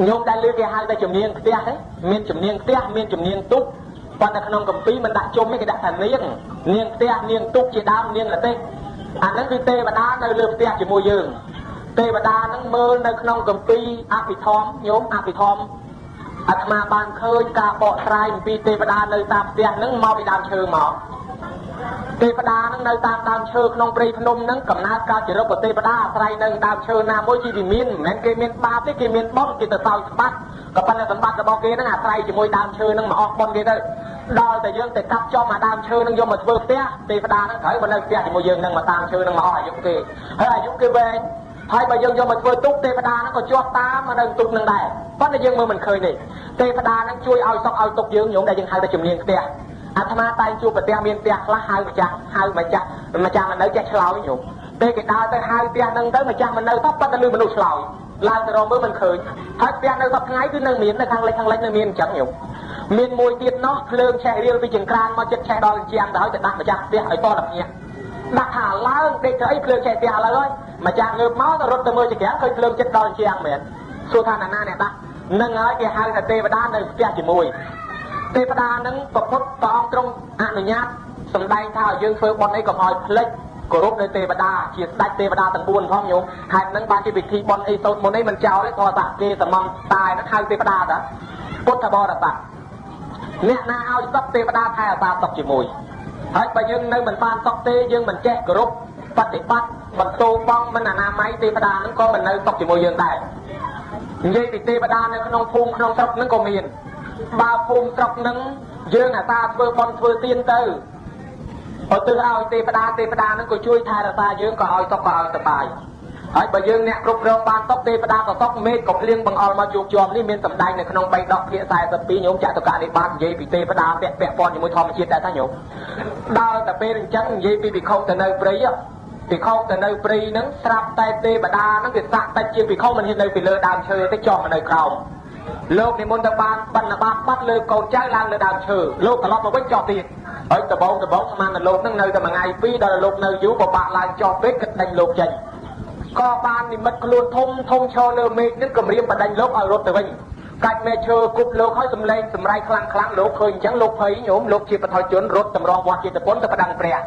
ញោមដែលឮគេហៅតែជំនាញផ្ទះទេមានជំនាញផ្ទះមានជំនាញទូកប៉ុន្តែក្នុងកម្ពីមិនដាក់ជុំទេគេដាក់ថានាងនាងផ្ទះនាងទូកជាដើមនាងរទេះអាហ្នឹងគឺទេវតានៅលើផ្ទះជាមួយយើងទេវតាហ្នឹងមើលនៅក្នុងកម្ពីអភិធម្មញោមអភិធម្មអាត្មាបានឃើញការបកស្រាយអំពីទេវតានៅតាមផ្ទះហ្នឹងមកពីដើមឈើមកទេវតាហ្នឹងនៅតាមដើមឈើក្នុងព្រៃភ្នំហ្នឹងកំណើតកើតជារូបទេវតាអាស្រ័យនៅដើមឈើណាមួយជាវិមានមិនមែនគេមានបាបទេគេមានបុណ្យគេទៅសោយសម្បត្តិក៏ប៉ុន្តែសម្បត្តិរបស់គេហ្នឹងអាស្រ័យជាមួយដើមឈើហ្នឹងមកអស់បុណ្យគេទៅដល់តែយើងទៅកាប់ចំអាដើមឈើហ្នឹងយកមកធ្វើផ្ទះទេវតាហ្នឹងត្រូវមកនៅផ្ទះជាមួយយើងហ្នឹងមកតាមឈើហ្នឹងមកអស់អាយុគេហើយអាយុគេវែងហើយបើយើងយកមកធ្វើទូកទេវតាហ្នឹងក៏ជាប់តាមមកនៅទូកហ្នឹងដែរប៉ុន្តែយើងមើលមិនឃើញទេទេវតាហ្នឹងជួយឲ្យសុខឲ្យទុកយើងញោមដែលយើងហៅថាជំនាញផ្ទះអាត្មាតែងជួបប្រទះមានផ្ទះខ្លះហៅម្ចាស់ហៅម្ចាស់ម្ចាស់មិននៅចេះឆ្លើយញោមពេលគេដើរទៅហៅផ្ទះហ្នឹងទៅម្ចាស់មិននៅតប៉ុន្តែលឺមនុស្សឆ្លើយឡើងទៅរកមើលមិនឃើញហើយផ្ទះនៅសប្តាហ៍ថ្ងៃគឺនៅមាននៅខាងលិចខាងលិចនៅមានអញ្ចឹងញោមមានមួយទៀតនោះភ្លើងឆេះរៀលពីចង្ក្រានមកចិត្តឆេះដល់ជាងទៅហើយទៅដាក់ម្ចាស់ផ្ទះឲ្យតតែភ្ញាក់ដាក់ថាឡើងដេកទៅអីភ្លើងឆេះផ្ទះឥឡូវហើយម្ចាស់ងើបមកទៅរត់ទៅមើលចង្ក្រានឃើញភ្លើងចិត្តដល់ជាងមែនសួរថាណាណាអ្នកដាក់នឹងហើយគេហៅថាទេវតានៅផ្ទះជាមួយទេវតានឹងប្រពុតព្រះអង្គទ្រង់អនុញ្ញាតសម្ដែងថាឲ្យយើងធ្វើបុណ្យអីកុំឲ្យភ្លេចគោរពនៅទេវតាជាស្ដេចទេវតាទាំង4ផងញោមហេតុហ្នឹងបានជាពិធីបុណ្យអីសូត្រមន្តអីមិនចោលទេព្រោះតាគេសមន្តតាយហ្នឹងហៅទេវតាតាពុទ្ធបរិស័ទអ្នកណាឲ្យសុខទេវតាថែអាសាសុខជាមួយហើយបើយើងនៅមិនបានសុខទេយើងមិនចេះគោរពបប្រតិបត្តិបន្ទោបងមិនអនាម័យទេវតាហ្នឹងក៏មិននៅសុខជាមួយយើងដែរនិយាយពីទេវតានៅក្នុងភូមិក្នុងស្រុកហ្នឹងក៏មានបើភូមិស្រុកហ្នឹងយើងអាសាធ្វើបុណ្យធ្វើទានទៅឧទ្ទិសឲ្យទេវតាទេវតាហ្នឹងក៏ជួយថែរក្សាយើងក៏ឲ្យសុខក៏ឲ្យសប្បាយហើយបើយើងអ្នកគ្រប់គ្រងបានសុខទេវតាក៏សុខមេឃក៏ភ្លៀងបង្អល់មកជួបជាំនេះមានសម្ដែងនៅក្នុងបៃដកភាគ42ញោមចតុកនិបាតនិយាយពីទេវតាពាក់ពាក់ព័ន្ធជាមួយធម្មជាតិដែរថាញោមដល់តែពេលអញ្ចឹងនិយាយពីភិក្ខុទៅនៅព្រៃភិក្ខុទៅនៅព្រៃហ្នឹងស្រាប់តែទេវតាហ្នឹងវាសាក់តិចជាងភិក្ខុមិនហ៊ាននៅពីលើដើមឈើទេចុះមកនៅក្រោមលោកនិមន្តទៅបានបណ្ឌបាតបាត់លើកូនចៅឡើងលើដើមឈើលោកត្រឡប់មកវិញចុះទៀតហើយដបងដបងស្មានតែលោកនឹងនៅតែមួយថ្ងៃពីរដល់លោកនៅយូរពិបាកឡើងចុះពេកគិតដេញលោកចេញក៏បាននិមិត្តខ្លួនធំធំឈរលើមេឃនឹងគម្រាមបដិញលោកឲ្យរត់ទៅវិញកាច់មេឈើគប់លោកឲ្យសំឡេងសម្រែកខ្លាំងខ្លាំងលោកឃើញអញ្ចឹងលោកភ័យញោមលោកជាបឋជនរត់តម្រង់វត្តចេតពុនទៅប្តឹងព្រះ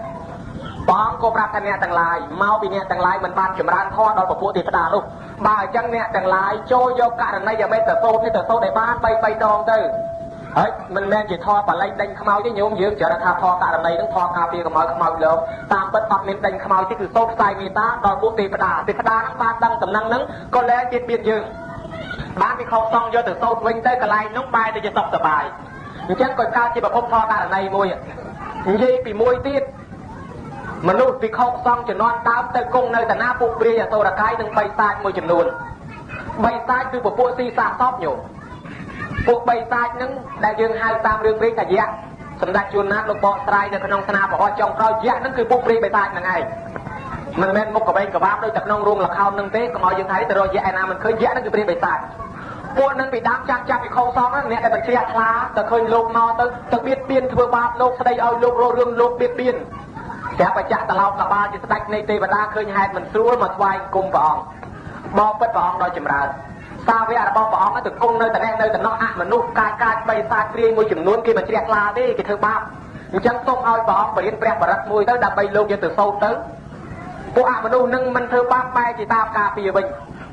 បងក៏ប្រាប់ថាអ្នកទាំងឡាយមកពីអ្នកទាំងឡាយមិនបានចម្រើនធម៌ដល់ពពួកទេវតានោះបើអញ្ចឹងអ្នកទាំងឡាយចូលយកករណីយមេត្តសូត្រនេះទៅសូត្រឲ្យបាន3 3ដងទៅហើយមិនមែនជាធម៌បល័យដេញខ្មោចទេញោមយើងចរិតថាធម៌ករណីហ្នឹងធម៌ការពារកុំឲ្យខ្មោចលោកតាមពិតអត់មានដេញខ្មោចទេគឺសូត្រផ្សាយមេត្តាដល់ពួកទេវតាទេវតាហ្នឹងបានដឹងដំណឹងហ្នឹងក៏លែងទៀតបៀតយើងបានពីខុសសងយកទៅសូត្រវិញទៅកន្លែងនោះបែរទៅជាសុខសប្បាយអញ្ចឹងក៏កើតជាប្រភពធម៌ករណីមួយនិយាយពីមួយទៀតមនុស្សពិខុសង្ឃជំនាន់ដើមទៅគង់នៅតាណាពួកព្រាយអសូរកាយនិងបិសាចមួយចំនួនបិសាចគឺពពួកស៊ីសាកសពញោមពួកបិសាចហ្នឹងដែលយើងហៅតាមរឿងព្រេងថាយៈសម្ដេចជួនណាតលោកបកស្រាយនៅក្នុងស្នាប្រហោះចុងក្រោយយៈហ្នឹងគឺពួកព្រាយបិសាចហ្នឹងឯងមិនមែនមុខកវែងកបាបដូចតែក្នុងរោងល្ខោនហ្នឹងទេកុំឲ្យយើងថាទៅរកយៈឯណាមិនឃើញយៈហ្នឹងគឺព្រាយបិសាចពួកនឹងពីដើមចាស់ចាស់ពីខុសសងហ្នឹងអ្នកដែលបញ្ជ្រះថ្លាទៅឃើញលោកមកទៅទៅបៀតបៀនធ្វើបាបលោកស្ដីឲ្យលោករករឿងលោកបៀតបៀនព្រះបច្ចៈត្រឡោកកបាលជាស្ដេចនៃទេវតាឃើញហេតុមិនស្រួលមកថ្វាយគុំព្រះអង្គបបិទ្ធព្រះអង្គដោយចម្រើនសាវករបស់ព្រះអង្គទៅគង់នៅតែនៅតំណោះអមនុស្សកាចកាចបីសាចព្រាយមួយចំនួនគេមិនជ្រះថ្លាទេគេធ្វើបាបអញ្ចឹងសូមឲ្យព្រះអង្គបរៀនព្រះបរិត្តមួយទៅដើម្បីលោកយកទៅសូត្រទៅពួកអមនុស្សនឹងមិនធ្វើបាបបែរជាតាមការពារវិញ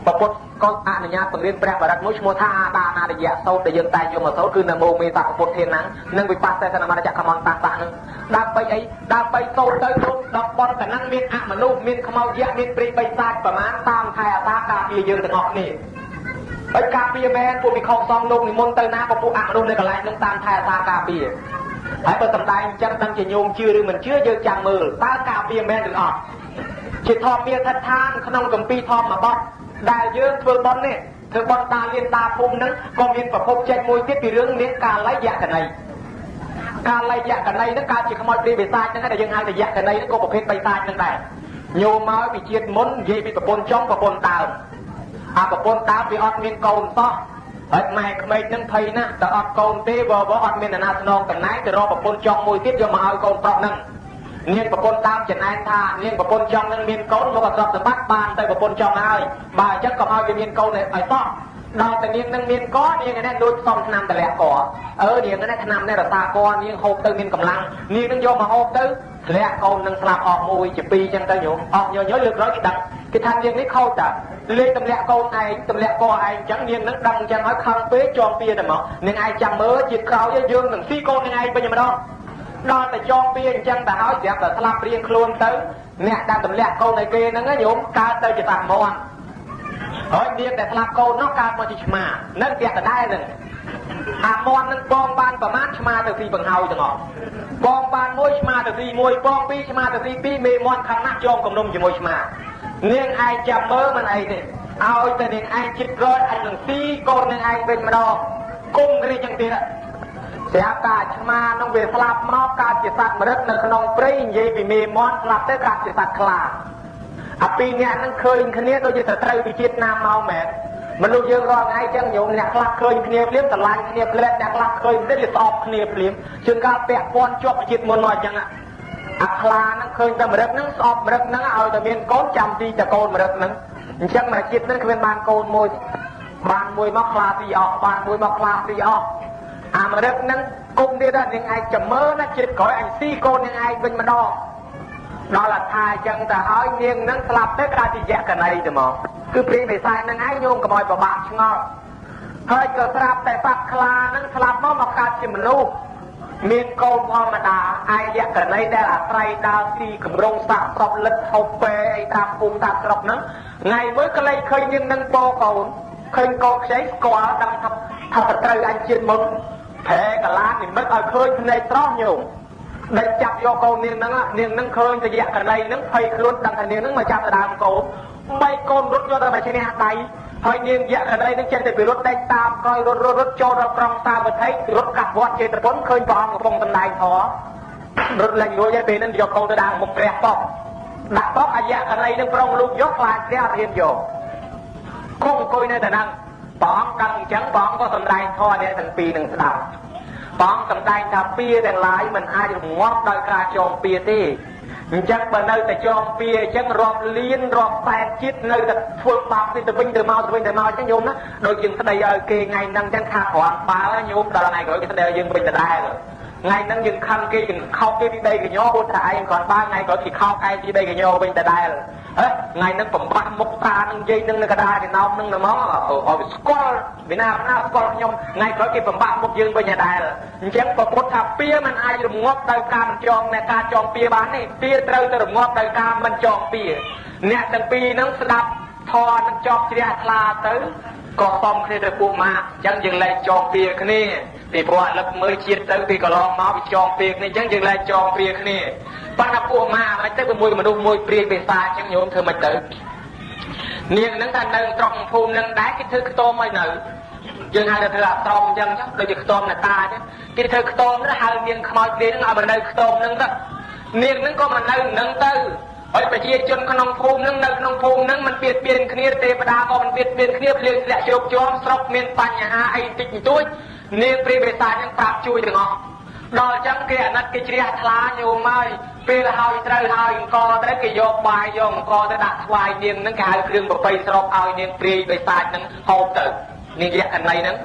ពពុទ្ធក៏អនុញ្ញាតបង្រៀនព្រះបរិត្តមួយឈ្មោះថាអាដានារយៈសូត្រដែលយើងតែងយកមកសូត្រគឺនមោមេសពពុទ្ធធានហ្នឹងនិងវិបស្សនមរចកមន្តតាសៈហ្នឹងដើម្បីអីដើម្បីសូត្រទៅលោកដល់បនកណ្ដឹងមានអមនុស្សមានខ្មោចយៈមានព្រាយបិសាចប្រមាណតាមថែអាសាការពារយើងទាំងអស់គ្នាហើយការពារមែនពួកវិខុសងលោកនិមន្តទៅណាក៏ពួកអមនុស្សនៅកន្លែងនោះតាមថែអាសាការពារហើយបើសំដែងអញ្ចឹងដឹងជាញោមជឿឬមិនជឿយើងចាំមើលតើការពារមែនឬអត់ជាធម្មមាស្ថានក្នុងគម្ពីរធម្មបទដែលយើងធ្វើបុណ្យនេះធ្វើបុណ្យតាលៀនតាភូមិហ្នឹងក៏មានប្រភពចេញមួយទៀតពីរឿងមានកាល័យយកណីកាល័យយកណីហ្នឹងកើតជាខ្មោចព្រាយបិសាចហ្នឹងដែលយើងហៅថាយកណីហ្នឹងក៏ប្រភេទបិសាចហ្នឹងដែរញោមមកពីជាតិមុននិយាយពីប្រពន្ធចុងប្រពន្ធដើមអាប្រពន្ធដើមវាអត់មានកូនសោះហើយម៉ែក្មេកហ្នឹងភ័យណាស់តែអត់កូនទេវវអត់មានអ្នកណាស្នងតំណែងទៅរកប្រពន្ធចុងមួយទៀតយកមកឲ្យកូនប្រុសហ្នឹង នាងប្រពន្ធដើមចំណែនថានាងប្រពន្ធចង់នឹងមានកូនមកទ្រព្យសម្បត្តិបានទៅប្រពន្ធចង់ហើយបើអញ្ចឹងកុំឲ្យវាមានកូនឲ្យសោះដល់តែនាងនឹងមានកនាងនេះលួចសុំឆ្នាំតម្លាក់កអឺនាងនេះឆ្នាំនេះរសាកនាងហូបទៅមានកម្លាំងនាងនឹងយកមកហូបទៅធ្លាក់កូននឹងស្លាប់អស់មួយជាពីរអញ្ចឹងទៅញោមអស់ញយលើកក្រោយគេដឹងគេថានាងនេះខូចតាលេខទម្លាក់កូនឯងទម្លាក់កឯងអញ្ចឹងនាងនឹងដឹងអញ្ចឹងហើយខឹងពេកចងពៀតែមកនាងឯងចាំមើលជាតិក្រោយយើងនឹងស៊ីកូននាងឯងវិញម្ដងដល់តែចងពៀអញ្ចឹងទៅហើយស្រាប់តែស្លាប់រៀងខ្លួនទៅអ្នកដែលទម្លាក់កូនឲ្យគេហ្នឹងញោមកើតទៅជាសត្វមាន់ហើយនាងដែលស្លាប់កូននោះកើតមកជាឆ្មានៅផ្ទះដដែលហ្នឹងអាមាន់នឹងបងបានប្រមាណឆ្មាទៅស៊ីបង្ហើយទាំងអស់បងបានមួយឆ្មាទៅស៊ីមួយបងពីរឆ្មាទៅស៊ីពីរមេមាន់ខាងណាស់ចងគំនុំជាមួយឆ្មានាងឯងចាំមើលមិនអីទេឲ្យតែនាងឯងចិត្តក្រោយអញនឹងស៊ីកូននាងឯងវិញម្ដងគុំគ្រាចឹងទៀតស្រាប់តែឆ្មានឹងវាស្លាប់មកកើតជាសត្វមរឹកនៅក្នុងព្រៃនិយាយពីមេមាន់ស្លាប់ទៅកើតជាសត្វខ្លាអាពីរអ្នកនឹងឃើញគ្នាដូចជាត្រូវពីជាតិណាមកមែនមនុស្សយើងរាល់ថ្ងៃចឹងញោមអ្នកខ្លះឃើញគ្នាភ្លាមស្រឡាញ់គ្នាភ្លែតអ្នកខ្លះឃើញទៅវាស្អប់គ្នាភ្លាមជួនកាលពាក់ព័ន្ធជាប់ជាតិមុនមកអញ្ចឹងអាខ្លាហ្នឹងឃើញតែមរឹកហ្នឹងស្អប់មរឹកហ្នឹងឲ្យតែមានកូនចាំទីតែកូនមរឹកហ្នឹងអញ្ចឹងមួយជាតិហ្នឹងគ្មានបានកូនមួយបានមួយមកខ្លាទីអស់បានមួយមកខ្លាទីអស់អាមរឹកហ្នឹងគុំទៀតនាងឯងចាំមើលណាជាតិក្រោយអញស៊ីកូននាងឯងវិញម្ដងដល់អថាអញ្ចឹងទៅហើយនាងនឹងស្លាប់ទៅក្លាយជាយក្ខណីទៅមកគឺព្រាយបិសាចនឹងឯងញោមកុំឲ្យប្របាក់ឆ្ងល់ហើយក៏ស្រាប់តែសត្វខ្លានឹងស្លាប់មកមកកើតជាមនុស្សមានកូនធម្មតាឯយក្ខណីដែលអាស្រ័យដើរស៊ីកម្រងសាក់ស្រុកលិតហូបពេអីតាមភូមិតាមស្រុកហ្នឹងថ្ងៃមួយក៏លែងឃើញនាងនឹងពោកូនឃើញកូនខ្ចីស្គាល់ដឹងថាថាត្រូវអញជាតិមុនប្រែកាឡានិមិត្តឲ្យឃើញភ្នែកស្រស់ញោមដេកចាប់យកកូននាងហ្នឹងនាងហ្នឹងឃើញតយក្ខណីហ្នឹងភ័យខ្លួនដឹងថានាងហ្នឹងមកចាប់ដើមកូនបីកូនរត់យកទៅមកឈ្នះដៃហើយនាងយក្ខណីហ្នឹងចេះតែពីរត់ដេកតាមក្រោយរត់រត់រត់ចូលដល់ក្រុងសាវត្ថីរត់កាត់វត្តចេតពុនឃើញព្រះអង្គកំពុងសម្ដែងធម៌រត់លែងរួចហើយពេលហ្នឹងយកកូនទៅដាក់មុខព្រះប៉ុកដាក់ប៉ុកអាយក្ខណីហ្នឹងប្រុងលូកយកខ្លាចព្រះអត់ហ៊ានយកគង់អង្គុយនៅតែហ្នឹងព្រះអង្គកាន់អញ្ចឹងព្រះអង្គក៏សម្ដែងធម៌អ្នកទាំងពីរនឹងស្ដាប់ព្រះអង្គសម្ដែងថាពៀទាំងឡាយមិនអាចរងាប់ដោយការចងពៀទេអញ្ចឹងបើនៅតែចងពៀអញ្ចឹងរាប់លានរាប់សែនជាតិនៅតែធ្វើបាបទៅវិញទៅមកទៅវិញទៅមកអញ្ចឹងញោមណាដូចយើងស្ដីឲ្យគេថ្ងៃហ្នឹងអញ្ចឹងថាគ្រាន់បើញោមដល់ថ្ងៃក្រោយគេស្ដីឲ្យយើងវិញដដែលថ្ងៃហ្នឹងយើងខឹងគេយើងខោកគេពីបីកញ្ញោព្រោះថាឯងគ្រាន់បើថ្ងៃក្រោយគេខោកឯងពីបីកញ្ញោវិញដដែលហ៎ថ្ងៃហ្នឹងបំបាស់មុខតានឹងយាយនឹងនៅកដាចំណោមនឹងហ្មងឲ្យវាស្គាល់វិណាណាស្គាល់ខ្ញុំថ្ងៃក្រោយគេបំបាក់មុខយើងវិញដដែលអញ្ចឹងប្រពុតថាពៀមិនអាចរងាប់ដោយការមិនចងអ្នកការចងពៀបានទេពៀត្រូវតែរងាប់ដោយការមិនចងពៀអ្នកទាំងពីរហ្នឹងស្ដាប់ធម៌នឹងចប់ជ្រះថ្លាទៅក៏សុំគ្នាទៅពួកម៉ាក់អញ្ចឹងយើងលែងចងពៀគ្នាពីព្រោះអាលឹកមើលជាតិទៅពីកន្លងមកវាចងពៀគ្នាអញ្ចឹងយើងលែងចងពៀគ្នាប៉ុន្តែពួកម៉ាក់មិនទៅជាមួយមនុស្សមួយព្រាយបេសាអញ្ចឹងញោមធ្វើមិនទៅនាងហ្នឹងថានៅត្រង់ភូមិហ្នឹងដែរគេធ្វើខ្ទមឲ្យនៅយើងហៅថាធ្វើអាស្រមអញ្ចឹងដូចជាខ្ទមនតាអញ្ចឹងគេធ្វើខ្ទមទៅហៅនាងខ្មោចព្រាយហ្នឹងឲ្យមកនៅខ្ទមហ្នឹងទៅនាងហ្នឹងក៏មកនៅនឹងទៅហើយប្រជាជនក្នុងភូមិហ្នឹងនៅក្នុងភូមិហ្នឹងមិនបៀតបៀនគ្នាទេវតាក៏មិនបៀតបៀនគ្នាភ្លៀងធ្លាក់ជ្រោកជាំស្រុកមានបញ្ហាអីតិចបន្តួចនាងព្រាយបិសាចហ្នឹងប្រាប់ជួយទាំងអស់ដល់អញ្ចឹងគេអាណិតគេជ្រះថ្លាញោមហើយពេលហើយត្រូវហើយអង្គទៅគេយកបាយយកអង្គទៅដាក់ថ្វាយនាងហ្នឹងគេហៅគ្រឿងប្របីស្រុកឲ្យនាងព្រាយបិសាចហ្នឹងហូបទៅនាងយក្ខណីហ្នឹង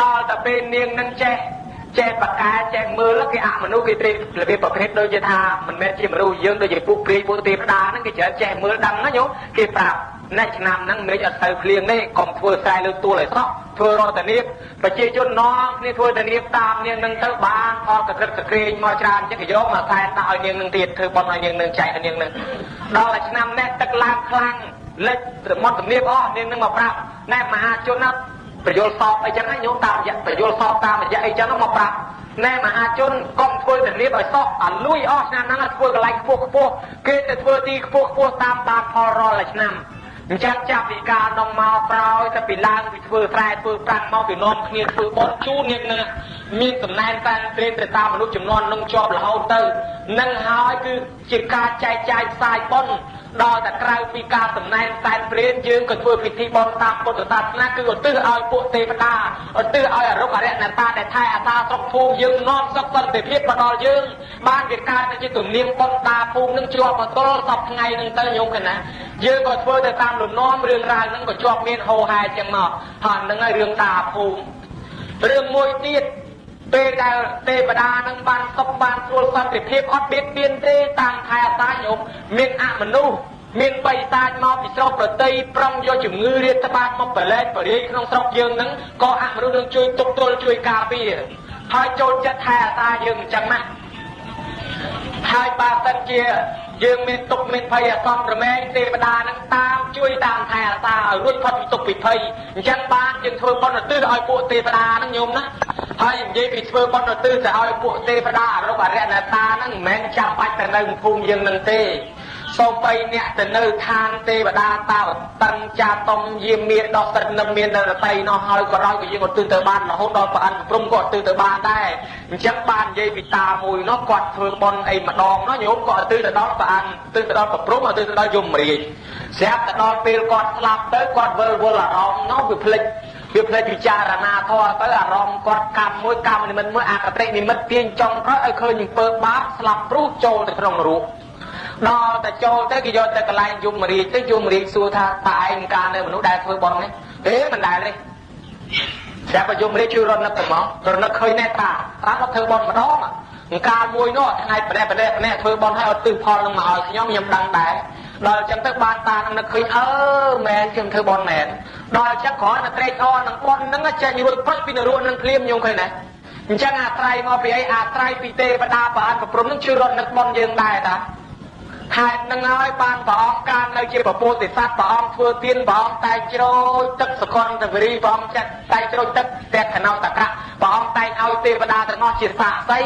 ដល់តែពេលនាងហ្នឹងចេះចេះបកែចេះមើលគេអមនុស្សគេព្រាយរបៀបប្រភេទដូចជាថាមិនមែនជាមនុស្សយើងដូចជាពួកព្រាយពួកទេវតាហ្នឹងគេច្រើនចេះមើលដឹងណាញោមគេប្រាប់ណែឆ្នាំហ្នឹងមេឃអត់ទៅភ្លៀងទេកុំធ្វើស្រែលើទួលឲ្យសោះធ្វើរតនាបប្រជាជននាំគ្នាធ្វើតនាបតាមនាងនឹងទៅបានផលកក្រឹកកក្រែងមកច្រើនចឹងគេយកមកសែនដាក់ឲ្យនាងនឹងទៀតធ្វើបុណ្យឲ្យនាងនឹងចែកឲ្យនាងនឹងដល់តែឆ្នាំនេះទឹកឡើងខ្លាំងលិចមាត់ទំនាបអស់នាងនឹងមកប្រាប់ណែមហាជនណាប្រយល់សពអីចឹងណាញោមតាមរយៈប្រយល់សពតាមរយៈអីចឹងមកប្រាប់ណែមហាជនកុំធ្វើទនាបឲ្យសោះអាលួយអស់ឆ្នាំហ្នឹងធ្វើកន្លែងខ្ពស់ខ្ពស់គេទៅធ្វើទីខ្ពស់ខ្ពស់តាមបានផលរាល់ឆ្នាំអញ្ចឹងចាប់ពីការនំមកក្រោយទៅពីឡើងពីធ្វើស្រែធ្វើប្រាំងមកពីនាំគ្នាធ្វើបុណ្យជូននាងនឹង មានតំណែងតាំងព្រេនទៅតាមមនុស្សចំនួននឹងជាប់រហូតទៅនឹងហើយគឺជាការចែកចាយផ្សាយបុណ្យដល់តែក្រៅពីការតំណែងសែនព្រេនយើងក៏ធ្វើពិធីបុណ្យតាមពុទ្ធសាសនាគឺឧទ្ទិសឲ្យពួកទេវតាឧទ្ទិសឲ្យអរុក្ខអរិយណតាដែលថែអាសាស្រុកភូមិយើងនាំសុខសន្តិភាពមកដល់យើងបានវាកើតទៅជាទំនៀមបុណ្យតាភូមិនឹងជាប់មកទល់សពថ្ងៃនឹងទៅញោមកណាយើងក៏ធ្វើទៅតាមលំនាំរឿងរ៉ាវនឹងក៏ជាប់មានហោហែចឹងមកហើយនឹងហើយរឿងតាភូមិរឿងមួយទៀតពេលដែលទេវតានឹងបានសុខបានស្រួលសន្តិភាពអត់បៀតបៀនទេតាមខែអាសាញោមមានអមនុស្សមានបិសាចមកពីស្រុកប្រតីប្រុងយកជំងឺរាតត្បាតមកប្រឡែកបរិយក្នុងស្រុកយើងនឹងក៏អមនុស្សនឹងជួយទប់ទល់ជួយការពារហើយចូលចិត្តថែអាសាយើងអញ្ចឹងណាហើយបើសិនជាយើងមានទុកមានភ័យអាសន្នប្រមែងទេវតានឹងតាមជួយតាមថែអាសាឲ្យរួចផុតពីទុកពីភ័យអញ្ចឹងបានយើងធ្វើបុណ្យឧទ្ទិសឲ្យពួកទេវតានឹងញោមណាហើយនិយាយពីធ្វើបុណ្យឧទ្ទិសទៅឲ្យពួកទេវតាអរុបអរិយណតានឹងមិនមែនចាំបាច់ទៅនៅភូមិយើងនឹងទេសូម្បីអ្នកទៅនៅឋានទេវតាតាវតឹងចាតុំយាមានដោះសិទ្ធនឹមមានរតីនោះហើយក៏ដោយក៏យើងឧទ្ទិសទៅបានរហូតដល់ប្រអិនព្រំក៏ឧទ្ទិសទៅបានដែរអញ្ចឹងបាននិយាយពីតាមួយនោះគាត់ធ្វើបុណ្យអីម្ដងនោះញោមក៏ឧទ្ទិសទៅដល់ប្រអិនឧទ្ទិសទៅដល់ប្រព្រំឧទ្ទិសទៅដល់យមរាជស្រាប់ទៅដល់ពេលគាត់ស្លាប់ទៅគាត់វិលវល់អារម្មណ៍នោះវាភ្លេចវិចារណាធម៌ទៅអារម្មណ៍គាត់កម្មមួយកម្មនិមិត្តមួយអកតិនិមិត្តទាញចុងក្រោយឲ្យឃើញអំពើបាបស្លាប់ព្រោះចូលទៅក្នុងនរកដល់តែចូលទៅគេយកទៅកន្លែងយមរាជទៅយមរាជសួរថាតើឯងការនៅមនុស្សដែលធ្វើបុណ្យនេះទេមិនដែលទេស្រាប់តែយមរាជជួយរត់នឹកទៅមករនឹកឃើញណែតាតាមកធ្វើបុណ្យម្ដងកាលមួយនោះថ្ងៃប្រេះប្រេះប្រេះធ្វើបុណ្យឲ្យអត់ទិសផលនឹងមកឲ្យខ្ញុំខ្ញុំដឹងដែរដល់អញ្ចឹងទៅបានតានឹងនឹកឃើញអឺមែនខ្ញុំធ្វើបុណ្យមែនដល់អញ្ចឹងគ្រាន់តែត្រេកអរនឹងបុណ្យនឹងចេញរួចផុតពីនរកនឹងភ្លាមញោមឃើញណាអញ្ចឹងអាស្រ័យមកពីអីអាស្រ័យពីទេវតាប្រអិនប្រព្រំនឹងជួយរត់នឹកបុណ្យយើងដែរតាហេតុនឹងហើយបានព្រះអង្គកាលនៅជាពពោធិសត្វព្រះអង្គធ្វើទានព្រះអង្គតែងជ្រោយទឹកសកលតវរីព្រះអង្គចាត់តែងជ្រោយទឹកតែខណោតកៈព្រះអង្គតែងឲ្យទេវតាទាំងអស់ជាសាក្សី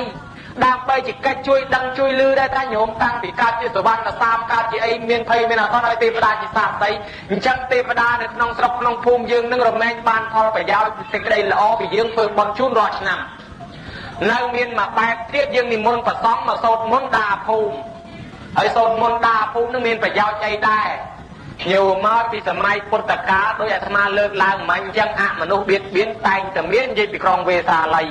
ដើម្បីជាកិច្ចជួយដឹងជួយលឺដែរតាញោមតាំងពីកើតជាសវណ្ណសាមកើតជាអីមានភ័យមានអសន្នឲ្យទេវតាជាសាក្សីអញ្ចឹងទេវតានៅក្នុងស្រុកក្នុងភូមិយើងនឹងរមែងបានផលប្រយោជន៍ពីសេចក្តីល្អពីយើងធ្វើបុណ្យជូនរាល់ឆ្នាំនៅមានមួយបែបទៀតយើងនិមន្តប្រសង់មកសូត្រមន្តដាភូមិហើយសូត្រមន្តដាភូមិនឹងមានប្រយោជន៍អីដែរញោមមកពីសម័យពុទ្ធកាលដោយអាត្មាលើកឡើងមិញអញ្ចឹងអមនុស្សបៀតបៀនតែងតែមាននិយាយពីក្រុងវេសាលី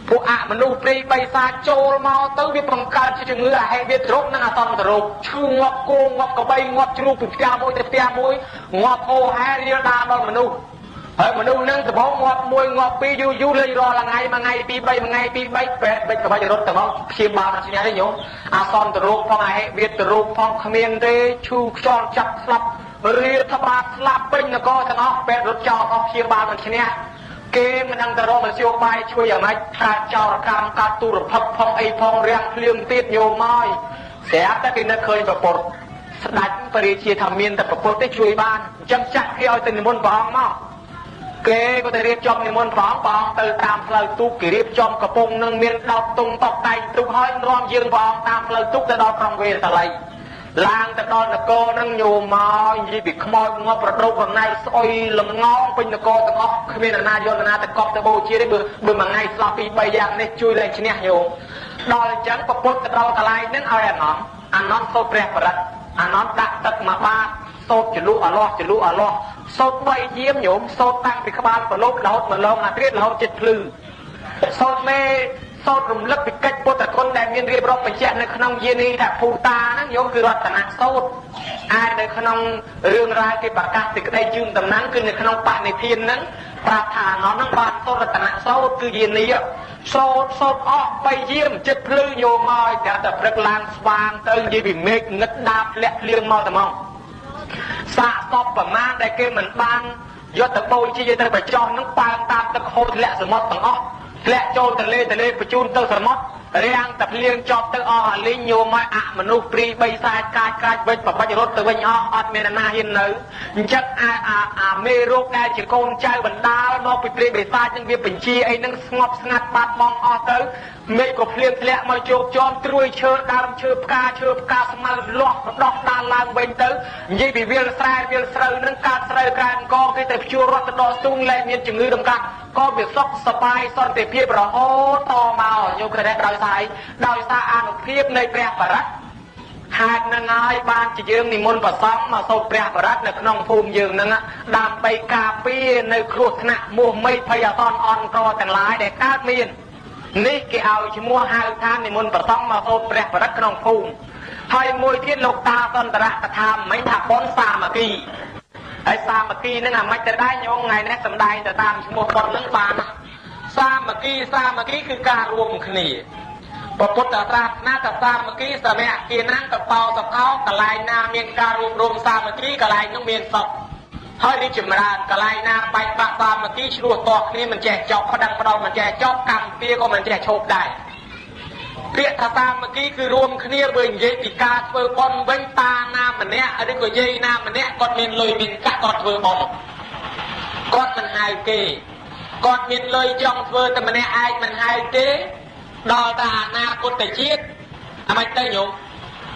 ពួកអមនុស្សព្រាយបិសាចូលមកទៅវាបង្កើតជាជំងឺអហិវាទ្រោគនិងអសន្នរោគឈឺងាប់គោងាប់កបីងាប់ជ្រូកពីផ្ទះមួយទៅផ្ទះមួយងាប់ហូរហែរាលដាលដល់មនុស្សហើយមនុស្សនឹងដំបងងាប់មួយងាប់ពីរយូរយូរលេងរាល់ថ្ងៃមួយថ្ងៃពីរបីមួយថ្ងៃពីរបីពេទ្យបិចក្បាច់រត់ទៅមកព្យាបាលមិនឈ្នះទេញោមអាសន្នរោគផងអហិវាទរោគផងគ្មានទេឈឺខ្យល់ចាប់ស្លាប់រាតត្បាតស្លាប់ពេញនគរទាំងអស់ពេទ្យរត់ចោលអស់ព្យាបាលមិនឈ្នះគេមិនដឹងទៅរកមធ្យោបាយជួយយ៉ាងម៉េចកើតចោរកម្មកើតទូរភឹកផងអីផងរាំងភ្លៀងទៀតញោមមកស្រាប់តែគេនឹកឃើញប្រពុតស្ដេចពរាជាថាមានតែប្រពុតទេជួយបានអញ្ចឹងចាក់គេឲ្យទៅនិមន្តព្រះអង្គមកគេក៏ទៅរៀបចំនិមន្តព្រះអង្គព្រះអង្គទៅតាមផ្លូវទូកគេរៀបចំកំពង់នឹងមានដោតទុងតបតែងទូកហើយនាំយើងព្រះអង្គតាមផ្លូវទូកទៅដល់ក្រុងវេសាលីឡើងទៅដល់នគរនឹងញោមមកនិយាយពីខ្មោចងាប់ប្រដុករណែកស្អុយល្ងងពេញនគរទាំងអស់គ្មាននរណាយកនរណាទៅកប់ទៅបូជាទេបើមួយថ្ងៃស្លាប់ពី3យ៉ាងនេះជួយលែងឈ្នះញោមដល់អញ្ចឹងពពុទ្ធទៅដល់កន្លែងហ្នឹងឲ្យអានន្ទអានន្ទសូត្រព្រះបរិត្តអានន្ទដាក់ទឹកមួយបាតសូត្រចលុអលាស់ចលុអលាស់សូត្រ3យាមញោមសូត្រតាំងពីក្បាលប្រឡូករហូតមកឡងអាត្រៀតរហូតចិត្តភ្លឺសូត្រមេសូត្ររំលឹកពីកិច្ចពុទ្ធគុណដែលមានរៀបរាប់បញ្ជាក់នៅក្នុងយានីថាភូតាហ្នឹងញោមគឺរតនសូត្រអាចនៅក្នុងរឿងរ៉ាវគេប្រកាសសេចក្តីជឿនតំណាងគឺនៅក្នុងបនិធានហ្នឹងប្រាប់ថាអានន្ទហ្នឹងបានសូត្ររតនសូត្រគឺយានីសូត្រសូត្រអស់3យាមចិត្តភ្លឺញោមមកតែតែព្រឹកឡើងស្វាងទៅនិយាយពីមេឃងឹតដាបលាក់ភ្លៀងមកតែមកសាកសពប្រមាណដែលគេមិនបានយកទៅបូជាយកទៅបញ្ចោះហ្នឹងប៉ើងតាមទឹកហូរធ្លាក់សមុទ្រទាំងអស់ធ្លាក់ចូលទលេទលេបញ្ជូនទៅសមុទ្រ រាំងតែភ្លៀងចប់ទៅអស់អាលីងញោមឲ្យអមនុស្សព្រីបីសាចកាចកាចវិចបបាច់រត់ទៅវិញអស់អត់មានណាហ៊ាននៅអញ្ចឹងអាអាអាមេរោគដែលជាកូនចៅបណ្ដាលមកពីព្រាយបិសាចនឹងវាបញ្ជាអីនឹងស្ងប់ស្ងាត់បាត់បង់អស់ទៅមេឃក៏ភ្លៀងធ្លាក់មកជោគជាំត្រួយឈើដើមឈើផ្កាឈើផ្កាស្មៅលាស់ដោះដាលឡើងវិញទៅនិយាយពីវាលស្រែវាលស្រូវនឹងកើតស្រូវក្រែអង្គគេទៅភ្ជួររត់ទៅដកស្ទូងលែងមានជំងឺដំកាត់ក៏វាសុខសប្បាយសន្តិភាពរហូតតមកញោមព្រះដោយសារអីដោយសារអានុភាពនៃព្រះបរិត្តហេតុនឹងហើយបានជាយើងនិមន្តប្រសង់មកសូត្រព្រះបរិត្តនៅក្នុងភូមិយើងនឹងដើម្បីការពារនៅគ្រោះថ្នាក់មោះមីភ័យអសន្នអន់ក្រទាំងឡាយដែលកើតមាននេះគេឲ្យឈ្មោះហៅថានិមន្តប្រសង់មកសូត្រព្រះបរិត្តក្នុងភូមិហើយមួយទៀតលោកតាសន្តរកថាមិញថាបុណ្យសាមគ្គីហើយសាមគ្គីនឹងអាម៉េចទៅដែរញោមថ្ងៃនេះសំដែងទៅតាមឈ្មោះបុណ្យនឹងបានសាមគ្គីសាមគ្គីគឺការរួមគ្នាពុទ្ធសាសនាតសាមគ្គីសមៈគីណាំងកបោសកោកន្លែងណាមានការរួមរួមសាមគ្គីកន្លែងនោះមានសុខហើយរីចម្រើនកន្លែងណាបែកបាក់សាមគ្គីឆ្លោះតគ្នាមិនចេះចប់ប្តឹងផ្ដោមិនចេះចប់កម្មពៀក៏មិនចេះឈប់ដែរពាក្យថាសាមគ្គីគឺរួមគ្នាបើនិយាយពីការធ្វើបុណ្យវិញតាណាម្នាក់ឬក៏យាយណាម្នាក់គាត់មានលុយមានកាក់គាត់ធ្វើបុណ្យគាត់មិនហៅគេគាត់មានលុយចង់ធ្វើតែម្នាក់ឯងមិនហៅទេដល់តែអនាគតជាតិអាម៉េចទៅញោម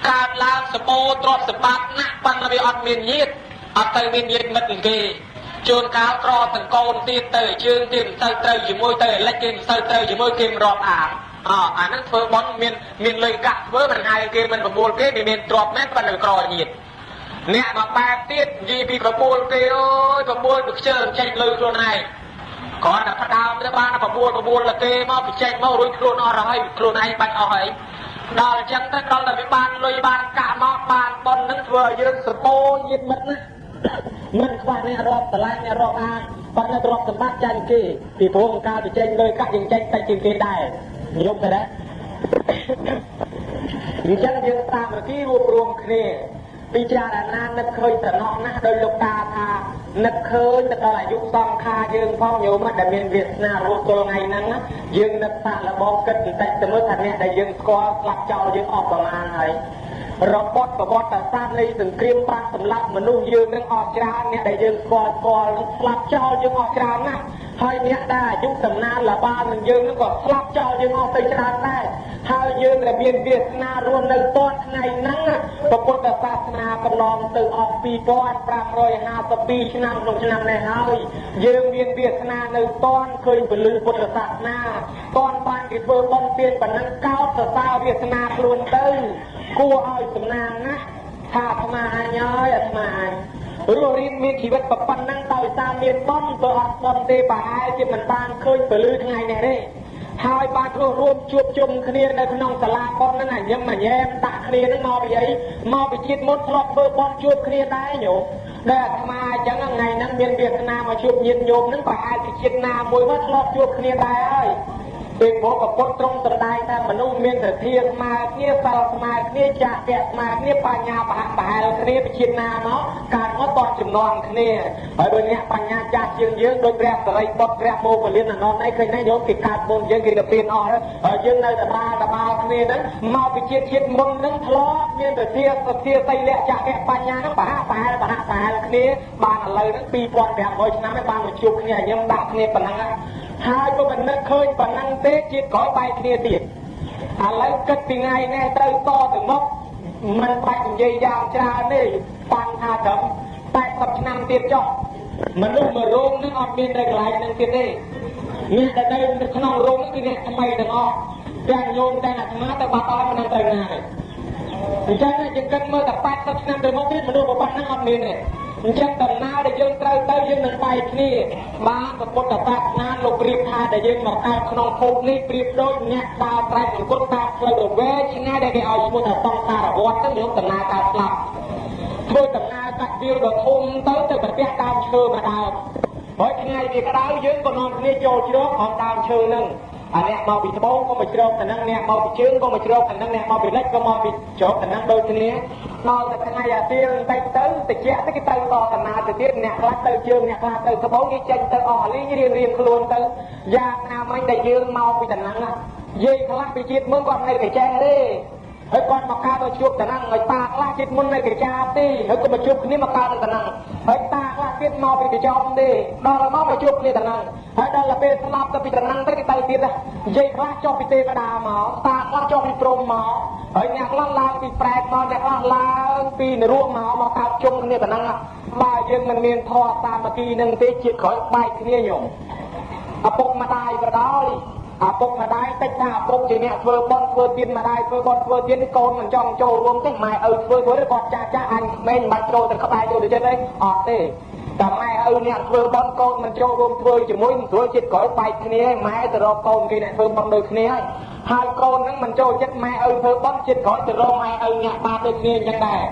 កើតឡើងសពោទ្រព្យសម្បត្តិណាស់ប៉ុន្តែវាអត់មានញាតិអត់ទៅមានញាតិមិត្តគេជួនកាលក្រទាំងកូនទៀតទៅជើងទៀតមិនសូវត្រូវជាមួយទៅលិចគេមិនសូវត្រូវជាមួយគេមិនរាប់អានអអាហ្នឹងធ្វើបុណ្យមានមានលុយកាក់ធ្វើមិនហៅគេមិនប្រមូលគេវាមានទ្រព្យមែនប៉ុន្តែវាក្រញាតិអ្នកមកបែបទៀតនិយាយពីប្រមូលគេអូយប្រមូលវាខ្ជិលចេញលុយខ្លួនឯងគ្រាន់តែផ្ដើមទៅបានប្រមូលប្រមូលគេមកបញ្ចេញមករួចខ្លួនអស់ហើយខ្លួនឯងបាច់អស់ហើយដល់អញ្ចឹងទៅដល់តែវាបានលុយបានកាក់មកបានប៉ុននឹងធ្វើឲ្យយើងសពោញាតមិត្តណាមិនខ្វះអ្នករាប់ស្រឡាញ់អ្នករាប់អានប៉ុន្តែទ្រព្យសម្បត្តិចាញ់គេពីព្រោះការបញ្ចេញលុយកាក់យើងចេញតិចជាងគេដែរនិយមទៅដែរអញ្ចឹងយើងតាមរគីរួបរวมគ្នាពិចារណានឹកឃើញតំណោះណាស់ដោយលោកតាថានឹកឃើញទៅដល់អាយុសង្ខារយើងផងញោមដែលមានវាសនារស់ទល់ថ្ងៃហ្នឹងយើងនឹកសាកល្បងគិតបន្តិចទៅមើលថាអ្នកដែលយើងស្គាល់ស្លាប់ចោលយើងអស់ប្រមាណហើយរបត់ប្រវត្តិសាស្ត្រនៃសង្គ្រាមបានសម្លាប់មនុស្សយើងនឹងអស់ច្រើនអ្នកដែលយើងស្គាល់ស្គាល់នឹងស្លាប់ចោលយើងអស់ច្រើនណាស់ហើយអ្នកដែលអាយុសំណានលបាលនឹងយើងនឹងក៏ស្លាប់ចោលយើងអស់ទៅច្រើនដែរហើយយើងដែលមានវាសនារស់នៅតថ្ងៃហ្នឹងពុទ្ធសាសនាកន្លងទៅអស់2552ឆ្នាំក្នុងឆ្នាំនេះហើយយើងមានវាសនានៅតនឃើញពលឺពុទ្ធសាសនាតនបានគេធ្វើបុណ្យទានប៉ុណ្ណឹងកោតសរសើរវាសនាខ្លួនទៅគួរឲ្យសំណាងណាស់ថាអាត្មាអញហើយអាត្មាអញរស់រៀនមានជីវិតប៉ុណ្ណឹងដោយសារមានបុណ្យបើអត់បុណ្យទេប្រហែលជាមិនបានឃើញពលឺថ្ងៃនេះទេហើយបានរស់រួមជួបជុំគ្នានៅក្នុងសាលាបុណ្យហ្នឹងអាញឹមអាញ៉ែមដាក់គ្នាហ្នឹងមកពីអីមកពីជាតិមុនធ្លាប់ធ្វើបុណ្យជួបគ្នាដែរញោមដែលអាត្មាអញ្ចឹងថ្ងៃហ្នឹងមានវាសនាមកជួបញាតិញោមហ្នឹងប្រហែលជាជាតិណាមួយមកធ្លាប់ជួបគ្នាដែរហើយពេលព្រោះពុទ្ធទ្រង់សម្ដែងថាមនុស្សមានសទ្ធាស្មើគ្នាសិលស្មើគ្នាចាកៈស្មើគ្នាបញ្ញាប្រហាក់ប្រហែលគ្នាពីជាតិណាមកកើតមកតចំណងគ្នាហើយបើអ្នកបញ្ញាចាស់ជាងយើងដោយព្រះសរិបុត្រព្រះមោគលានអនន្តអីឃើញទេញោមគេកើតមុនយើងគេទៅពៀនអស់ហើយយើងនៅតែបាលតបាលគ្នាហ្នឹងមកពីជាតិជាតិមុនហ្នឹងធ្លាប់មានសទ្ធាសទ្ធាសីលៈចាកៈបញ្ញាហ្នឹងប្រហាក់ប្រហែលប្រហាក់ប្រហែលគ្នាបានឥឡូវហ្នឹង2500ឆ្នាំហើយបានមកជួបគ្នាញឹមដាក់គ្នាប៉ុណ្ណឹងហើយបើមិននឹកឃើញប៉ុណ្ណឹងទេជាតិក្រោយបែកគ្នាទៀតឥឡូវគិតពីថ្ងៃនេះត្រូវតទៅមុខមិនបាច់និយាយយ៉ាងច្រើនទេប៉ាន់ថាត្រឹម80ឆ្នាំទៀតចុះមនុស្សមួយរោងនឹងអត់មាននៅកន្លែងនឹងទៀតទេអ្នកដែលនៅក្នុងរោងគឺអ្នកថ្មីទាំងអស់ទាំងញោមទាំងអាត្មាទៅបាត់អស់មិនទៅណាទេអញ្ចឹងយើងគិតមើលតែ80ឆ្នាំទៅមុខទៀតមនុស្សប៉ុណ្ណឹងអត់មានទេអញ្ចឹងដំណើរដែលយើងត្រូវទៅយើងនឹងបែកគ្នាបានពុទ្ធសាសនាលោកប្រៀបថាដែលយើងមកកើតក្នុងភពនេះប្រៀបដូចអ្នកដើរត្រែកអង្គត់តាមផ្លូវដ៏វែងឆ្ងាយដែលគេឲ្យឈ្មោះថាសង្សារវដ្តទៅយើងដំណើរកើតស្លាប់ធ្វើដំណើរកាច់វាលដ៏ធំទៅទៅប្រទះដើមឈើមួយដើមហើយថ្ងៃវាក្តៅយើងក៏នាំគ្នាចូលជ្រកក្នុងដើមឈើហ្នឹងអាអ្នកមកពីត្បូងក៏មកជ្រកទៅនឹងអ្នកមកពីជើងក៏មកជ្រកទៅនឹងអ្នកមកពីលិចក៏មកពីជ្រកទៅនឹងដូចគ្នាដល់តែថ្ងៃអាទៀងតិចទៅតិចទៅគេទៅតដំណើរទៅទៀតអ្នកខ្លះទៅជើងអ្នកខ្លះទៅត្បូងគេចេញទៅអស់លីងរៀងរៀងខ្លួនទៅយ៉ាងណាមិញដែលយើងមកពីតំណឹង យាយខ្លះពីជាតិមុនគាត់នៅកញ្ចេះទេហើយគាត់មកកើតទៅជួបតំណឹងហើយតាខ្លះជាតិមុននៅកញ្ចាទេហើយក៏មកជួបគ្នាមកកើតនៅតំណឹងហើយតាខ្លះទៀតមកពីកញ្ចប់ទេដល់មកមកជួបគ្នាតំណឹងហើយដល់ពេលស្លាប់ទៅពីតំណឹងទៅគេទៅទៀតយាយខ្លះចុះពីទេវតាមកតាខ្លះចុះពីព្រំមកហើយអ្នកខ្លះឡើងពីប្រែតមកអ្នកខ្លះឡើងពីនរកមកមកកើតជុំគ្នាតំណឹងបើយើងមិនមានធម៌សាមគ្គីនឹងទេជាតិក្រោយបែកគ្នាញោមឪពុកម្ដាយបដ ாய் ឪពុកម្ដាយតិចថាឪពុកជាអ្នកធ្វើបុណ្យធ្វើទានម្ដាយធ្វើបុណ្យធ្វើទានកូនមិនចង់ចូលរួមទេម៉ែឪធ្វើធ្វើគាត់ចាស់ចាស់អញក្មេងមិនបាច់ចូលទៅក្បែរចូលទៅចិត្តអីអត់ទេតែម៉ែឪអ្នកធ្វើបុណ្យកូនមិនចូលរួមធ្វើជាមួយមិនស្រួលចិត្តក្រោយបែកគ្នាឯងម៉ែទៅរកកូនគេអ្នកធ្វើបុណ្យដូចគ្នាហើយហើយកូនហ្នឹងមិនចូលចិត្តម៉ែឪធ្វើបុណ្យចិត្តក្រោយទៅរកម៉ែឪអ្នកបាបដូចគ្នាអញ្ចឹងដែរ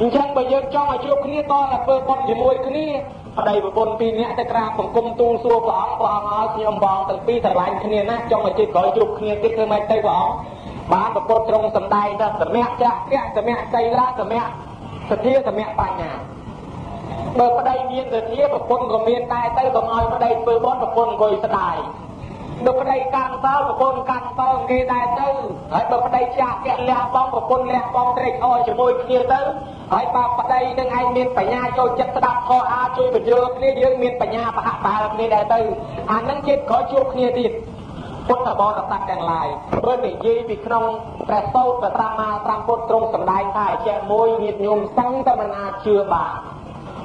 អញ្ចឹងបើយើងចង់ឲ្យជួបគ្នាតតែធ្វើបុណ្យជាមួយគ្នាប្តីប្រពន្ធពីរនាក់ទៅក្រាបបង្គំទូលសួរព្រះអង្គព្រះអង្គឲ្យខ្ញុំបងទាំងពីរស្រឡាញ់គ្នាណាស់ចង់ឲ្យជាតិក្រោយជួបគ្នាទៀតធ្វើម៉េចទៅព្រះអង្គបានប្រពុតត្រង់សម្ដែងថាសមៈចាស់ៈសមៈសីលាសមៈសទ្ធាសមៈបញ្ញាបើប្តីមានសទ្ធាប្រពន្ធក៏មានដែរទៅកុំឲ្យប្តីធ្វើបុណ្យប្រពន្ធអង្គុយស្ដាយបើប្តីកាន់សល់ប្រពន្ធកាន់សល់គេដែរទៅហើយបើប្តីចាស់គេលះបង់ប្រពន្ធលះបង់ត្រេកអរជាមួយគ្នាទៅហើយបើប្តីនឹងឯងមានបញ្ញាចូលចិត្តស្ដាប់ធម៌អាជួយបញ្យល់គ្នាយើងមានបញ្ញាប្រហាក់ប្រហែលគ្នាដែរទៅអានឹងជាតិក្រោយជួបគ្នាទៀតពុទ្ធបរិស័ទទាំងឡាយបើនិយាយពីក្នុងព្រះសូត្រព្រះសម្មាសម្ពុទ្ធទ្រង់សម្ដែងថាជាមួយញាតិញោមសឹងតែមិនអាចជឿបាន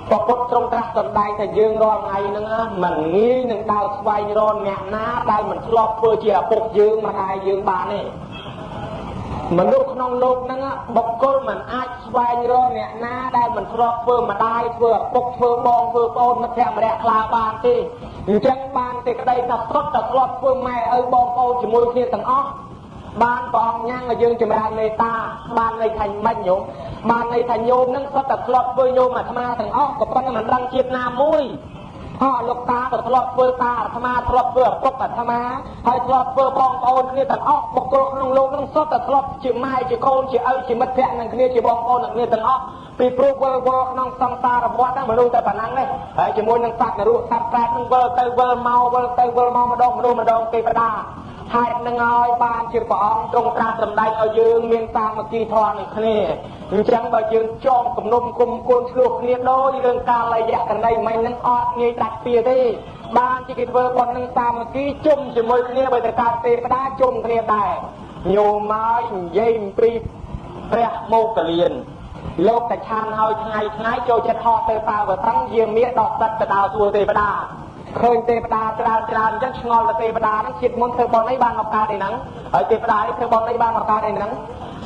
ព្រះពុទ្ធទ្រង់ត្រាស់សម្ដែងថាយើងរាល់ថ្ងៃហ្នឹងមិនងាយនឹងដើរស្វែងរកអ្នកណាដែលមិនធ្លាប់ធ្វើជាឪពុកយើងម្ដាយយើងបានទេមនុស្សក្នុងលោកហ្នឹងបុគ្គលមិនអាចស្វែងរកអ្នកណាដែលមិនធ្លាប់ធ្វើម្ដាយធ្វើឪពុកធ្វើបងធ្វើប្អូនមិត្តភក្តិម្នាក់ខ្លាបានទេអញ្ចឹងបានសេចក្តីថាសុទ្ធតែធ្លាប់ធ្វើម៉ែឪបងប្អូនជាមួយគ្នាទាំងអស់បានព្រះអង្គញ៉ាំងឲ្យយើងចម្រើនមេត្តាបានន័យថាម៉េចញោមបានន័យថាញោមនឹងសុទ្ធតែធ្លាប់ធ្វើញោមអាត្មាទាំងអស់ក៏ប៉ុន្តែមិនដឹងជាតិណាមួយហោលោកតាក៏ធ្លាប់ធ្វើតាអាត្មាធ្លាប់ធ្វើឪពុកអាត្មាហើយធ្លាប់ធ្វើបងប្អូនគ្នាទាំងអស់បុគ្គលក្នុងលោកនឹងសុទ្ធតែធ្លាប់ជាម៉ែជាកូនជាឪជាមិត្តភក្តិនឹងគ្នាជាបងប្អូននឹងគ្នាទាំងអស់ពីព្រោះវិលវល់ក្នុងសង្សារវដ្តហ្នឹងមនុស្សតែប៉ុណ្ណឹងទេហើយជាមួយនឹងសត្វនរកសត្វប្រែតនឹងវិលទៅវិលមកវិលទៅវិលមកម្ដងមនុស្សម្ដងទេវតាហេតុនឹងហើយបានជាព្រះអង្គទ្រង់ត្រាស់សម្ដែងឲ្យយើងមានសាមគ្គីធម៌នឹងគ្នាអញ្ចឹងបើយើងចងគំនុំគុំគួនឆ្លោះគ្នាដោយរឿងកាលយៈកណីមិញនឹងអត់ងាយដាច់ពីទេបានជាគេធ្វើបុណ្យនឹងសាមគ្គីជុំជាមួយគ្នាបើតែកើតទេវតាជុំគ្នាដែរញោមមកនិយាយអំពីព្រះមោគលានលោកតែឆានឲ្យថ្ងៃថ្ងៃចូលចិត្តហោះទៅបាវតឹងយាមាដោះសិតទៅដល់សួរទេវតាឃើញទេវតាច្រើនច្រើនអញ្ចឹងឆ្ងល់ទៅទេវតាហ្នឹងជាតិមុនធ្វើបុណ្យអីបានមកកើតអីហ្នឹងហើយទេវតានេះធ្វើបុណ្យអីបានមកកើតអីហ្នឹង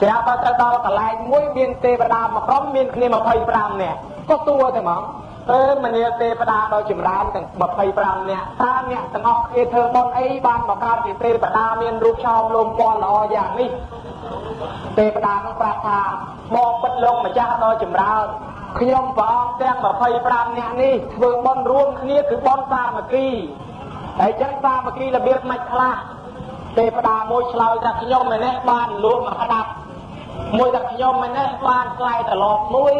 ស្រាប់តែទៅដល់កន្លែងមួយមានទេវតាមួយក្រុមមានគ្នា25នាក់ក៏សួរទៅហ្មងអឺមនាលទេវតាដោយចម្រើនទាំង25នាក់តើអ្នកទាំងអស់គ្នាធ្វើបុណ្យអីបានមកកើតជាទេវតាមានរូបឆោមលោមពណ៌ល្អយ៉ាងនេះទេវតានឹងប្រាប់ថាមកពិតលោកម្ចាស់ដ៏ចម្រើនខ្ញុំព្រះអង្គទាំង25នាក់នេះធ្វើបុណ្យរួមគ្នាគឺបុណ្យសាមគ្គីហើយចឹងសាមគ្គីរបៀបមិនខ្លះទេវតាមួយឆ្លើយថាខ្ញុំម្នាក់បានលក់មកក្តាប់មួយថាខ្ញុំម្នាក់បានខ្លាយត្រឡប់មួយ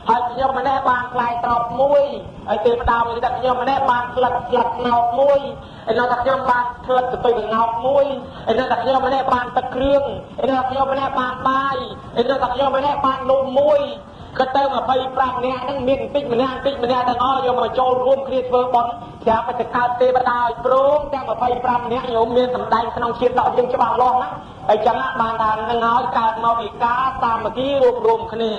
ហើយខ្ញុំម្នាក់បានខ្លាយត្រប់មួយហើយទេវតាមួយថាខ្ញុំម្នាក់បានផ្លិតផ្លិតណោកមួយហើយនៅថាខ្ញុំបានផ្លិតទៅកងោកមួយហើយនៅថាខ្ញុំម្នាក់បានទឹកគ្រឿងហើយនៅថាខ្ញុំម្នាក់បានបាយហើយនៅថាខ្ញុំម្នាក់បានលំមួយក៏ទៅ25នាក់ហ្នឹងមានបន្តិចម្នាក់បន្តិចម្នាក់ទាំងអស់យកមកចូលរួមគ្នាធ្វើបុណ្យស្រាប់តែកើតទេវតាឲ្យព្រមទាំង25នាក់ញោមមានសម្ដែងក្នុងជាតិដកយើងច្បាស់លាស់ណាហើយចឹងបានថានឹងហើយកើតមកពីការសាមគ្គីរួបរวมគ្នា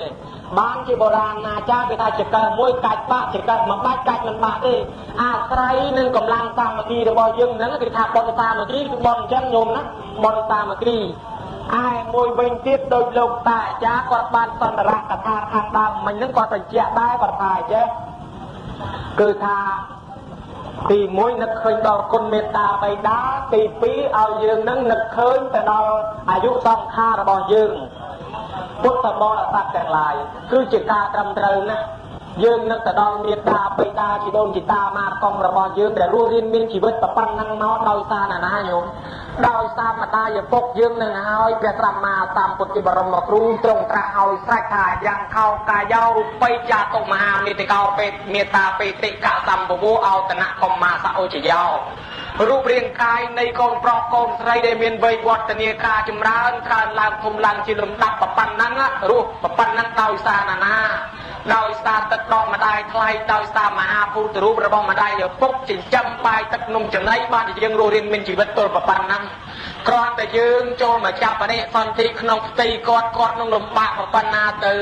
បានជាបុរាណណាចារ្យគេថាចកេះមួយកាច់បាក់ចកេះមួយបាច់កាច់មិនបាក់ទេអាស្រ័យនឹងកម្លាំងសាមគ្គីរបស់យើងហ្នឹងគេថាបុណ្យសាមគ្គីគឺបុណ្យអញ្ចឹងញោមណាបុណ្យសាមគ្គីឯមួយវិញទៀតដោយលោកតាអាចារ្យគាត់បានសន្តរកថាខាងដើមមិញហ្នឹងគាត់បញ្ជាក់ដែរគាត់ថាអញ្ចេះគឺថាទី1នឹកឃើញដល់គុណមេត្តាបិតាទី2ឲ្យយើងនឹងនឹកឃើញទៅដល់អាយុសង្ខាររបស់យើងពុទ្ធបរិស័ទទាំងឡាយគឺជាការត្រឹមត្រូវណាស់យើងនឹកទៅដល់មេត្តាបិតាជីដូនជីតាម៉ាកុងរបស់យើងដែលរស់រានមានជីវិតប៉ុណ្ណឹងមកដោយសារណាណាញោមដោយសារម្ដាយឪពុកយើងនឹងហើយព្រះសម្មាសម្ពុទ្ធបរមគ្រូទ្រង់ត្រាស់ឲ្យស្រេចថាយ៉ាងខោកាយោរូបិចាតុមហាមេតិកោបេមេតាបេតិកសម្ភវោអោតនៈកម្មាសអូចយោ រូបរាងកាយនៃកូនប្រុសកូនស្រីដែលមានវ័យវឌ្ឍនាការចម្រើនកើនឡើងធំឡើងជាលំដាប់ប៉ុណ្ណឹងរស់ប៉ុណ្ណឹងដោយសារណានាដោយសារទឹកដកម្ដាយថ្លៃដោយសារមហាភូតរូបរបស់ម្ដាយឪពុកចិញ្ចឹមបាយទឹកនំចំណីបានជាយើងរស់រានមានជីវិតទល់ប៉ុណ្ណឹងគ្រាន់តែយើងចូលមកចាប់បដិសន្ធិក្នុងផ្ទៃគាត់គាត់នឹងលំបាកប៉ុណ្ណាទៅ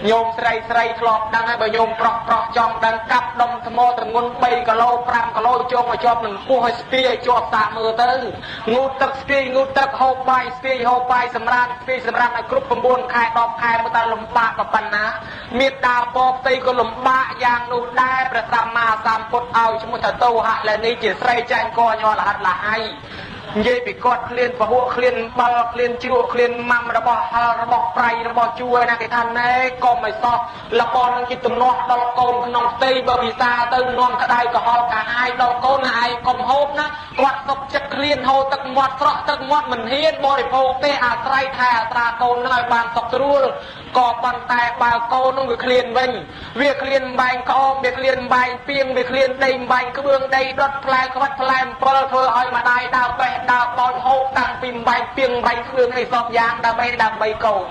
ញោមស្រីស្រីធ្លាប់ដឹងហើយបើញោមប្រុសប្រុសចង់ដឹងកាប់ដុំថ្មទម្ងន់3គីឡូ5គីឡូជោគមកជាប់នឹងពោះឲ្យស្ពាយឲ្យជាប់សាកមើលទៅងូតទឹកស្ពាយងូតទឹកហូបបាយស្ពាយហូបបាយសម្រានស្ពាយសម្រានឲ្យគ្រប់9ខែ10ខែមើលតើលំបាកប៉ុណ្ណាមេត្តាពរផ្ទៃក៏លំបាកយ៉ាងនោះដែរព្រះសម្មាសម្ពុទ្ធឲ្យឈ្មោះថាតោហលនីជាស្រីចាញ់កញ័រលហិតលហៃនិយាយពីគាត់ឃ្លានពហុឃ្លានបាល់ឃ្លានជ្រក់ឃ្លានម៉ាំរបស់ហល់របស់ប្រៃរបស់ជួរណាគេថាណែកុំឲ្យសោះលបនឹងជាទំនាស់ដល់កូនក្នុងផ្ទៃបើពិសាទៅនាំក្តៅក្រហល់កាហាយដល់កូនឯងកុំហូបណាគាត់សុកចិត្តឃ្លានហូរទឹកមាត់ស្រក់ទឹកមាត់មិនហ៊ានបរិភោគទេអាស្រ័យថែអាត្រាកូននឹងឲ្យបានសុខស្រួលក៏ប៉ុន្តែបើកូននឹងវាឃ្លានវិញវាឃ្លានបែងក្អមវាឃ្លានបែងពីងវាឃ្លានដីបែងក្បឿងដីដុតផ្លែក្វិតផ្លែអំពិលធ្វើឲ្យម្ដាយដើរបេះដើរបោចហូបតាំងពីបែងពីងបែងក្បឿងអីសពយ៉ាងដើម្បីដើម្បីកូន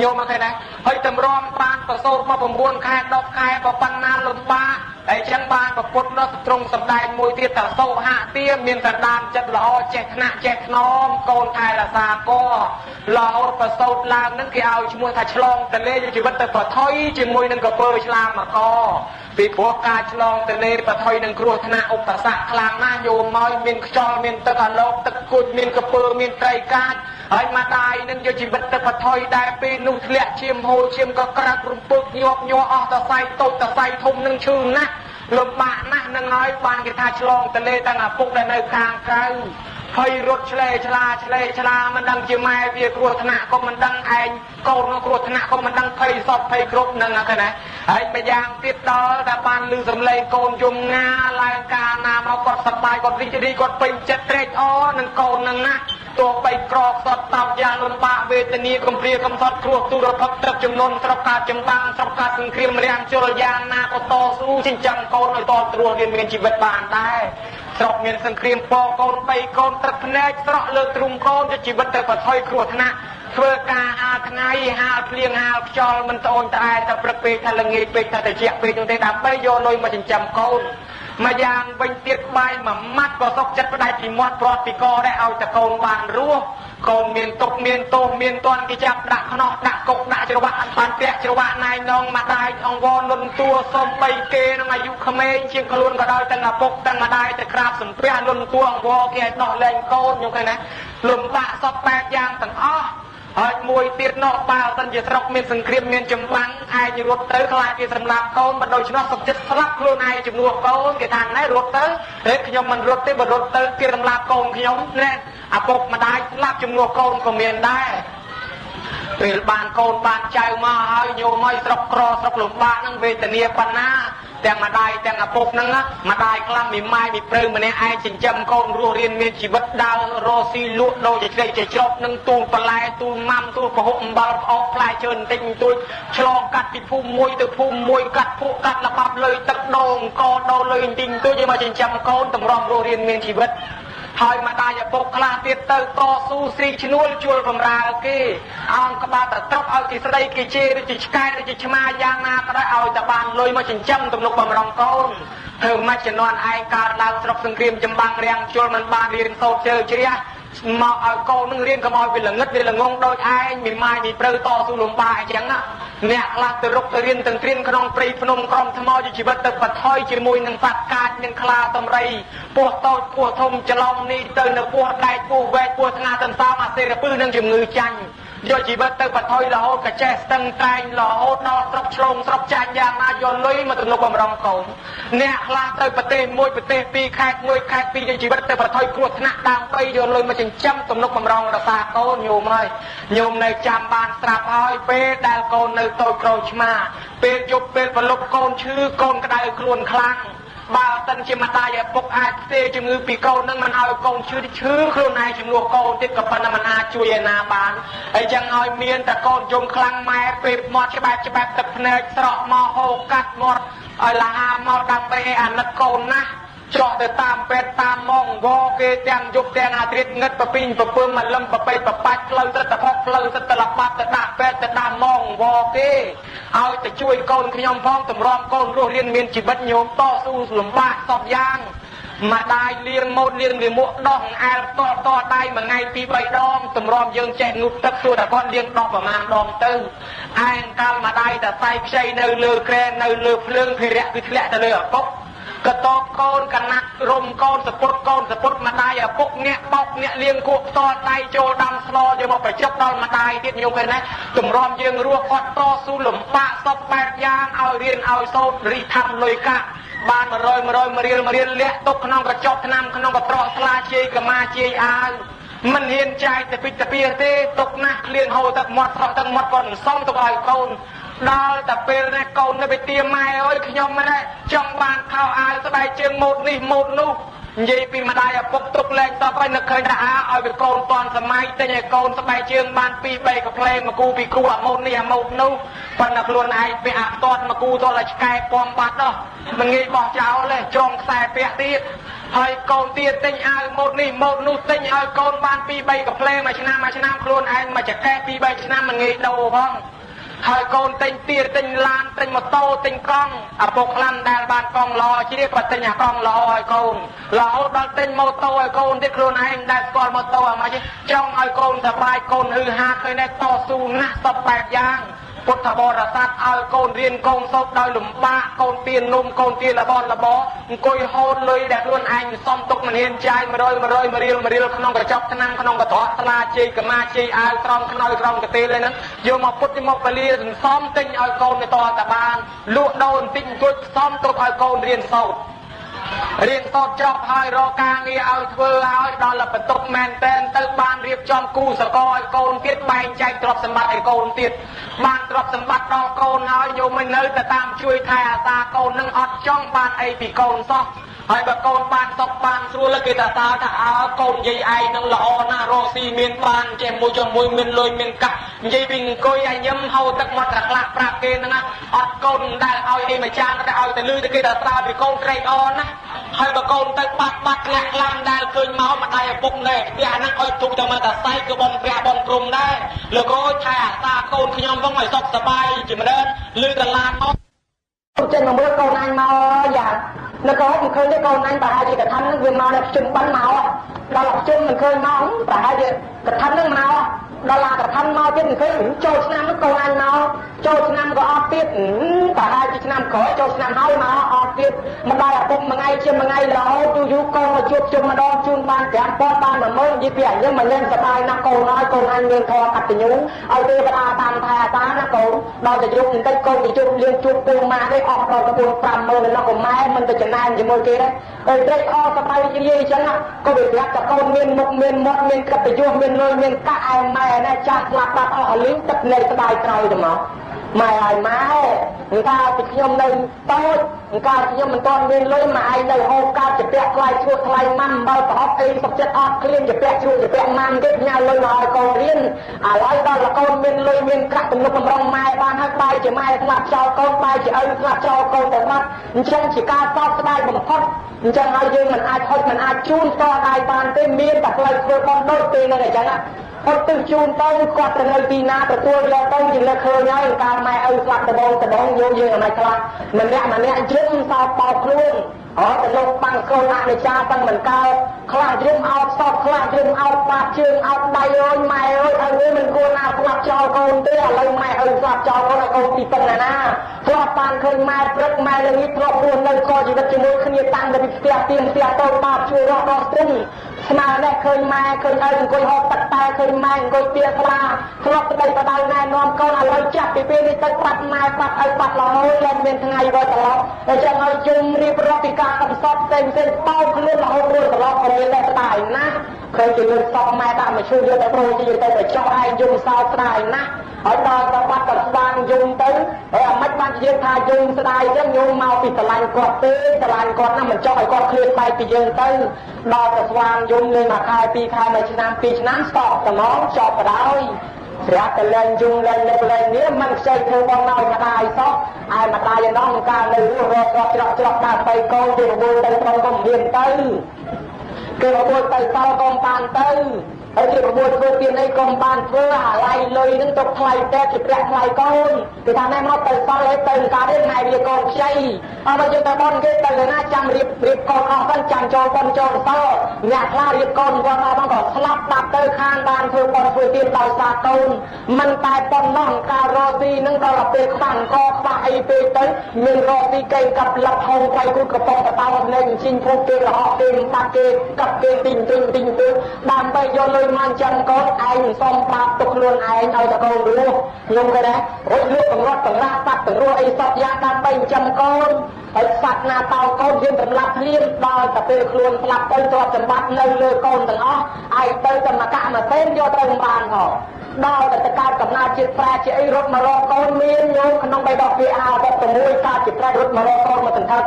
ញោមមកឃើញណាហើយតម្រាំបានប្រសូតមក9ខែ10ខែប៉ុណ្ណាលំបាកហើយចឹងបានប្រពុតនោះត្រង់សម្ដែងមួយទៀតថាសោហៈទាមានសន្តានចិត្តល្អចេះថ្នាក់ចេះថ្នមកូនថែរក្សាករហូតប្រសូតឡើងនឹងគេឲ្យឈ្មោះថាឆ្លងទលេជីវិតទៅប្រថុយជាមួយនឹងកពើឆ្លាមកពីព្រោះការឆ្លងទលេប្រថុយនឹងគ្រោះថ្នាក់ឧបសគ្គខ្លាំងណាស់យោមកមានខ្យល់មានទឹកអាឡោកទឹកគួចមានកពើមានត្រីកាចហើយម្ដាយនឹងយកជីវិតទៅប្រថុយដែរពេលនោះធ្លាក់ឈាមហូរឈាមក៏ក្រាក់រំពើកញាប់ញ័រអស់តសៃតូចតសៃធំនឹងឈឺណាស់លំបាកណាស់នឹងហើយបានគេថាឆ្លងទលេទាំងឪពុកដែលនៅខាងក្រៅហើយរត់ឆ្លេឆ្លាឆ្លេឆ្លាមិនដឹងជាម៉ែវាគ្រោះថ្នាក់ក៏មិនដឹងឯងកូនគ្រោះថ្នាក់ក៏មិនដឹងភ័យសពភ័យគ្រប់នឹងហ្នឹងណាហើយម្យ៉ាងទៀតដល់តែបានលឺសំឡេងកូនយំងាឡើងកាលណាមកគាត់សប្បាយគាត់រីករាយគាត់ពេញចិត្តត្រេកអរនឹងកូននឹងណាទោះបីក្រខ្សត់តោកយ៉ាងលំបាកវេទនាកំព្រាកំសត់គ្រោះទុរភិក្សទឹកចំនួនស្រុកការចម្បាំងស្រុកការសង្គ្រាមរាំងជលយ៉ាងណាក៏តស៊ូចិញ្ចឹមកូនឲ្យតត្រួសរៀនមានជីវិតបានដែរស្រុកមានសង្គ្រាមពកូន3កូនទឹកភ្នែកស្រក់លើទ្រូងកូនទៅជីវិតទៅប្រថុយគ្រោះថ្នាក់ធ្វើការហាលថ្ងៃហាលភ្លៀងហាលខ្យល់មិនត្អូញត្អែតែព្រឹកពេកថាល្ងាចពេកថាត្រជាក់ពេកនោះទេដើម្បីយកលុយមកចិញ្ចឹមកូនមកយ៉ាងវិញទៀតបាយមួយម៉ាត់ក៏សុកចិត្តផ្ដាច់ពីមាត់ព្រាត់ពីកដែរឲ្យតកូនបានរស់កូនមានទុកមានទោសមានតន់គេចាប់ដាក់ខ្នោះដាក់គុកដាក់ច្រវាក់បានពាក់ច្រវាក់ណៃនងម្ដាយអង្វរនុនតួសំបីគេនឹងអាយុក្មេងជាងខ្លួនក៏ដោយទាំងឪពុកទាំងម្ដាយទៅក្រាបសំពះនុនតួអង្វរគេឲ្យដោះលែងកូនខ្ញុំឃើញណាលំបាកសពបែបយ៉ាងទាំងអស់ហើយមួយទៀតនោះបើសិនជាស្រុកមានសង្គ្រាមមានចម្បាំងឯងរត់ទៅខ្លាចគេសម្លាប់កូនបើដូច្នោះសុខចិត្តស្លាប់ខ្លួនឯងជំនួសកូនគេថាណែរត់ទៅហេខ្ញុំមិនរត់ទេបើរត់ទៅគេសម្លាប់កូនខ្ញុំណែឪពុកម្ដាយស្លាប់ជំនួសកូនក៏មានដែរពេលបានកូនបានចៅមកហើយញោមឲ្យស្រុកក្រស្រុកលំបាកនឹងវេទនាប៉ុណ្ណាទាំងម្ដាយទាំងឪពុកហ្នឹងម្ដាយខ្លះមីម៉ាយមីព្រៅម្នាក់ឯងចិញ្ចឹមកូនរស់រៀនមានជីវិតដើររស់ស៊ីលក់ដូចជាឆ្លេជាច្រប់នឹងទូលបន្លែទូលម៉ាំទូលប្រហុកអំបិលផ្អកផ្លែជើបន្តិចបន្តួចឆ្លងកាត់ពីភូមិមួយទៅភូមិមួយកាត់ភក់កាត់ល្បាប់លុយទឹកដងកដោលុយបន្តិចបន្តួចយកមកចិញ្ចឹមកូនតម្រាំរស់រៀនមានជីវិតហើយម្ដាយឪពុកខ្លះទៀតទៅតស៊ូស្រីឈ្នួលជួលបំរើគេអង្គក្បាលតត្រប់ឲ្យគេស្ដីគេជេរឬជាឆ្កែឬជាឆ្មាយ៉ាងណាក៏ដោយឲ្យតែបានលុយមកចិញ្ចឹមទំនុកបំរុងកូនធ្វើម៉េចជំនាន់ឯងកើតឡើងស្រុកសង្គ្រាមចម្បាំងរាំងជលមិនបានរៀនសូត្រជើជ្រះមកឲ្យកូននឹងរៀនកុំឲ្យវាល្ងឹតវាល្ងងដូចឯងមីម៉ាយមីព្រៅតស៊ូលំបាកអញ្ចឹងណាអ្នកខ្លះទៅរុកទៅរៀនទាំងត្រៀនក្នុងព្រៃភ្នំក្រំថ្មជាជីវិតទៅបថុយជាមួយនឹងសត្វកាចនិងខ្លាសំរីពោះតូចពោះធំច្រឡំនេះទៅនៅពោះដែកពោះវែកពោះថ្ងាសន្សំអាសេរពឹសនិងជំងឺចាញ់យកជីវិតទៅបថុយរហូតកចេះស្ទឹងត្រែងរហូតដល់ស្រុកឆ្លងស្រុកចាញ់យ៉ាងណាយកលុយមកទំនុកបំរុងកូនអ្នកខ្លះទៅប្រទេសមួយប្រទេសពីរខេត្តមួយខេត្តពីរយកជីវិតទៅបថុយគ្រោះថ្នាក់ដើម្បីយកលុយមកចិញ្ចឹមទំនុកបំរុងរក្សាកូនញោមហើយញោមនៅចាំបានស្រាប់ហើយពេលដែលកូននៅតូចក្រូចឆ្មាពេលយប់ពេលប្រលប់កូនឈឺកូនក្តៅខ្លួនខ្លាំងបើសិនជាម្ដាយឪពុកអាចផ្ទេរជំងឺពីកូននឹងមិនឲ្យកូនឈឺឈឺខ្លួនឯងជំនួសកូនទៀតក៏ប៉ុន្តែមិនអាចជួយឯណាបានហើយចឹងឲ្យមានតែកូនយំខ្លាំងម៉ែពេលមាត់ច្បាប់ច្បាប់ទឹកភ្នែកស្រក់មកហូរកាត់មាត់ឲ្យលហាមកដើម្បីឲ្យអាណិតកូនណាស់ចោះទៅតាមពេទ្យតាមម៉ង វគេទាំងយប់ទាំងអាត្រិតងឹតប្រពីងប្រពើមលឹមប្របីប្របាច់ផ្លូវសិតតផុកផ្លូវសិតតលបាត់ទៅដាក់ពេទ្យទៅដាក់ម៉ងវគេឲ្យទៅជួយកូនខ្ញុំផងតម្រាំកូនរស់រៀនមានជីវិតញោមតស៊ូលំបាកសពយ៉ាងម្ដាយលាងម៉ូតលាងលាមកដោះអែលតតដៃមួយថ្ងៃពីរបីដងតម្រាំយើងចេះងូតទឹកសួរតែគាត់លាងដោះប្រមាណដងទៅឯងកាលម្ដាយតែសៃខ្ចីនៅលើក្រែនៅលើភ្លើងភិរៈគឺធ្លាក់ទៅលើឪពុកកតបកូនកណាត់រុំកូនសពុតកូនសពុតម្ដាយឪពុកអ្នកបោកអ្នកលាងគក់ផ្ទាល់ដៃចូលដាំស្លយកមកបញ្ចុកដល់ម្ដាយទៀតញោមឃើញណាតម្រាំយើងរស់គាត់តស៊ូលំបាកសពបែបយ៉ាងឲ្យរៀនឲ្យសូត្ររិះធ្វើលុយកាក់បាន100 100 1រៀល1រៀលលាក់ទុកក្នុងកញ្ចប់ថ្នាំក្នុងកត្រកស្លាជាយកមាជាយអាវមិនហ៊ានចាយទៅពីទៅពីទេទុកណាស់ឃ្លៀងហូរទឹកមាត់ស្រក់ទឹកមាត់គាត់សំទុកឲ្យកូនដល់តែពេលនេះកូននៅไปទាម៉ែអើយខ្ញុំមិនដែរចង់បានខោអាវស្បែកជើងម៉ូតនេះម៉ូតនោះនិយាយពីម្ដាយឪពុកទុកលែងតបហើយនឹកឃើញថាអាឲ្យវាកូនតន់សម័យទិញឲ្យកូនស្បែកជើងបាន2 3កាផ្លេមកគូពីគូអាម៉ូតនេះអាម៉ូតនោះប៉ុន្តែខ្លួនឯងពាក់អាផ្ទាត់មកគូទល់ឲ្យឆ្កែពំបាត់ដោះមិនងាយបោះចោលទេចងខ្សែពាក់ទៀតហើយកូនទៀតទិញអាវម៉ូតនេះម៉ូតនោះទិញឲ្យកូនបាន2 3កាផ្លេមួយឆ្នាំមួយឆ្នាំខ្លួនឯងមកចកេះ2 3ឆ្នាំមិនងាយដូរផងហើយកូនទិញទៀតទិញឡានទិញម៉ូតូទិញកង់ឪពុកខ្លាំងដែលបានកង់ល្អជ្រាបក៏ទិញអាកង់ល្អឲ្យកូនរហូតដល់ទិញម៉ូតូឲ្យកូនទៀតខ្លួនឯងដែលស្គាល់ម៉ូតូអាម៉េចចង់ឲ្យកូនសប្បាយកូនហឺហាឃើញតែតស៊ូណាស់សពបែបយ៉ាងពុទ្ធបរិស័ទឲ្យកូនរៀនកូនសូត្រដោយលំបាកកូនទៀននំកូនទៀនរបរបអង្គុយហូតលុយដែលខ្លួនឯងសំទុកមិនហ៊ានចាយ100 100 1រៀល1រៀលក្នុងកញ្ចប់ថ្នាំក្នុងកត្រកស្លាជ័យកមាជ័យអាវក្រមខ្នើយក្រមកទេលហ្នឹងយកមកពុតយកមកពលាសន្សំទិញឲ្យកូនទៅតតាបានលក់ដូរបន្តិចបន្តួចសំទុកឲ្យកូនរៀនសូត្ររៀនសូត្រចប់ហើយរកការងារឲ្យធ្វើឲ្យដល់បន្ទុកមែនតែនទៅបានរៀបចំគូសកលឲ្យកូនទៀតបែងចែកទ្រព្យសម្បត្តិឲ្យកូនទៀតបានទ្រព្យសម្បត្តិដល់កូនហើយញោមមិននៅតែតាមជួយថែអាសាកូននឹងអត់ចង់បានអីពីកូនសោះហើយបើកូនបានសុខបានស្រួលគេថាតើថាអើកូនយាយឯងនឹងល្អណាស់រកស៊ីមានបានចេះមួយចុះមួយមានលុយមានកាក់និយាយពីអង្គុយឲ្យញឹមហូរទឹកមាត់តែខ្លះប្រាប់គេហ្នឹងណាអត់កូនមិនដែលឲ្យអីមួយចានតែឲ្យតែលឺតែគេថាត្រាពីកូនក្រែកអនណាហើយបើកូនទៅបាត់បាត់ធ្លាក់ខ្លាំងដែលឃើញមកម្ដាយឪពុកណែផ្ទះហ្នឹងឲ្យទុកតែមកតែសៃគឺបំព្រះបំព្រំដែរលោកអើយថែអាសាកូនខ្ញុំផងឲ្យសុខសប្បាយចម្រើនលឺតឡានមកចេញមកមើលកូនអញមកយ៉ាងនៅកូនមិនឃើញទេកូនអញប្រហែលជាកថាហ្នឹងវាមកនៅជុំបិណ្ឌមកដល់ជុំមិនឃើញមកប្រហែលជាកថាហ្នឹងមកដល់ឡាកថាមកទៀតមិនឃើញចូលឆ្នាំហ្នឹងកូនអញមកចូលឆ្នាំក៏អត់ទៀតប្រហែលជាឆ្នាំក្រោយចូលឆ្នាំហើយមកអត់ទៀតម្ដាយឪពុកមួយថ្ងៃជាមួយថ្ងៃរហូតយូរយូរកូនមកជួបជុំម្ដងជូនបាន5000បាន10000និយាយពីអញមកលេងសប្បាយណាស់កូនហើយកូនអញមានធម៌កតញ្ញូឲ្យទេវតាតាមថែអាតាណាកូនដល់តែយប់បន្តិចកូនទៅជួបលៀងជួបពូម៉ាទេអស់ដល់ទៅ4 50000នៅកុំម៉ែមិនទៅចំណែនជាមួយគេដែរអើយត្រេកអរសប្បាយរីករាយអញ្ចឹងក៏វាប្រាប់តែកូនមានមុខមានមាត់មានកិត្តិយសមានលុយមានកាក់ឯម៉ែណាចាស់ស្លាប់បាត់អស់អលីងទឹកភ្នែកស្ដាយក្រោយទៅមកម៉ែហើយម៉ែកាលពីខ្ញុំនៅតូចកាលខ្ញុំមិនទាន់មានលុយម៉ែឯងនៅហូបកាត់ជាពាក់ថ្លៃឈួតថ្លៃម៉ាំអំបិលប្រហុកអីសុខចិត្តអត់ឃ្លានជាពាក់ជ្រូកជាពាក់ម៉ាំទៀតញ៉ាំលុយមកឲ្យកូនរៀនឥឡូវដល់កូនមានលុយមានកាក់ទំនុកបំរុងម៉ែបានហើយបាយជាម៉ែស្លាប់ចោលកូនបាយជាឪស្លាប់ចោលកូនទៅបាត់អញ្ចឹងជាការសោកស្ដាយបំផុតអញ្ចឹងហើយយើងមិនអាចហុចមិនអាចជូនតដៃបានទេមានតែផ្លូវធ្វើបុណ្យដូចពេលហ្នឹងអញ្ចឹងហត់ទឹកជូនទៅគាត់ទៅនៅទីណាទទួលយកទៅយើងលើឃើញហើយកាលម៉ែឪស្លាប់ដបងដបងយើងយើងអត់ខ្លះម្នាក់ម្នាក់យំសោកបោកខ្លួនអត់ទៅលោកបាំងកូនអនិច្ចាទាំងមិនកើតខ្លះយំអោបសពខ្លះយំអោបបាតជើងអោបដៃអើយម៉ែអើយឪមិនគួរណាស្លាប់ចោលកូនទេឥឡូវម៉ែឪស្លាប់ចោលកូនឲ្យកូនទីពឹងណាណាធ្លាប់បានឃើញម៉ែព្រឹកម៉ែល្ងាចធ្លាប់រស់នៅកជីវិតជាមួយគ្នាតាំងពីផ្ទះទៀងផ្ទះតូចបាបជួយរកដល់ស្ទឹងស្មើនេះឃើញម៉ែឃើញឪអង្គុយហូបទឹកតែឃើញម៉ែអង្គុយទៀស្លាធ្លាប់ប្តីបដៅណែនាំកូនឥឡូវចាប់ពីពេលនេះទៅបាត់ម៉ែបាត់ឪបាត់រហូតលែងមានថ្ងៃវិលត្រឡប់តែចឹងឲ្យជុំរៀបរាប់ពីការកំសត់ផ្សេងផ្សេងបោកខ្លួនរហូតរួចត្រឡប់ក៏មានតែស្ដាយណាស់ឃើញជាលើកសក់ម៉ែដាក់មកជួយយកទៅប្រូជាទៅទៅចោះឯងយំសោកស្ដាយណាស់ហើយដល់ទៅបាត់ក៏ស្វាងយំទៅហើយអាម៉េចបានយើងថាយំស្ដាយចឹងញោមមកពីស្រឡាញ់គាត់ទេស្រឡាញ់គាត់ណាស់មិនចង់ឲ្យគាត់ឃ្លាតបែកពីយើងទៅដល់ទៅស្វាងយំលេងមួយខែពីរខែមួយឆ្នាំពីរឆ្នាំស្តក់ត្មងចប់បដ ாய் ស្រាប់តែលែងយំលែងនឹកលែងនេះមិនខ្ចីធ្វើបងឲ្យម្ដាយសោះឯម្ដាយឯនោះកាលនៅរស់រកច្រកច្រកដើម្បីកូនទីរវល់ទៅត្រង់ក៏មានទៅ គេបបួលទៅសល់កុំបានទៅហើយគេបបួលធ្វើទៀនអីកុំបានធ្វើអាឡៃលុយនឹងទុកថ្លៃតែជាប្រាក់ថ្លៃកូនគេថាណែមកទៅសល់ឲ្យទៅកាទេម៉ែវាកូនខ្ចីអត់បើយើងទៅបនគេទៅណាចាំរៀបរៀបកូនអស់សិនចាំចូលបនចូលសល់អ្នកខ្លះរៀបកូនគាត់អស់ហ្នឹងក៏ស្លាប់បាត់ទៅខាងបានធ្វើបនធ្វើទៀនដោយសារកូនមិនតែប៉ុណ្ណោះការរកស៊ីនឹងដល់ពេលខ្វះអង្គខ្វះអីពេកទៅមានរកស៊ីកេងកាប់លឹកហងໄຟគូកំប៉ុងតតោភ្នែកជីងភូគេរហកគេបាត់គេកាប់គេទីងទីងទីងទៅដើម្បីយកលុយមកចាំកូនឯងសុំបាបទុកខ្លួនឯងឲ្យតកូនរស់ខ្ញុំគេដែររួចលក់បង្រត់បង្រាស់សត្វទាំងរស់អីសពយ៉ាងដើម្បីចាំកូនហើយសត្វណាតោកូនយើងសម្លាប់ភ្លាមដល់តែពេលខ្លួនស្លាប់ទៅទ្រព្យសម្បត្តិនៅលើកូនទាំងអស់ឯងទៅតែមកកាក់មកសេនយកទៅមិនបានផងដល់តែទៅកើតកំណើតជាតិប្រែជាអីរត់មករកកូនមានញោមក្នុងបៃដកពីអា16កើតជាប្រែរត់មករកកូនមកសន្ធឹក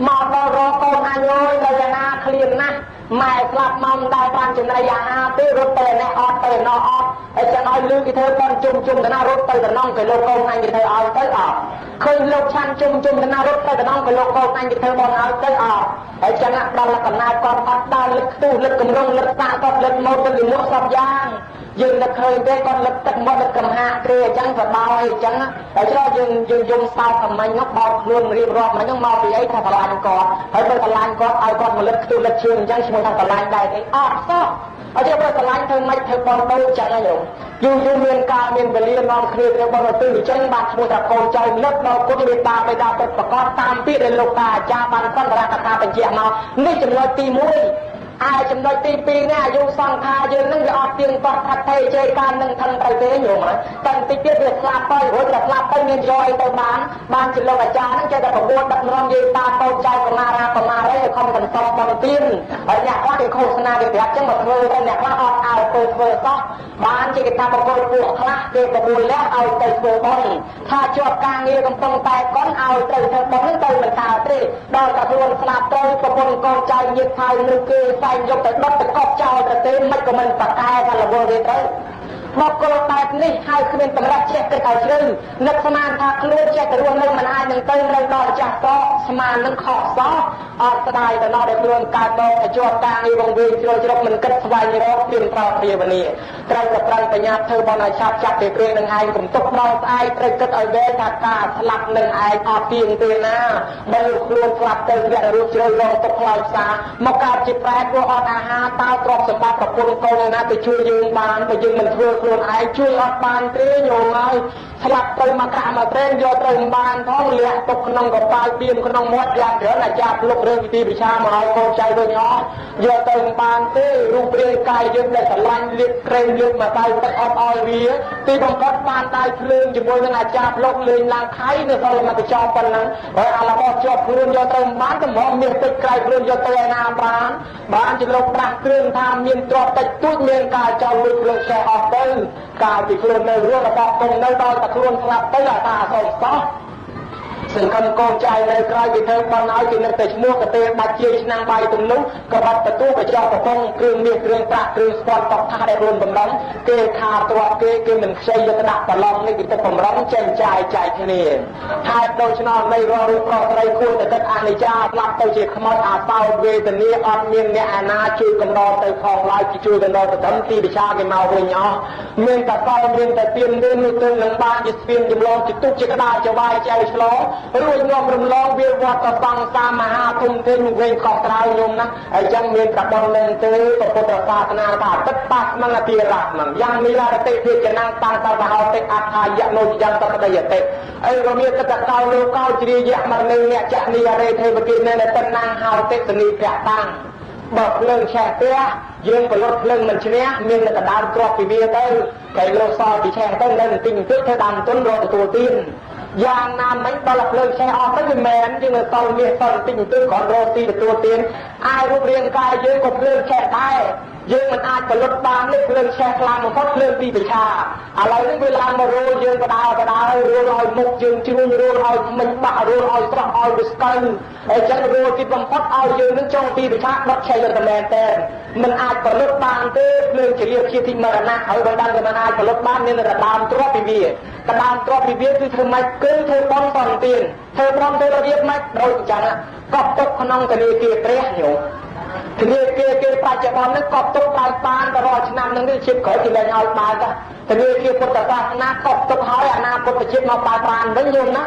មកដល់រកកូនអញអើយនៅឯណាឃ្លានណាស់ម៉ែស្លាប់មកមិនដល់បានចំណីអាហារទេរត់ទៅឯនេះអត់ទៅឯណោះអត់ហើយចឹងឲ្យលឺគេធ្វើបន់ជុំជុំទៅណារត់ទៅតំណងគេលោកកូនអញគេធ្វើឲ្យទៅអត់ឃើញលោកឆាន់ជុំជុំទៅណារត់ទៅតំណងគេលោកកូនអញគេធ្វើបន់ឲ្យទៅអត់ហើយចឹងដល់កំណើតគាត់អត់ដល់លឹកខ្ទុះលឹកកម្រងលឹកសាគាត់លឹកម៉ូតលឹកលក់សពយ៉ាងយើងនឹកឃើញទេគាត់លឹកទឹកមាត់លឹកកំហាកទេអញ្ចឹងសបោអីអញ្ចឹងហើយច្រយើងយើងយំសោកកំមិញនោះបោកខ្លួនរៀបរាប់មិញនោះមកពីអីថាស្រឡាញ់គាត់ហើយបើស្រឡាញ់គាត់ឲ្យគាត់មកលឹកខ្ទុះលឹកជើងអញ្ចឹងឈ្មោះថាស្រឡាញ់ដែរទេអត់សោះអត់ទេបើស្រឡាញ់ធ្វើម៉េចធ្វើបន់ដូចចឹងហ្នឹងញោមយូរយូរមានការមានវេលានាំគ្នាទៅបន់ទៅអញ្ចឹងបានឈ្មោះថាកូនចៅនឹកដល់គុណមេត្តាបិតាពិតប្រកបតាមពាក្យដែលលោកតាអាចារ្យបានសន្ទរកថាបញ្ជាក់មកនេះចំណុចទី1ឯចំណុចទី2នេះអាយុសង្ខារយើងនឹងវាអត់ទៀងទាត់ថាត់ទេជ័យការនឹងថឹងទៅទេញោមតែបន្តិចទៀតវាស្លាប់ទៅរួចតែស្លាប់ទៅមានយកអីទៅបានបានជាលោកអាចារ្យហ្នឹងចេះតែប្រគួតដឹកនាំយាយតាកូនចៅកមារាកមារីឲ្យខំសន្សំបន់ទៀនហើយអ្នកខ្លះគេឃោសនាគេប្រាប់ចឹងមកធ្វើទៅអ្នកខ្លះអត់ឲ្យទៅធ្វើសោះបានជាគេថាបកគលពួកខ្លះគេប្រគួលលះឲ្យទៅធ្វើបុណ្យថាជាប់ការងារកំពុងតែកុនឲ្យទៅធ្វើបុណ្យទៅមិនកើតទេដល់តែខ្លួនស្លាប់ទៅប្រពន្ធកូនចៅញាតិថៅនឹងគេសែងយកទៅដុតទៅកប់ចោលទៅទេមិនក៏មិនប្រកែថារវល់ទេទៅមកគល់បែបនេះហើយគ្មានតម្រាប់ចេះគិតឲ្យជ្រៅនឹកស្មានថាខ្លួនចេះតែរស់នៅមិនអាចនឹងទៅនៅដល់ចាស់សក់ស្មាននឹងខកសោះអត់ស្ដាយទៅដល់ដែលខ្លួនកើតមកទៅជាប់ការងារវងវែងជ្រុលជ្រុកមិនគិតស្វែងរកទៀនប្រោភាវនាត្រូវតែប្រឹងបញ្ញាធ្វើបន់ឲ្យឆាប់ចាប់ពីព្រាងនឹងឯងកុំទុកដល់ស្អែកត្រូវគិតឲ្យវែងថាការស្លាប់នឹងឯងអត់ទៀងទេណាបើខ្លួនស្លាប់ទៅវគ្គរូបជ្រៅរងទុកខ្លោចផ្សាមកកើតជាប្រែព្រោះអត់អាហារតើទ្រព្យសម្បត្តិប្រពន្ធកូនឯណាទៅជួយយើងបានបើយើងមិនធ្វើខ្លួនឯងជួយអត់បានទេញោមហើយស្លាប់ទៅមកកាក់មកត្រេនយកទៅមិនបានផងលាក់ទុកក្នុងកប៉ាល់បៀមក្នុងមាត់យ៉ាងច្រើនអាចារ្យលុករឿងវិធីវិឆាមកឲ្យកូនចៅវិញអស់យកទៅមិនបានទេរូបរាងកាយយើងដែលស្រឡាញ់លាបក្រែមលាបមកដៅទឹកអត់ឲ្យវាទីបំផុតបានដៅភ្លើងជាមួយនឹងអាចារ្យលុកលេងឡើងខៃនៅសល់មកកញ្ចក់ប៉ុណ្ណឹងហើយអារបស់ជាប់ខ្លួនយកទៅមិនបានតម្រុំមានពេជ្រក្រៃខ្លួនយកទៅឯណាបានបានជាលោកប្រាស់គ្រឿងថាមានទ្រព្យតិចតួចមានការចោលលុយគ្រឿងឆេះអស់ទៅកាលពីខ្លួននៅរស់របស់គង់នៅដល់តែខ្លួនស្លាប់ទៅអាតាអសោសោះសង្ឃឹមកូនចៅនៅក្រោយគេធ្វើបន់ឲ្យគេនឹកតែឈ្មោះកទេបាច់ជាឆ្នាំងបាយទំនុះក៏បាត់ទទួលកញ្ចក់កំប៉ុងគ្រឿងមាសគ្រឿងប្រាក់គ្រឿងស្ពាន់តកថាដែលខ្លួនបំរុងគេខាទ្រព្យគេគេមិនខ្ចីយកទៅដាក់ប្រឡងនេះគេទៅបំរុងចេញចាយចាយគ្នាហើយដូច្នោះនៃរាល់រូបប្រុសស្រីគួរតែគិតអនិច្ចាស្លាប់ទៅជាខ្មោចអាសោតវេទនាអត់មានអ្នកអាណាជួយកំដរទៅផងឡើយគេជួយកំដរទៅត្រឹមទីវិឆាគេមកវិញអស់មានតែកលមានតែទៀននេះនោះទៅនឹងបានជាស្ពានចម្លងជាទុកជាក្តារចវាយចែវឆ្លងរួចនាំរំលងវាវត្តសង្សារមហាធំធេងវិញកោះត្រៅញោមណាហើយចឹងមានប្របុននឹងទេពុទ្ធសាសនាថាទឹកបាស្មងអតិរៈមយ៉ាងនិរតិភិចនាំងតាំងតបហោតិអដ្ឋាយៈនោយ៉ាងតបដយតិអីរមាកតកោលោកោជ្រាយៈមរណីអ្នកចនីអរេទេវគិនេតណាងហោតិសនីភៈតាំងបើភ្លើងឆេះផ្ទះយើងប្រលត់ភ្លើងមិនឈ្នះមានតែកដើមគ្រាប់ពីវាទៅកែលោកសល់ពីឆេះទៅនៅបន្តិចបន្តួចធ្វើដើមទុនរកទទួលទានយ៉ាងណាមិញដល់ភ្លើងឆេះអស់ទៅវាមែនយើងនៅសល់មាសសល់បន្តិចបន្តួចគ្រាន់រកស៊ីទទួលទានអាយរូបរាងកាយយើងក៏ភ្លើងឆេះដែរយើងមិនអាចផលិតបានទេភ្លើងឆេះខ្លាំងបំផុតភ្លើងទីប្រឆាឥឡូវនេះវាឡើងមករោលយើងបដាបដារោលឲ្យមុខយើងជ្រួញរោលឲ្យថ្មិញបាក់រោលឲ្យស្រស់ឲ្យវាស្កើហើយចឹងរោលទីបំផុតឲ្យយើងនឹងចូលទីប្រឆាដុតឆេះយកតែមែនទេមិនអាចផលិតបានទេភ្លើងជាលាជាទីមរណៈហើយបើដឹងថាមិនអាចផលិតបានមានតែដើមទ្របពីវាតដើមទ្របពីវាគឺធ្វើម៉េចគឺធ្វើបន់សន្ទានធ្វើបន់ធ្វើរបៀបម៉េចដូចអញ្ចឹងកប់ទុកក្នុងធនាគារព្រះញោម ធនាគារគេបច្ចុប្បន្នហ្នឹងកប់ទុកបើកបានទៅរាល់ឆ្នាំហ្នឹងនេះជាតិក្រោយគេលែងឲ្យបើកធនាគារពុទ្ធសាសនាកប់ទុកហើយអនាគតជាតិមកបើកបានវិញញោមណា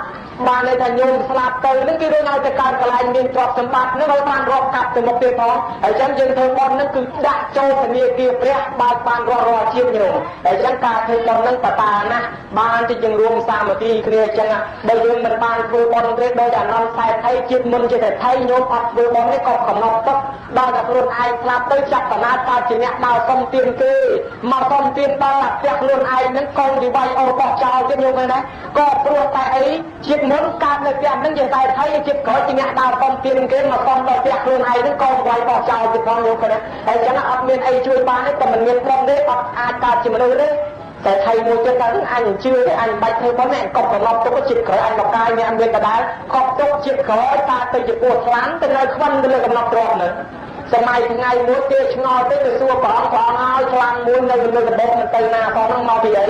បានន័យថាញោមស្លាប់ទៅហ្នឹងគេរឿងឲ្យទៅកើតកន្លែងមានទ្រព្យសម្បត្តិហ្នឹងឲ្យបានរាប់កាប់ទៅមុខទៀតផងហើយចឹងយើងធ្វើបុណ្យហ្នឹងគឺដាក់ចូលធនាគារព្រះបើកបានរាល់រាល់ជាតិញោមហើយចឹងការធ្វើបុណ្យហ្នឹងបតាណាស់បានទីយើងរួមសាមគ្គីគ្នាចឹងបើយើងមិនបានធ្វើបុណ្យទេដោយអានន្ទសេដ្ឋីជាតិមុនជាសេដ្ឋីញោមអត់ធ្វើបុណ្យទេក៏កំណត់ទុកដល់តែខ្លួនឯងស្លាប់ទៅចាប់កណាតកើតជាអ្នកដើរសុំទានគេមកសុំទានដល់តែផ្ទះខ្លួនឯងហ្នឹងកូនទីវាយអូបោះចោលទៀតញោមឃើញទេក៏ព្រោះតែអីជាតិមុនកើតនៅផ្ទះហ្នឹងជាសេដ្ឋីជាតិក្រោយជាអ្នកដើរសុំទានគេមកសុំដល់ផ្ទះខ្លួនឯងហ្នឹងកូនវាយបោះចោលទៀតផងញោមឃើញទេហើយចឹងអត់មានអីជួយបានទេតែមិនមានបុណ្យទេអត់អាចកើតជាមនុស្សទេតែថៃមួយទៀតទៅអញជឿទេអញបាច់ធ្វើបុណ្យទេអញកប់កំឡប់ទុកជាតិក្រោយអញមកកាយអ្នកមានដដែលកប់ទុកជាតិក្រោយតាទៅជាពោះខ្លាំងទៅនៅខ្វិនទៅលើកំណត់ទ្រព្យនៅសម័យថ្ងៃមួយគេឆ្ងល់ទៅទៅសួរព្រះអង្គព្រះអង្គឲ្យខ្លាំងមួយនៅលើកបោកមិនទៅណាផងហ្នឹងមកពីអី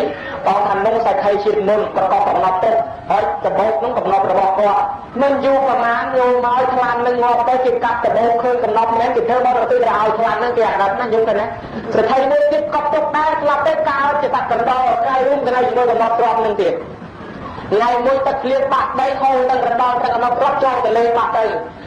បងថានងសក្ខីជាតិមុនប្រកបកំណត់ទុកហើយកបោកហ្នឹងកំណត់របស់គាត់មិនយូរប្រហែលញោមមកខ្លាំងនឹងងាប់ទៅគេកាត់កបោកឃើញកំណត់មែនគេធ្វើបរទេសទៅឲ្យខ្លាំងហ្នឹងគេអាណិតណាយល់ទៅណាសទ្ធិមួយទៀតកប់ទុកដែរស្លាប់ទៅកើតជាសត្វកណ្ដុរកាយរួមទៅនៅជាមួយកំណត់ទ្រព្យនឹងទៀតថ្ងៃមួយទឹកភ្លៀងបាក់ដីហូរទាំងកណ្ដុរទាំងកំណត់ទ្រព្យចូលទៅលេងបាក់ទៅ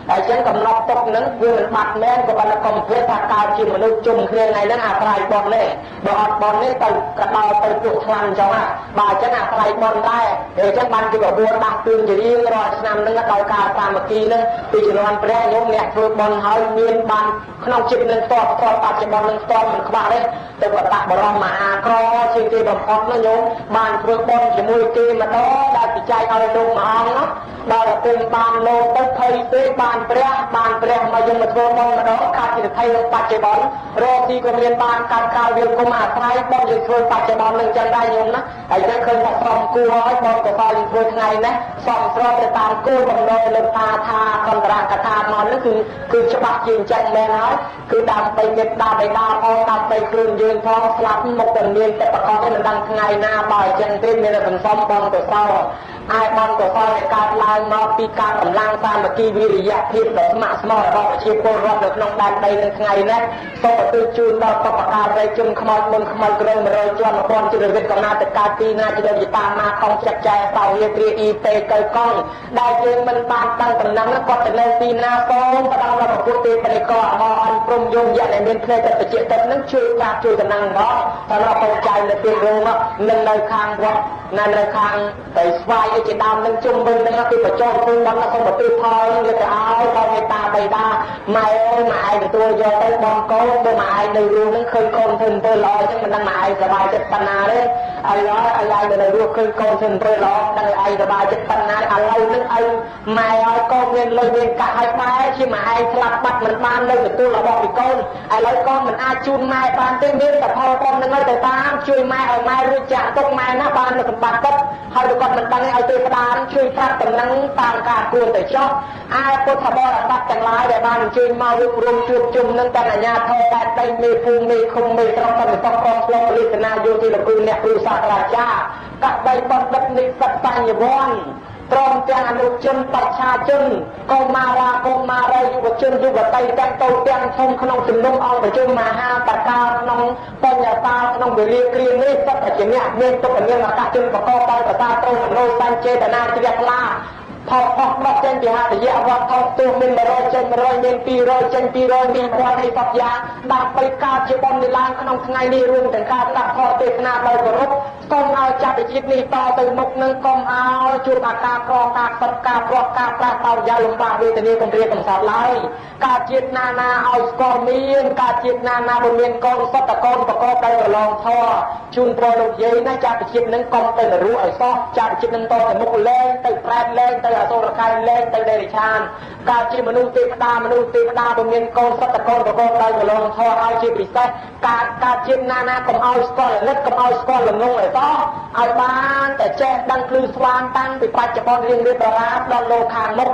ហើយចឹងកំណត់ទុកហ្នឹងវាមិនបាត់មែនក៏ប៉ុន្តែកុំភ្លេចថាកើតជាមនុស្សជុំគ្នាថ្ងៃហ្នឹងអាស្រ័យបុណ្យទេបើអត់បុណ្យទេទៅកដោទៅពួកខ្លាំងចឹងហ่ะបើអញ្ចឹងអាស្រ័យបុណ្យដែរអញ្ចឹងបានគេបបួលដាស់តឿនជារៀងរាល់ឆ្នាំហ្នឹងដោយការសាមគ្គីហ្នឹងពីជំនាន់ព្រះញោមអ្នកធ្វើបុណ្យហើយមានបានក្នុងជាតិនឹងផ្ទាល់ផ្ទាល់បច្ចុប្បន្ននឹងផ្ទាល់មិនខ្វះទេទៅបតបរមមហាក្រជាងគេបំផុតណាញោមបានធ្វើបុណ្យជាមួយគេម្ដងដែលពិច័យឲ្យលោកមួយអង្គនោះដល់ទៅពេលបានលោកទៅភ័យពេកបានព្រះបានព្រះមកយើងមកធ្វើបុណ្យម្ដងកាត់ជាថៃក្នុងបច្ចុប្បន្នរកទីក៏មានបានកាត់កាលវាគុំអាស្រ័យបុណ្យយើងធ្វើបច្ចុប្បន្ននឹងចឹងដែរញោមណាហើយចឹងឃើញថាសំគួរហើយបុណ្យកុសលយើងធ្វើថ្ងៃនេះសំស្របទៅតាមគោលបំណងលោកតាថាកន្តរកថាមកនេះគឺគឺច្បាស់ជាអញ្ចឹងមែនហើយគឺដើម្បីមេត្តាបិតាផងដើម្បីខ្លួនយើងផងស្លាប់មុខតែមានតែប្រកបទេមិនដឹងថ្ងៃណាបើអញ្ចឹងទេមានតែសន្សំបុណ្យកុសលឯបុណ្យកុសលដែលកើតឡើងមកពីការកម្លាំងសាមគ្គីវិរិយភាពដ៏ស្ម័គ្រស្មោះរបស់ប្រជាពលរដ្ឋនៅក្នុងដែនដីនឹងថ្ងៃនេះសូមឧទ្ទិសជូនដល់បព្វការីជនខ្មោចមុនខ្មោចក្រង100ជាន់1000ជីវិតកំណត់ទៅកើតទីណាជាដូចតាមមកខំចាត់ចែងសោយាគ្រាអ៊ីតេកៅកង់ដែលយើងមិនបានដឹងតំណែងគាត់ទៅនៅទីណាសូមផ្ដល់ដល់ពុទ្ធទេបរិកអមអនព្រមយមយៈដែលមានភ្នែកទឹកតិចទឹកនឹងជួយការជួយតំណែងផងសម្រាប់កូនចៅនៅទីរោងនិងនៅខាងវត្តនៅនៅខាងទៅស្វាយអីជាដើមនឹងជុំវិញនឹងគឺបញ្ចុះធ្វើបន់សូមប្រទេសផលនឹងយកទៅឲ្យដល់មេត្តាបិតាម៉ែអើយម៉ែឯងទទួលយកទៅបងកូនបើម៉ែឯងនៅរស់នឹងឃើញកូនធ្វើអំពើល្អអញ្ចឹងមិនដឹងម៉ែឯងសប្បាយចិត្តប៉ុណ្ណាទេឲ្យឲ្យឯងនៅរស់ឃើញកូនធ្វើអំពើល្អដឹងឲ្យឯងសប្បាយចិត្តប៉ុណ្ណាឥឡូវនឹងឲ្យម៉ែឲ្យកូនមានលុយមានកាក់ឲ្យបែជាម៉ែឯងស្លាប់បាត់មិនបាននៅទទួលរបស់ពីកូនឥឡូវកូនមិនអាចជូនម៉ែបានទេមានតែផលបុណ្យនឹងឲ្យទៅតាមជួយម៉ែឲ្យម៉ែរួចចាក់ទុកម៉ែណាបាននៅសម្បត្តិទុកហើយគាត់មិនដឹងឲ្យទេវតាជួយប្រាប់តំណែងតាមការគួរទៅចុះឯពុទ្ធបរិស័ទទាំងឡាយដែលបានអញ្ជើញមករួបរวมជួបជុំនឹងទាំងអាជ្ញាធរដែនដីមេភូមិមេឃុំមេស្រុកសន្តិសុខកងឆ្លងប៉ូលីសនាយោធាលោកគ្រូអ្នកគ្រូសាស្ត្រាចារ្យកបីបណ្ឌិតនិស្សិតបញ្ញវន្តព្រមទាំងអនុជនបច្ឆាជនកុមារាកុមារីយុវជនយុវតីទាំងតូចទាំងធំក្នុងជំនុំអង្គប្រជុំមហាបកាលក្នុងបញ្ញតាក្នុងវេលាគ្រានេះសុទ្ធតែជាអ្នកមានទុក្ខមានឱកាសជនប្រកបដោយប្រសាទមនោសញ្ចេតនាជ្រះថ្លាផុសផុសដោះចេញពីហតិយៈវត្ថុទោះមាន100ចេញ100មាន200ចេញ200មានពាន់អីសពយ៉ាងដើម្បីកើតជាបុណ្យនេះឡើងក្នុងថ្ងៃនេះរួមទាំងការស្ដាប់ធម៌ទេសនាដោយគោរពកុំឲ្យចាប់វិជាតិនេះតទៅមុខនឹងកុំឲ្យជួបអាការក្រការខ្សត់ការប្រត់ការប្រាស់តោយ៉ាលំបាកវេទនាកំព្រាកំសត់ឡើយការជាតិណាណាឲ្យស្គាល់មានការជាតិណាណាបើមានកូនសុទ្ធតែកូនប្រកបដោយប្រឡងធម៌ជូនប្រលោកយាយណាចាប់វិជាតិនឹងកុំទៅនរោឲ្យសោះចាប់វិជាតិនឹងតទៅមុខលែងទៅប្រែតលែងទៅអសុរកាយលែងទៅដេរិឆានការជាមនុស្សទេវតាមនុស្សទេវតាបើមានកូនសុទ្ធតែកូនប្រកបដោយប្រឡងធម៌ឲ្យជាពិសេសការការជាតិណាណាកុំឲ្យស្គាល់លិតកុំឲ្យស្គាល់ល្ងងឲ្យសោះឲ្យបានតែចេះដឹងភ្លឺស្វាងតាំងពីបច្ចុប្បន្នរៀងរៀបរាបដល់លោកខាងមុខ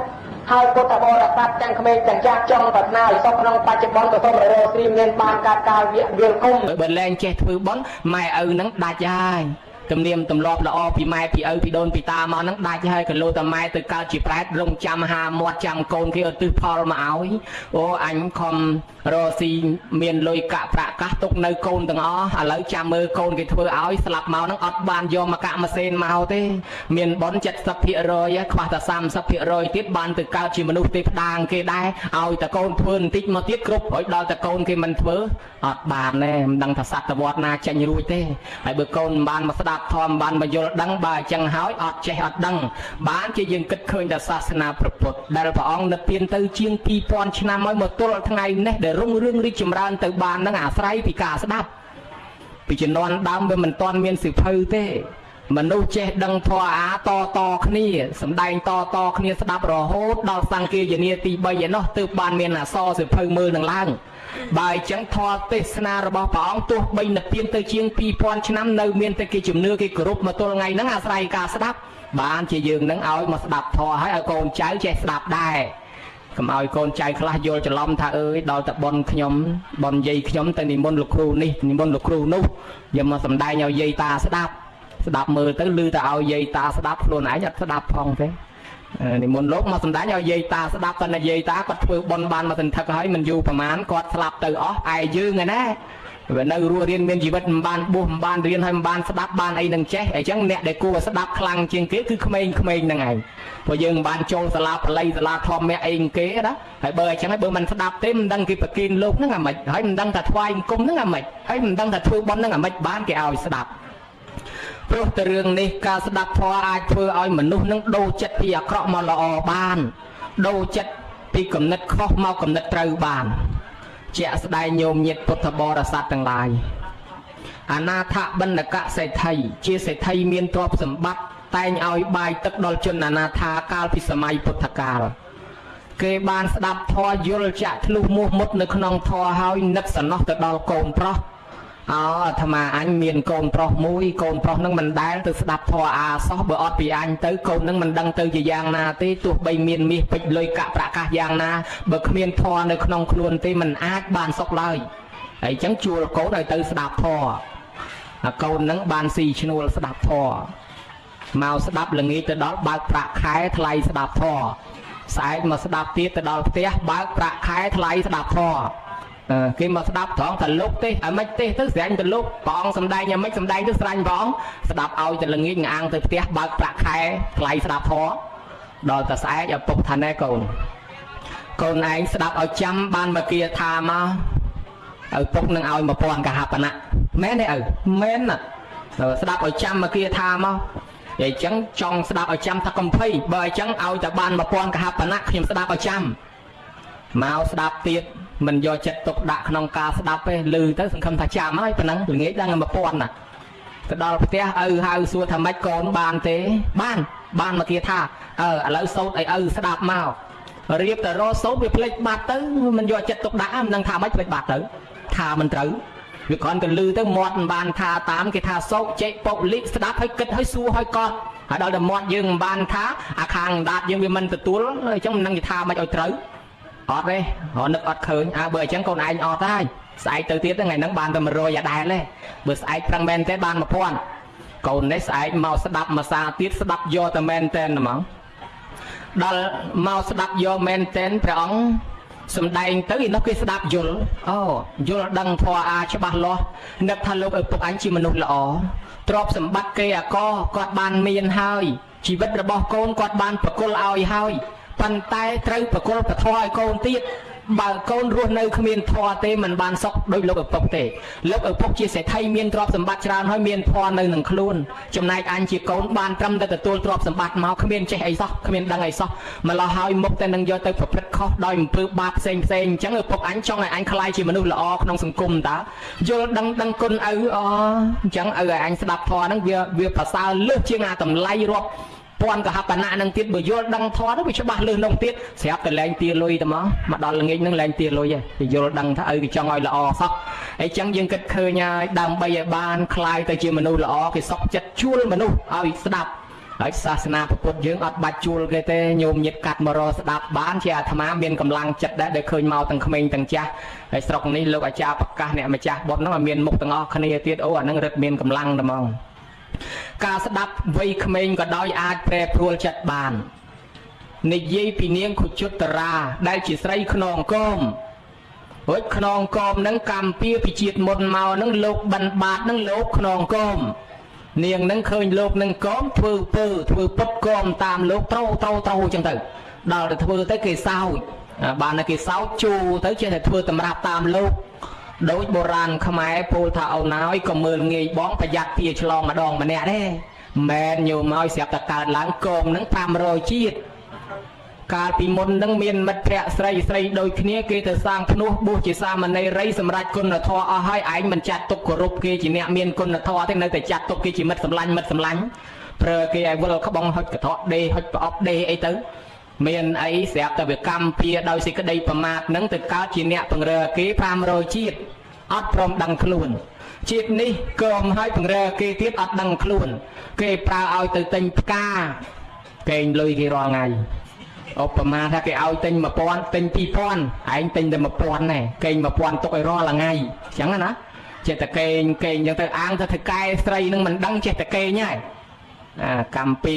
ហើយពុទ្ធបរិស័ទទាំងក្មេងទាំងចាស់ចង់ប្រាថ្នាឲ្យសុខក្នុងបច្ចុប្បន្នក៏សូមរកស្រីមានបានកាត់កាលវិលគុំ បើលែងចេះធ្វើបុណ្យម៉ែឪនឹងដាច់ហើយ ទំនៀមទម្លាប់ល្អពីម៉ែពីឪពីដូនពីតាមកហ្នឹងដាច់ហើយកលោតែម៉ែទៅកើតជាប្រែតរងចាំហាមាត់ចាំកូនគេឧទ្ទិសផលមកឲ្យអូអញខំរកស៊ីមានលុយកាក់ប្រាក់កាសទុកនៅកូនទាំងអស់ឥឡូវចាំមើលកូនគេធ្វើឲ្យស្លាប់មកហ្នឹងអត់បានយកមកកាក់ម៉ាសេនមកទេមានបុណ្យ70%ខ្វះតែ30%ទៀតបានទៅកើតជាមនុស្សទេផ្ដាងគេដែរឲ្យតែកូនធ្វើបន្តិចមកទៀតគ្រប់ហើយដល់តែកូនគេមិនធ្វើអត់បានទេមិនដឹងថាសត្វវត្តណាចេញរួចទេហើយបើកូនមិនបានមកស្ដាប់ធម៌បានមកយល់ដឹងបើអញ្ចឹងហើយអត់ចេះអត់ដឹងបានជាយើងគិតឃើញតែសាសនាព្រះពុទ្ធដែលព្រះអង្គនិព្វានទៅជាង2000ឆ្នាំហើយមកទល់ថ្ងៃនេះដែលរុងរឿងរីកចម្រើនទៅបាននឹងអាស្រ័យពីការស្ដាប់ពីជំនាន់ដើមវាមិនទាន់មានសិភៅទេមនុស្សចេះដឹងធម៌អាតតគ្នាសំដែងតតគ្នាស្ដាប់រហូតដល់សង្គាយនាទី3ឯណោះទើបបានមានអសរសិភៅមើលនឹងឡើងបើអញ្ចឹងធម៌ទេសនារបស់ព្រះអង្គទោះបីនិព្វានទៅជាង2000ឆ្នាំនៅមានតែគេជំនឿគេគោរពមកទល់ថ្ងៃហ្នឹងអាស្រ័យការស្ដាប់បានជាយើងនឹងឲ្យមកស្ដាប់ធម៌ហើយឲ្យកូនចៅចេះស្ដាប់ដែរកុំឲ្យកូនចៅខ្លះយល់ច្រឡំថាអើយដល់តែប៉ុនខ្ញុំប៉ុនយាយខ្ញុំទៅនិមន្តលោកគ្រូនេះនិមន្តលោកគ្រូនោះយកមកសំដែងឲ្យយាយតាស្ដាប់ស្ដាប់មើលទៅឮតែឲ្យយាយតាស្ដាប់ខ្លួនឯងអត់ស្ដាប់ផងទេនិមន្តលោកមកសំដែងឲ្យយាយតាស្ដាប់តែយាយតាគាត់ធ្វើបុណ្យបានមកសន្ធឹកហើយមិនយូរប្រហែលគាត់ស្លាប់ទៅអស់ឯយើងឯណាវានៅរស់រៀនមានជីវិតមិនបានបួសមិនបានរៀនហើយមិនបានស្ដាប់បានអីនឹងចេះអញ្ចឹងអ្នកដែលគួរស្ដាប់ខ្លាំងជាងគេគឺក្មេងៗហ្នឹងឯងព្រោះយើងមិនបានចូលសាលាបាលីសាលាធម្មៈអីគេណាហើយបើអញ្ចឹងហើយបើមិនស្ដាប់ទេមិនដឹងគេប្រគិនលោកហ្នឹងអាម៉េចហើយមិនដឹងថាថ្វាយអង្គមហ្នឹងអាម៉េចហើយមិនដឹងថាធ្វើបុណ្យហ្នឹងអាម៉េចបានគេឲ្យស្ដាប់ព្រោះតែរឿងនេះការស្ដាប់ធម៌អាចធ្វើឲ្យមនុស្សនឹងដូរចិត្តពីអាក្រក់មកល្អបានដូរចិត្តពីគំនិតខុសមកគំនិតត្រូវបានជាក់ស្ដែងញោមញាតិពុទ្ធបរិស័ទទាំងឡាយអនាថបណ្ឌកសេដ្ឋីជាសេដ្ឋីមានទ្រព្យសម្បត្តិតែងឲ្យបាយទឹកដល់ជនអនាថាកាលពីសម័យពុទ្ធកាលគេបានស្ដាប់ធម៌យល់ចាក់ធ្លុះមោះមុតនៅក្នុងធម៌ហើយនឹកសំណោះទៅដល់កូនប្រុសអោអាត្មាអញមានកូនប្រុសមួយកូនប្រុសនឹងមិនដែលទៅស្ដាប់ធម៌អាសោះបើអត់ពីអញទៅកូននឹងមិនដឹងទៅជាយ៉ាងណាទេទោះបីមានមាសពេជ្រលុយកាក់ប្រាក់កាសយ៉ាងណាបើគ្មានធម៌នៅក្នុងខ្លួនទេមិនអាចបានសុខឡើយហើយអញ្ចឹងជួលកូនឲ្យទៅស្ដាប់ធម៌អាកូននឹងបានស៊ីឈ្នួលស្ដាប់ធម៌មកស្ដាប់ល្ងាចទៅដល់បើកប្រាក់ខែថ្លៃស្ដាប់ធម៌ស្អែកមកស្ដាប់ទៀតទៅដល់ផ្ទះបើកប្រាក់ខែថ្លៃស្ដាប់ធម៌គេមកស្ដាប់ត្រង់តែលោកទេអាម៉េចទេទៅស្រាញ់ទៅលោកព្រះអង្គសំដែងអាម៉េចសំដែងទៅស្រាញ់ព្រះអង្គស្ដាប់ឲ្យតែល្ងាចងាងទៅផ្ទះបើកប្រាក់ខែថ្លៃស្ដាប់ធម៌ដល់តែស្អែកឪពុកថាណែកូនកូនឯងស្ដាប់ឲ្យចាំបានមកគាថាមកឪពុកនឹងឲ្យ1000កហបណៈមែនទេឪមែនណាស្ដាប់ឲ្យចាំមកគាថាមកអញ្ចឹងចង់ស្ដាប់ឲ្យចាំថាកំភៃបើអញ្ចឹងឲ្យតែបាន1000កហបណៈខ្ញុំស្ដាប់ឲ្យចាំមកស្ដាប់ទៀតមិនយកចិត្តទុកដាក់ក្នុងការស្ដាប់ទេឮទៅសង្ឃឹមថាចាំហើយប៉ុណ្ណឹងល្ងាចដឹង1000ណាទៅដល់ផ្ទះឪហៅសួរថាម៉េចកូនបានទេបានបានមកគេថាអើឥឡូវសូត្រឲ្យឪស្ដាប់មករៀបតែរកសូត្រវាភ្លេចបាត់ទៅមិនយកចិត្តទុកដាក់មិនដឹងថាម៉េចភ្លេចបាត់ទៅថាមិនត្រូវវាគ្រាន់តែឮទៅមាត់មិនបានថាតាមគេថាសោកចេកពុកលិស្ដាប់ហើយគិតហើយសួរហើយកត់ហើយដល់តែមាត់យើងមិនបានថាអាខាងដាតយើងវាមិនទទួលអញ្ចឹងមិនដឹងគេថាម៉េចឲ្យត្រូវអត់ទេរនឹកអត់ឃើញអើបើអញ្ចឹងកូនឯងអត់ហើយស្អែកទៅទៀតថ្ងៃហ្នឹងបានតែ100អាដែលទេបើស្អែកប្រឹងមែនទេបាន1000កូននេះស្អែកមកស្ដាប់មួយសាទៀតស្ដាប់យកតែមែនតែនហ្មងដល់មកស្ដាប់យកមែនតែនព្រះអង្គសំដែងទៅឯនោះគេស្ដាប់យល់អូយល់ដឹងធម៌អាច្បាស់លាស់នឹកថាលោកឪពុកអញជាមនុស្សល្អទ្រព្យសម្បត្តិគេអកគាត់បានមានហើយជីវិតរបស់កូនគាត់បានប្រគល់ឲ្យហើយប៉ុន្តែត្រូវប្រគល់ពធឲ្យកូនទៀតបើកូនរស់នៅគ្មានធម៌ទេមិនបានសុខដោយលោកឪពុកទេលោកឪពុកជាសេដ្ឋីមានទ្រព្យសម្បត្តិច្រើនហើយមានធម៌នៅនឹងខ្លួនចំណែកអញជាកូនបានត្រឹមតែទទួលទ្រព្យសម្បត្តិមកគ្មានចេះអីសោះគ្មានដឹងអីសោះម្ល៉េះហើយមុខតែនឹងយកទៅប្រព្រឹត្តខុសដោយអំពើបាបផ្សេងផ្សេងអញ្ចឹងឪពុកអញចង់ឲ្យអញក្លាយជាមនុស្សល្អក្នុងសង្គមតើយល់ដឹងដឹងគុណឪអអញ្ចឹងឪឲ្យអញស្ដាប់ធម៌ហ្នឹងវាប្រសើរលើសជាងអាតម្លៃរាប់ពាន់កហបណៈនឹងទៀតបើយល់ដឹងធម៌នោះវាច្បាស់លឺនោះទៀតស្រាប់តែលែងទាលុយទៅមកមកដល់ល្ងាចនឹងលែងទាលុយហើយយល់ដឹងថាឪគេចង់ឲ្យល្អសោះអញ្ចឹងយើងគិតឃើញហើយដើម្បីឲ្យបានក្លាយទៅជាមនុស្សល្អគេសុខចិត្តជួលមនុស្សឲ្យស្ដាប់ហើយសាសនាពុទ្ធយើងអត់បាច់ជួលគេទេញោមញាតកាត់មករស្ដាប់បានជាអាត្មាមានកម្លាំងចិត្តដែរដែលឃើញមកទាំងក្មេងទាំងចាស់ហើយស្រុកនេះលោកអាចារ្យប្រកាសអ្នកម្ចាស់បុណ្យហ្នឹងឲ្យមានមុខទាំងអស់គ្នាទៀតអូអាហ្នឹងរឹតមានកម្លាំងតែហ្មង ការស្ដាប់វ័យក្មេងក៏ដោយអាចប្រែប្រួលចិត្តបាននិយាយពីនាងខុជុត្តរាដែលជាស្រីខ្នងកមរួចខ្នងកមនឹងកម្មពៀពីជាតិមុនមកនឹងលោកបិណ្ឌបាតនឹងលោកខ្នងកមនាងនឹងឃើញលោកនឹងកមធ្វើពើធ្វើពុតកមតាមលោកត្រូត្រូត្រូចឹងទៅដល់ទៅធ្វើទៅគេសោចបានតែគេសោចជូរទៅចេះតែធ្វើតម្រាប់តាមលោកដោយបុរាណខ្មែរពោលថាអូនហើយក៏មើលងាយបងប្រយ័ត្នពីឆ្លងម្ដងម្នាក់ទេមែនញោមឲ្យស្រាប់តែកើតឡើងកងនឹង500ជាតិកាលពីមុននឹងមានមិត្តភ័ក្តិស្រីស្រីដូចគ្នាគេទៅសាងភ្នោះបួសជាសាមណេរីសម្រាប់គុណធម៌អស់ហើយឯងមិនចាត់ទុកគោរពគេជាអ្នកមានគុណធម៌ទេនៅតែចាត់ទុកគេជាមិត្តសម្លាញ់មិត្តសម្លាញ់ប្រើគេឲ្យវិលក្បងហុចកត្រកដេហុចប្រអប់ដេអីទៅមានអីស្រាប់តែវាកម្មពៀដោយសេចក្តីប្រមាទនឹងទៅកើតជាអ្នកពង្រើគេ500ជាតិអត់ព្រមដឹងខ្លួនជាតិនេះកមឲ្យពង្រើគេទៀតអត់ដឹងខ្លួនគេប្រើឲ្យទៅទិញផ្កាកេងលុយគេរាល់ថ្ងៃឧបមាថាគេឲ្យទិញ1000ទិញ2000ឯងទិញតែ1000ណែកេង1000ទុកឲ្យរាល់ថ្ងៃអញ្ចឹងណាចេះតែកេងកេងអញ្ចឹងទៅអាងទៅធ្វើកែស្រីនឹងមិនដឹងចេះតែកេងហើយអាកម្មពៀ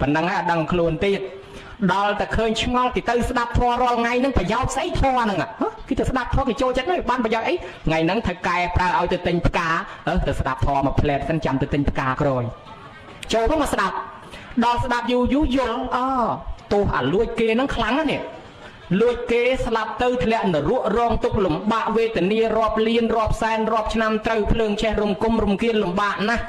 ប៉ុណ្ណឹងហើយអត់ដឹងខ្លួនទៀតដល់តែឃើញឆ្ងល់គេទៅស្ដាប់ធម៌រាល់ថ្ងៃហ្នឹងប្រយោជន៍ស្អីធម៌ហ្នឹងគេទៅស្ដាប់ធម៌គេចូលចិត្តហ្នឹងបានប្រយោជន៍អីថ្ងៃហ្នឹងធ្វើកែប្រើឲ្យទៅទិញផ្កាទៅស្ដាប់ធម៌មួយផ្លែតសិនចាំទៅទិញផ្កាក្រោយចូលទៅមកស្ដាប់ដល់ស្ដាប់យូរយូរយល់អទោសអាលួចគេហ្នឹងខ្លាំងណាស់នេះលួចគេស្លាប់ទៅធ្លាក់នរករងទុក្ខលំបាកវេទនារាប់លានរាប់សែនរាប់ឆ្នាំត្រូវភ្លើងឆេះរំគុំរំគៀនលំបាកណាស់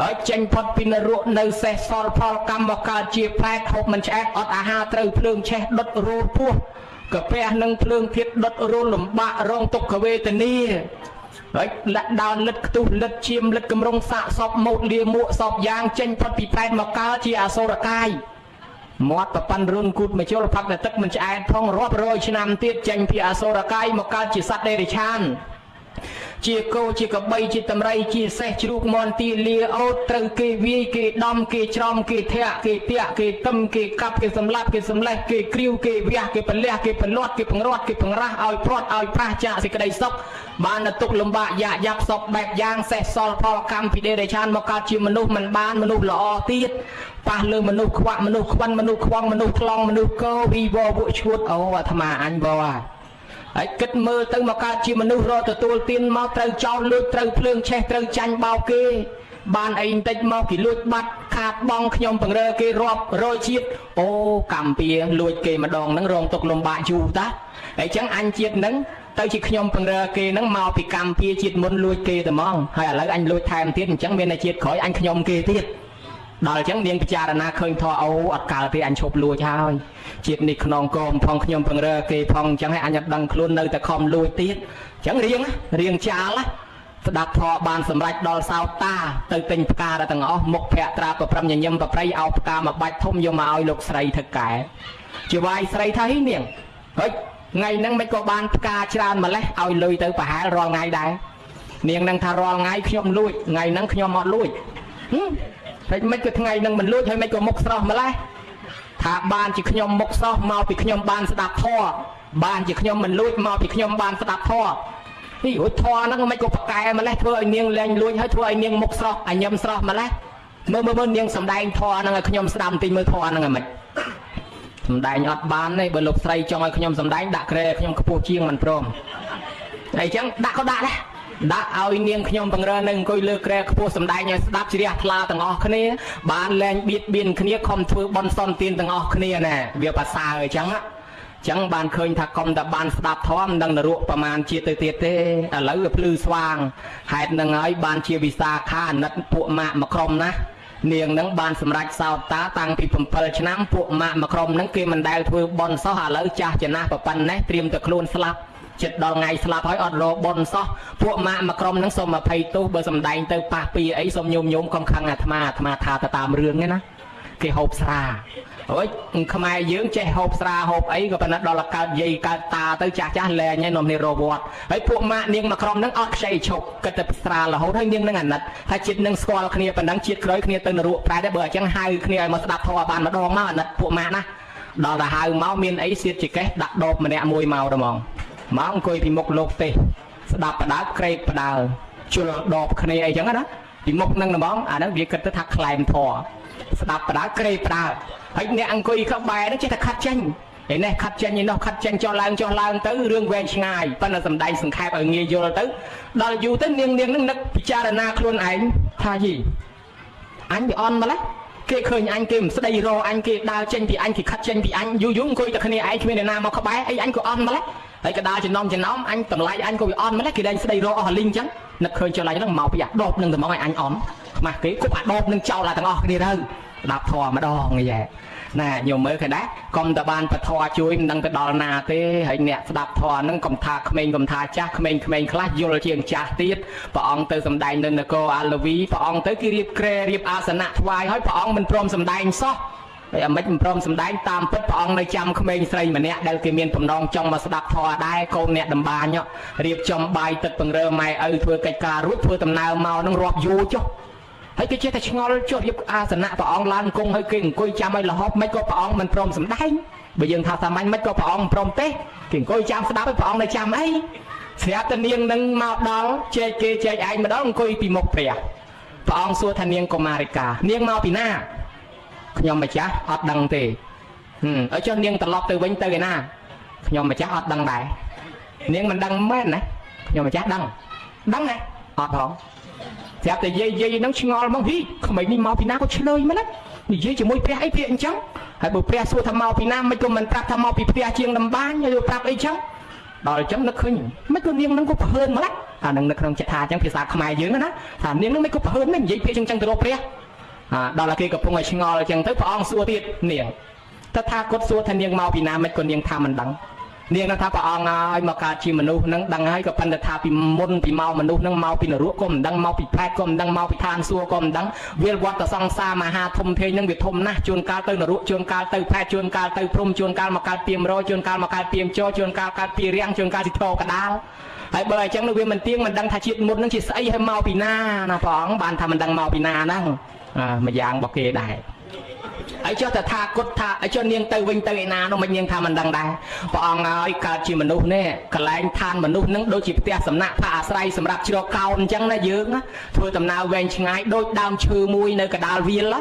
ហើយចេញផុតពីនរកនៅសេះសល់ផលកម្មមកកើតជាប្រែតហូបមិនឆ្អែតអត់អាហារត្រូវភ្លើងឆេះដុតរូលពោះកាពះនឹងភ្លើងធាតដុតរូលលំបាករងទុក្ខវេទនាហើយលាក់ដោនលិតខ្ទុះលិតឈាមលិតកម្រងសាកសពម៉ូតលាមួកសពយ៉ាងចេញផុតពីប្រែតមកកើតជាអសុរកាយមាត់ប្រប៉ាន់រុនគូតមកជុលផឹកតែទឹកមិនឆ្អែតផងរាប់រយឆ្នាំទៀតចេញពីអសុរកាយមកកើតជាសត្វដេរិឆានជាគោជាកបីជាតម្រៃជាសេះជ្រូកមន់ទីលាអូតត្រូវគេវាយគេដំគេច្រំគេធាក់គេតាក់គេទឹមគេកាប់គេសម្លាប់គេសម្លេះគេគ្រាវគេវះគេពលះគេពលត់គេពង្រត់គេពង្រាស់ឲ្យព្រាត់ឲ្យប្រាស់ចាកសេចក្តីសុខបានទៅទុកលំបាកយ៉ាក់យ៉ាប់សពបែបយ៉ាងសេះសល់ផលកម្មពីដេរិឆានមកកើតជាមនុស្សមិនបានមនុស្សល្អទៀតប៉ះលើមនុស្សខ្វាក់មនុស្សខ្វិនមនុស្សខ្វងមនុស្សថ្លង់មនុស្សកោវីវវឈួតអូអាត្មាអញបហើយគិតមើលទៅមកកើតជាមនុស្សរកទទួលទានមកត្រូវចោលលួចត្រូវភ្លើងឆេះត្រូវចាញ់បោកគេបានអីបន្តិចមកគេលួចបាត់ខាតបងខ្ញុំពង្រើគេរាប់រយជាតិអូកម្មពៀលួចគេម្ដងហ្នឹងរងទុកលំបាកយូរតាហើយចឹងអញជាតិហ្នឹងទៅជាខ្ញុំពង្រើគេហ្នឹងមកពីកម្មពៀជាតិមុនលួចគេតែហ្មងហើយឥឡូវអញលួចថែមទៀតអញ្ចឹងមានតែជាតិក្រោយអញខ្ញុំគេទៀតដល់អញ្ចឹងនាងពិចារណាឃើញធေါ်អូអត់កើតទេអញឈប់លួចហើយជាតិនេះខ្នងកមផងខ្ញុំពង្រើគេផងអញ្ចឹងឲ្យអញអត់ដឹងខ្លួននៅតែខំលួចទៀតអញ្ចឹងរៀងចាលស្ដាប់ធေါ်បានសម្រេចដល់សោតាទៅទិញផ្កាដល់ទាំងអស់មុខភក្ត្រាប្រព្រឹមញញឹមប្រព្រៃអោផ្កាមួយបាច់ធំយកមកឲ្យលោកស្រីធ្វើកែជាវាយស្រីថាហីនាងហិចថ្ងៃហ្នឹងមិនក៏បានផ្កាច្រើនម្លេះឲ្យលុយទៅប្រហែលរាល់ថ្ងៃដែរនាងនឹងថារាល់ថ្ងៃខ្ញុំលួចថ្ងៃហ្នឹងខ្ញុំអត់លួចហើយមិនក៏ថ្ងៃនឹងមិនលួចហើយមិនក៏មុខស្រស់ម្លេះថាបានជាខ្ញុំមុខស្រស់មកពីខ្ញុំបានស្ដាប់ធម៌បានជាខ្ញុំមិនលួចមកពីខ្ញុំបានស្ដាប់ធម៌នេះរួចធម៌ហ្នឹងមិនក៏ប្រកែម្លេះធ្វើឲ្យនាងលែងលួចហើយធ្វើឲ្យនាងមុខស្រស់ឲ្យញឹមស្រស់ម្លេះមើលមើលមើលនាងសំដែងធម៌ហ្នឹងឲ្យខ្ញុំស្ដាប់បន្តិចមើលធម៌ហ្នឹងឲ្យមិនសំដែងអត់បានទេបើលោកស្រីចង់ឲ្យខ្ញុំសំដែងដាក់ក្រែខ្ញុំខ្ពស់ជាងមិនព្រមហើយអញ្ចឹងដាក់ក៏ដាក់ដែរដាក់ឲ្យនាងខ្ញុំបង្រើនៅអង្គុយលើក្រែខ្ពស់សំដែងឲ្យស្ដាប់ជ្រះថ្លាទាំងអស់គ្នាបានលែងបៀតបៀនគ្នាខំធ្វើបន់សន្ទានទាំងអស់គ្នាណែវាប្រសើរអញ្ចឹងចឹងបានឃើញថាកុំតែបានស្ដាប់ធម៌មិនដឹងនរកប្រមាណជាតិទៅទៀតទេឥឡូវវាភ្លឺស្វាងហេតុនឹងហើយបានជាវិសាខាអាណិតពួកម៉ាក់មួយក្រុមណានាងនឹងបានសម្រេចសោតាតាំងពី7ឆ្នាំពួកម៉ាក់មួយក្រុមនឹងគេមិនដែលធ្វើបន់សោះឥឡូវចាស់ចំណាស់ប៉ុណ្ណេះត្រៀមតែខ្លួនស្លាប់ចិត្តដល់ថ្ងៃស្លាប់ហើយអត់រកបនសោះពួកម៉ាក់មួយក្រុមហ្នឹងសូមអភ័យទោសបើសំដែងទៅប៉ះពីអីសូមញោមញោមកុំខឹងអាត្មាអាត្មាថាទៅតាមរឿងហ្នឹងណាគេហូបស្រាអូយខ្មែរយើងចេះហូបស្រាហូបអីក៏ប៉ុន្តែដល់កើតយាយកើតតាទៅចាស់ចាស់លែងហើយនាំនេះរកវត្តហើយពួកម៉ាក់នាងមួយក្រុមហ្នឹងអត់ខ្ចីឈប់គិតតែស្រារហូតហើយនាងនឹងអាណិតថាជាតិនឹងស្គាល់គ្នាប៉ុណ្ណឹងជាតិក្រោយគ្នាទៅនរកប្រែដែរបើអញ្ចឹងហៅគ្នាឲ្យមកស្ដាប់ធម៌បានម្ដងមកអាណិតពួកម៉ាក់ណាដល់ទៅហៅមកមានអីសៀតចកេះដាក់ដបម្នាក់មួយមកទៅហ្មងមកអង្គុយពីមុខលោកទេស្ដាប់បដើក្រេកបដើជុលដបគ្នាអីចឹងណា ពីមុខនឹងហ្មងអាហ្នឹងវាគិតទៅថាក្លែមធរស្ដាប់បដើក្រេបដើហើយអ្នកអង្គុយក្បែរហ្នឹងចេះតែខាត់ចេញឯនេះខាត់ចេញឯនោះខាត់ចេញចុះឡើងចុះឡើងទៅរឿងវែងឆ្ងាយប៉ុន្តែសំដែងសង្ខេបឲ្យងាយយល់ទៅដល់យូរទៅនាងនាងហ្នឹងនឹកពិចារណាខ្លួនឯងថាយីអញវាអន់ម្ល៉េះគេឃើញអញគេមិនស្ដីរអញគេដើរចេញពីអញគេខាត់ចេញពីអញយូរយូរអង្គុយតែគ្នាឯងគ្មានអ្នកណាមកក្បែរអីអញក៏អន់ម្ល៉េះហើយកដាលចំណោមចំណោមអញតម្លៃអញក៏វាអន់ម្ល៉េះគេលែងស្ដីរអស់លីងចឹងនឹកឃើញចុះឡើងហ្នឹងមកពីអាដបនឹងត្មងឲ្យអញអន់ខ្មាស់គេគប់អាដបនឹងចោលឲ្យទាំងអស់គ្នាទៅស្ដាប់ធម៌ម្ដងយែណាញោមមើលឃើញដែរកុំតបានពធជួយមិនដឹងទៅដល់ណាទេហើយអ្នកស្ដាប់ធម៌ហ្នឹងកុំថាក្មេងកុំថាចាស់ក្មេងក្មេងខ្លះយល់ជាងចាស់ទៀតព្រះអង្គទៅសំដែងនៅនគរអាលវីព្រះអង្គទៅគេរៀបក្រែរៀបអាសនៈថ្វាយហើយព្រះអង្គមិនព្រមសំដែងសោះហើយអាម៉េចមិនព្រមសំដែងតាមពិតព្រះអង្គនៅចាំក្មេងស្រីម្នាក់ដែលគេមានបំណងចង់មកស្ដាប់ធម៌ដែរកូនអ្នកដំបាញរៀបចំបាយទឹកពង្រើម៉ែឪធ្វើកិច្ចការរួចធ្វើដំណើរមកនឹងរាប់យូរចុះហើយគេចេះតែឆ្ងល់ចុះរៀបអាសនៈព្រះអង្គឡើងគង់ហើយគេអង្គុយចាំឲ្យលហប់មិនក៏ព្រះអង្គមិនព្រមសំដែងបើយើងថាសាមញ្ញមិនក៏ព្រះអង្គមិនព្រមទេគេអង្គុយចាំស្ដាប់ឲ្យព្រះអង្គនៅចាំអីស្រាប់តែនាងនឹងមកដល់ជែកគេជែកឯងម្ដងអង្គុយពីមុខព្រះព្រះអង្គសួរថានាងកុមារិកានាងមកពីណាខ្ញុំម្ចាស់អត់ដឹងទេអើចុះនាងត្រឡប់ទៅវិញទៅឯណាខ្ញុំម្ចាស់អត់ដឹងដែរនាងមិនដឹងមែនណាខ្ញុំម្ចាស់ដឹងដឹងណាអត់ផងស្រាប់តែយាយយាយហ្នឹងឆ្ងល់ហ្មងហ៊ីក្មេងនេះមកពីណាក៏ឆ្លើយម្ល៉េះនិយាយជាមួយព្រះអីពាក្យអញ្ចឹងហើយបើព្រះសួរថាមកពីណាមិនក៏មិនប្រាប់ថាមកពីផ្ទះជាងដំបាញហើយប្រាប់អីចឹងដល់អញ្ចឹងនឹកឃើញមិនក៏នាងហ្នឹងក៏ប្រហើនម្ល៉េះអានឹងនៅក្នុងចិត្តថាអញ្ចឹងភាសាខ្មែរយើងណាថានាងហ្នឹងមិនក៏ប្រហើនមិននិយាយពាក្យអញ្ចឹងទៅរកព្រះអាដល់តែគេកំពុងឲ្យឆ្ងល់អញ្ចឹងទៅព្រះអង្គសួរទៀតនាងតថាគតសួរថានាងមកពីណាមិនក៏នាងថាមិនដឹងនាងនឹងថាព្រះអង្គឲ្យមកកើតជាមនុស្សនឹងដឹងហើយក៏ប៉ុន្តែថាពីមុនពីមកមនុស្សនឹងមកពីនរកក៏មិនដឹងមកពីប្រែតក៏មិនដឹងមកពីឋានសួគ៌ក៏មិនដឹងវាលវត្តសង្សារមហាធំធេងនឹងវាធំណាស់ជួនកាលទៅនរកជួនកាលទៅប្រែតជួនកាលទៅព្រំជួនកាលមកកើតពីមរជួនកាលមកកើតពីមចជួនកាលកើតពីរាំងជួនកាលទីធកដាលហើយបើអញ្ចឹងនោះវាមិនទៀងមិនដឹងថាជាតិមុននឹងជាស្អីហើយមកពីណាណាព្រះអង្គបានថាមិនដឹងមកពីណាហ្នឹងមួយយ៉ាងរបស់គេដែរហើយចុះតថាគតថាឲ្យចុះនាងទៅវិញទៅឯណានោះមិននាងថាមិនដឹងដែរព្រះអង្គឲ្យកើតជាមនុស្សនេះកន្លែងឋានមនុស្សនឹងដូចជាផ្ទះសំណាក់ផាអាស្រ័យសម្រាប់ជ្រកកោនអញ្ចឹងណាយើងធ្វើដំណើរវែងឆ្ងាយដូចដើមឈើមួយនៅកដាលវាល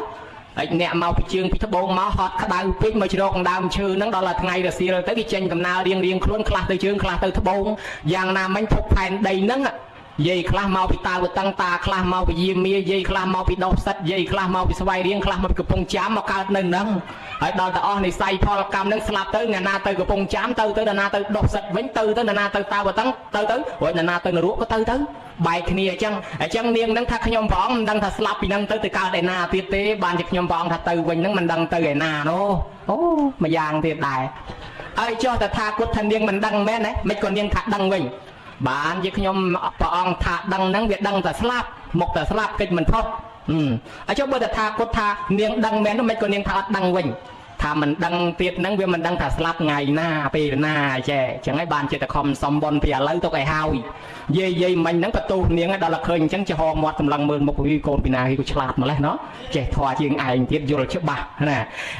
ហើយអ្នកមកពីជើងពីត្បូងមកហត់ក្តៅពេកមកជ្រកដើមឈើហ្នឹងដល់ថ្ងៃរសៀលទៅគេចេញដំណើររៀងរៀងខ្លួនខ្លះទៅជើងខ្លះទៅត្បូងយ៉ាងណាមិញភពផែនដីហ្នឹងយាយខ្លះមកពីតាវតឹងតាខ្លះមកពីយាមាយាយខ្លះមកពីដោះសិតយាយខ្លះមកពីស្វាយរៀងខ្លះមកពីកំពង់ចាមមកកើតនៅហ្នឹងហើយដល់តែអស់និស័យផលកម្មហ្នឹងស្លាប់ទៅអ្នកណាទៅកំពង់ចាមទៅទៅអ្នកណាទៅដោះសិតវិញទៅទៅអ្នកណាទៅតាវតឹងទៅទៅរួចអ្នកណាទៅនរកក៏ទៅទៅបែកគ្នាអញ្ចឹងអញ្ចឹងនាងហ្នឹងថាខ្ញុំព្រះអង្គមិនដឹងថាស្លាប់ពីហ្នឹងទៅទៅកើតឯណាទៀតទេបានជាខ្ញុំព្រះអង្គថាទៅវិញហ្នឹងមិនដឹងទៅឯណានោះអូមួយយ៉ាងទៀតដែរហើយចុះតែថាគាត់ថានាងមិនដឹងមែនទេមិនក៏នាងថាដឹងវិញបានជាខ្ញុំព្រះអង្គថាដឹងហ្នឹងវាដឹងតែស្លាប់មកតែស្លាប់កិច្ចមិនផុតអញ្ចឹងបើតែថាគាត់ថានាងដឹងមែននោះមិនក៏នាងថាអត់ដឹងវិញថាមិនដឹងទៀតហ្នឹងវាមិនដឹងថាស្លាប់ថ្ងៃណាពេលណាចេះអញ្ចឹងហើយបានជាតែខំសំបនពីឥឡូវទុកឲ្យហើយយាយយាយមិញហ្នឹងបន្ទោសនាងដល់តែឃើញអញ្ចឹងចំហមាត់សម្លឹងមើលមុខវីកូនពីណាគេក៏ឆ្លាតម្លេះណោះចេះធွာជាងឯងទៀតយល់ច្បាស់ណា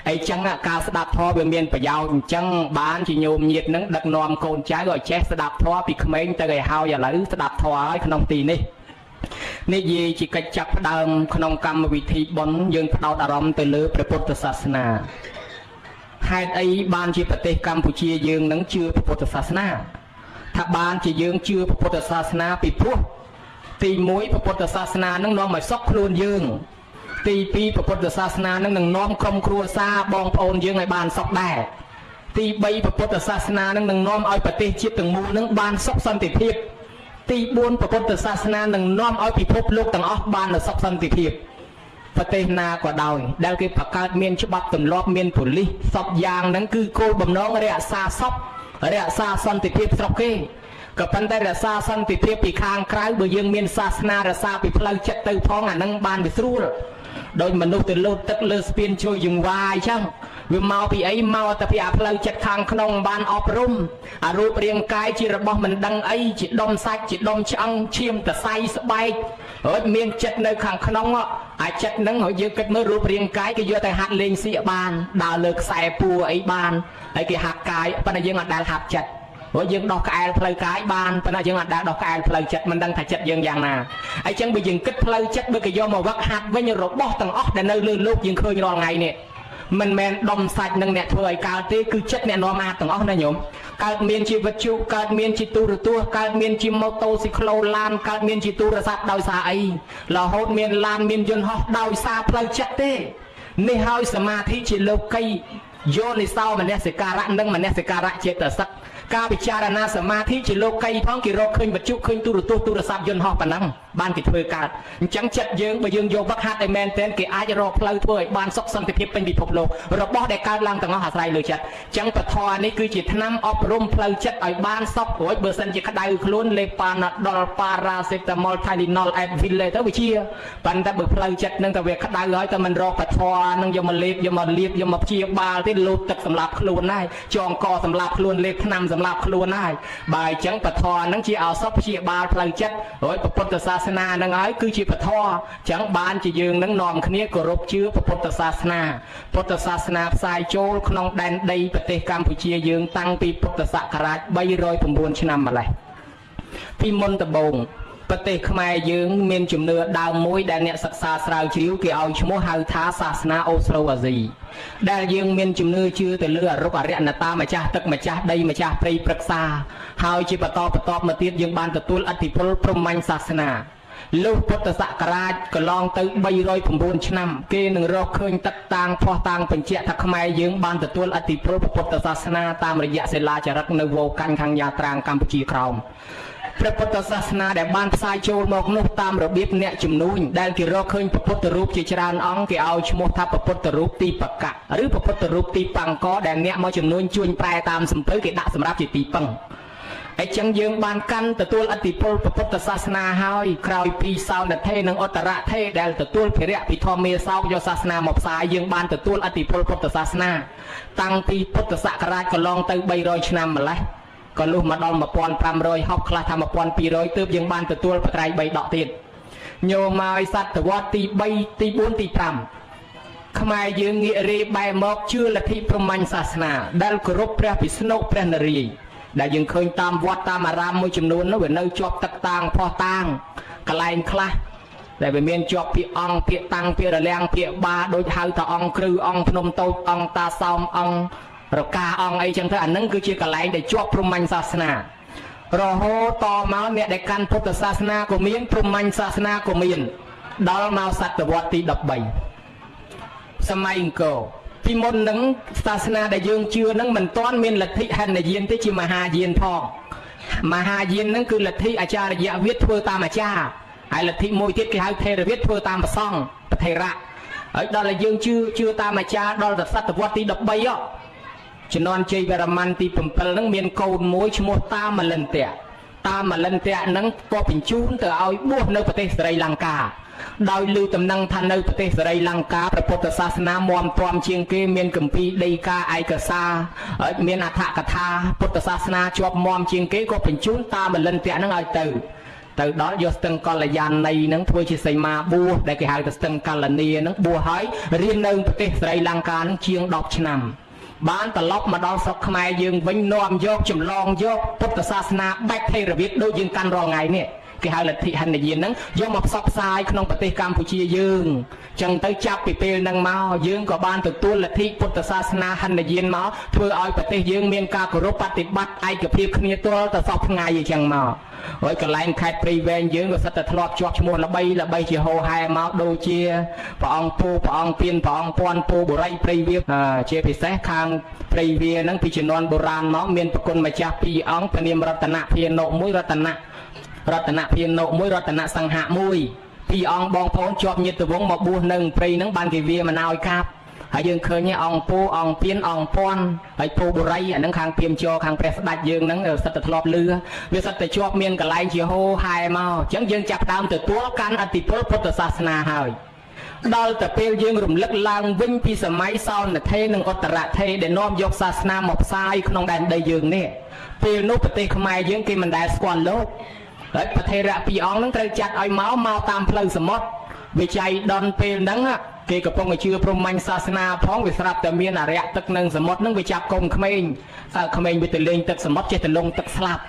អីចឹងការស្ដាប់ធម៌វាមានប្រយោជន៍អញ្ចឹងបានជាញោមញាតហ្នឹងដឹកនាំកូនចៅឲ្យចេះស្ដាប់ធម៌ពីក្មេងទៅឲ្យហើយឥឡូវស្ដាប់ធម៌ហើយក្នុងទីនេះនិយាយជាកិច្ចចាប់ផ្ដើមក្នុងកម្មវិធីបុណ្យយើងផ្ដោតអារម្មណ៍ទៅលើព្រះពុទ្ធសាសនាហេតុអីបានជាប្រទេសកម្ពុជាយើងនឹងជឿព្រះពុទ្ធសាសនាថាបានជាយើងជឿព្រះពុទ្ធសាសនាពីព្រោះទី1ព្រះពុទ្ធសាសនានឹងនាំឲ្យសុខខ្លួនយើងទី2ព្រះពុទ្ធសាសនានឹងនឹងនាំក្រុមគ្រួសារបងប្អូនយើងឲ្យបានសុខដែរទី3ព្រះពុទ្ធសាសនានឹងនឹងនាំឲ្យប្រទេសជាតិទាំងមូលនឹងបានសុខសន្តិភាពទី4ព្រះពុទ្ធសាសនានឹងនាំឲ្យពិភពលោកទាំងអស់បាននូវសុខសន្តិភាពប្រទេសណាក៏ដោយដែលគេបង្កើតមានច្បាប់ទម្លាប់មានប៉ូលីសសពយ៉ាងហ្នឹងគឺគោលបំណងរក្សាសុខរក្សាសន្តិភាពស្រុកគេក៏ប៉ុន្តែរក្សាសន្តិភាពពីខាងក្រៅបើយើងមានសាសនារក្សាពីផ្លូវចិត្តទៅផងអាហ្នឹងបានវាស្រួលដោយមនុស្សទៅលោតទឹកលើស្ពានជួយយង្វាយចឹងវាមកពីអីមកតែពីអាផ្លូវចិត្តខាងក្នុងបានអប់រំអារូបរាងកាយជារបស់មិនដឹងអីជាដុំសាច់ជាដុំឆ្អឹងឈាមតសៃស្បែកហើយមានចិត្តនៅខាងក្នុងអាចិត្តហ្នឹងហើយយើងគិតមើលរូបរាងកាយគេយកទៅហាត់លេងសៀកបានដើរលើខ្សែពួរអីបានហើយគេហាត់កាយប៉ុន្តែយើងអត់ដែលហាត់ចិត្ត ព្រោះយើងដោះក្អែលផ្លូវកាយបានប៉ុន្តែយើងអត់ដែលដោះក្អែលផ្លូវចិត្តមិនដឹងថាចិត្តយើងយ៉ាងណាអញ្ចឹងបើយើងគិតផ្លូវចិត្តបើគេយកមកវឹកហាត់វិញរបស់ទាំងអស់ដែលនៅលើលោកយើងឃើញរាល់ថ្ងៃនេះមិនមែនដុំសាច់នឹងអ្នកធ្វើឲ្យកើតទេគឺចិត្តអ្នកនាំអាទាំងអស់ណាញោមកើតមានជាវិទ្យុកើតមានជាទូរទស្សន៍កើតមានជាម៉ូតូស៊ីក្លូឡានកើតមានជាទូរស័ព្ទដោយសារអីរហូតមានឡានមានយន្តហោះដោយសារផ្លូវចិត្តទេនេះហើយសមាធិជាលោកីយោនិសោមនសិការៈនិងមនសិការៈចេតសិកការពិចារណាសមាធិជាលោកីផងគេរកឃើញវិទ្យុឃើញទូរទស្សន៍ទូរស័ព្ទយន្តហោះប៉ុណ្ណឹងបានគេធ្វើកើតអញ្ចឹងចិត្តយើងបើយើងយកវឹកហាត់ឲ្យមែនទែនគេអាចរកផ្លូវធ្វើឲ្យបានសុខសន្តិភាពពេញពិភពលោករបស់ដែលកើតឡើងទាំងអស់អាស្រ័យលើចិត្តអញ្ចឹងពធនេះគឺជាថ្នាំអប់រំផ្លូវចិត្តឲ្យបានសុខរួចបើសិនជាក្តៅខ្លួនលេបប៉ាណាដុលប៉ារ៉ាសេតាមុលថៃលីណុលអេតវីលទៅវាជាប៉ុន្តែបើផ្លូវចិត្តនឹងតែវាក្តៅហើយតែមិនរកពធនឹងយកមកលេបយកមកលាបយកមកព្យាបាលទេលូតទឹកសម្លាប់ខ្លួនហើយចងកសម្លាប់ខ្លួនលេបថ្នាំសម្លាប់ខ្លួនហើយបើអញ្ចឹងពធនឹងជាឱសថព្យាបាលផ្លូវចិត្តរួចពុទ្ធសាសនានឹងហើយគឺជាពធអញ្ចឹងបានជាយើងនឹងនាំគ្នាគោរពជឿពុទ្ធសាសនាពុទ្ធសាសនាផ្សាយចូលក្នុងដែនដីប្រទេសកម្ពុជាយើងតាំងពីពុទ្ធសករាជ309ឆ្នាំម្លេះពីមុនដំបូងប្រទេសខ្មែរយើងមានជំនឿដើមមួយដែលអ្នកសិក្សាស្រាវជ្រាវគេឲ្យឈ្មោះហៅថាសាសនាអូស្រូអាស៊ីដែលយើងមានជំនឿជឿទៅលើអរុក្ខអរិយនតាម្ចាស់ទឹកម្ចាស់ដីម្ចាស់ព្រៃព្រឹក្សាហើយជាបន្តបន្ទាប់មកទៀតយើងបានទទួលឥទ្ធិពលព្រហ្មញ្ញសាសនាលុះពុទ្ធសករាជកន្លងទៅ309ឆ្នាំគេនឹងរកឃើញទឹកតាងភ័ស្តុតាងបញ្ជាក់ថាខ្មែរយើងបានទទួលឥទ្ធិពលពុទ្ធសាសនាតាមរយៈសិលាចារឹកនៅវោកាញ់ខាងយ៉ាត្រាងកម្ពុជាក្រោមព្រះពុទ្ធសាសនាដែលបានផ្សាយចូលមកនោះតាមរបៀបអ្នកជំនួញដែលគេរកឃើញព្រះពុទ្ធរូបជាច្រើនអង្គគេឲ្យឈ្មោះថាព្រះពុទ្ធរូបទីបកៈឬព្រះពុទ្ធរូបទីបង្កដែលអ្នកមកជំនួញជួញប្រែតាមសំពៅគេដាក់សម្រាប់ជាទីពឹងអញ្ចឹងយើងបានកាន់ទទួលឥទ្ធិពលពុទ្ធសាសនាហើយក្រោយពីសោនថេនិងឧត្តរថេដែលទទួលភិរៈពីធម្មាសោកយកសាសនាមកផ្សាយយើងបានទទួលឥទ្ធិពលពុទ្ធសាសនាតាំងពីពុទ្ធសករាជកន្លងទៅ300ឆ្នាំម្លេះក៏លុះមកដល់1560ខ្លះថា1200ទើបយើងបានទទួលបត្រៃ3ដកទៀតញោមមកសតវត្សទី3ទី4ទី5ខ្មែរយើងងាករេបែរមកជឿលទ្ធិព្រហ្មញ្ញសាសនាដែលគោរពព្រះវិស្ណុព្រះនរាយណ៍ដែលយើងឃើញតាមវត្តតាមអារាមមួយចំនួននោះវានៅជាប់ទឹកតាងផោះតាងកន្លែងខ្លះដែលវាមានជាប់ពាក្យអង្គពាក្យតាំងពាក្យរលាំងពាក្យបាដូចហៅថាអង្គគ្រឹះអង្គភ្នំតូចអង្គតាសោមអង្គរកាអង្គអីចឹងទៅអានឹងគឺជាកន្លែងដែលជាប់ព្រហ្មញ្ញសាសនារហូតតមកអ្នកដែលកាន់ពុទ្ធសាសនាក៏មានព្រហ្មញ្ញសាសនាក៏មានដល់មកសតវត្សទី13សម័យអង្គរពីមុននឹងសាសនាដែលយើងជឿនឹងមិនទាន់មានលទ្ធិហិនយានទេជាមហាយានផងមហាយាននឹងគឺលទ្ធិអាចារ្យវិទ្យធ្វើតាមអាចារ្យហើយលទ្ធិមួយទៀតគេហៅថេរវិទ្យធ្វើតាមប្រសង់ប្រថេរៈហើយដល់តែយើងជឿតាមអាចារ្យដល់តែសតវត្សទី13ជំនាន់ជ័យវរ្ម័នទី7ហ្នឹងមានកូនមួយឈ្មោះតាមលិន្ទៈតាមលិន្ទៈហ្នឹងក៏បញ្ជូនទៅឲ្យបួសនៅប្រទេសស្រីលង្កាដោយឮតំណែងថានៅប្រទេសស្រីលង្កាព្រះពុទ្ធសាសនាមាំទាំជាងគេមានគម្ពីរដីកាឯកសារមានអត្ថកថាពុទ្ធសាសនាជាប់មាំជាងគេក៏បញ្ជូនតាមលិន្ទៈហ្នឹងឲ្យទៅដល់យកស្ទឹងកល្យាណីហ្នឹងធ្វើជាសីមាបួសដែលគេហៅថាស្ទឹងកលនីហ្នឹងបួសហើយរៀននៅប្រទេសស្រីលង្កាហ្នឹងជាង10ឆ្នាំបានត្រឡប់មកដល់ស្រុកខ្មែរយើងវិញនាំយកចម្លងយកពុទ្ធសាសនាបែបថេរវាទដូចយើងកាន់រាល់ថ្ងៃនេះគេហៅលទ្ធិហិនយានហ្នឹងយកមកផ្សព្វផ្សាយក្នុងប្រទេសកម្ពុជាយើងចឹងទៅចាប់ពីពេលហ្នឹងមកយើងក៏បានទទួលលទ្ធិពុទ្ធសាសនាហិនយានមកធ្វើឲ្យប្រទេសយើងមានការគោរពបប្រតិបត្តិឯកភាពគ្នាទាល់តែសពថ្ងៃអញ្ចឹងមកហើយកន្លែងខេត្តព្រៃវែងយើងក៏សិតតែធ្លាប់ជាប់ឈ្មោះល្បីល្បីជាហោហែមកដូចជាព្រះអង្គពូព្រះអង្គពៀនព្រះអង្គពាន់ពូបុរីព្រៃវាជាពិសេសខាងព្រៃវាហ្នឹងពីជំនាន់បុរាណមកមានប្រគុណម្ចាស់ពីរអង្គព្រះនាមរតនភានុមួយរតនភានុមួយរតនសង្ហៈមួយពីរអង្គបងប្អូនជាប់ញាតិវង្សមកបួសនៅព្រៃហ្នឹងបានគេវាមិនឲ្យកាប់ហើយយើងឃើញអង្គពូអង្គពៀនអង្គពាន់ហើយពូបុរីអាហ្នឹងខាងព្រាមជខាងព្រះស្ដេចយើងហ្នឹងសិតតែធ្លាប់លឺវាសិតតែជាប់មានកន្លែងជាហោហែមកអញ្ចឹងយើងចាប់ដើមទទួលកាន់ឥទ្ធិពលពុទ្ធសាសនាហើយដល់តែពេលយើងរំលឹកឡើងវិញពីសម័យសោនថេនិងឧត្តរថេដែលនាំយកសាសនាមកផ្សាយក្នុងដែនដីយើងនេះពេលនោះប្រទេសខ្មែរយើងគេមិនដែលស្គាល់លោកហើយប្រធេរៈពីរអង្គហ្នឹងត្រូវចាត់ឲ្យមកតាមផ្លូវសមុទ្រវិច័យដនពេលហ្នឹង គេកំពុងតែជឿព្រហ្មញ្ញសាសនាផងវាស្រាប់តែមានអរិយទឹកនឹងសមុទ្រនឹងវាចាប់កូនក្មេងក្មេងវាទៅលេងទឹកសមុទ្រចេះតែលងទឹកស្លាប់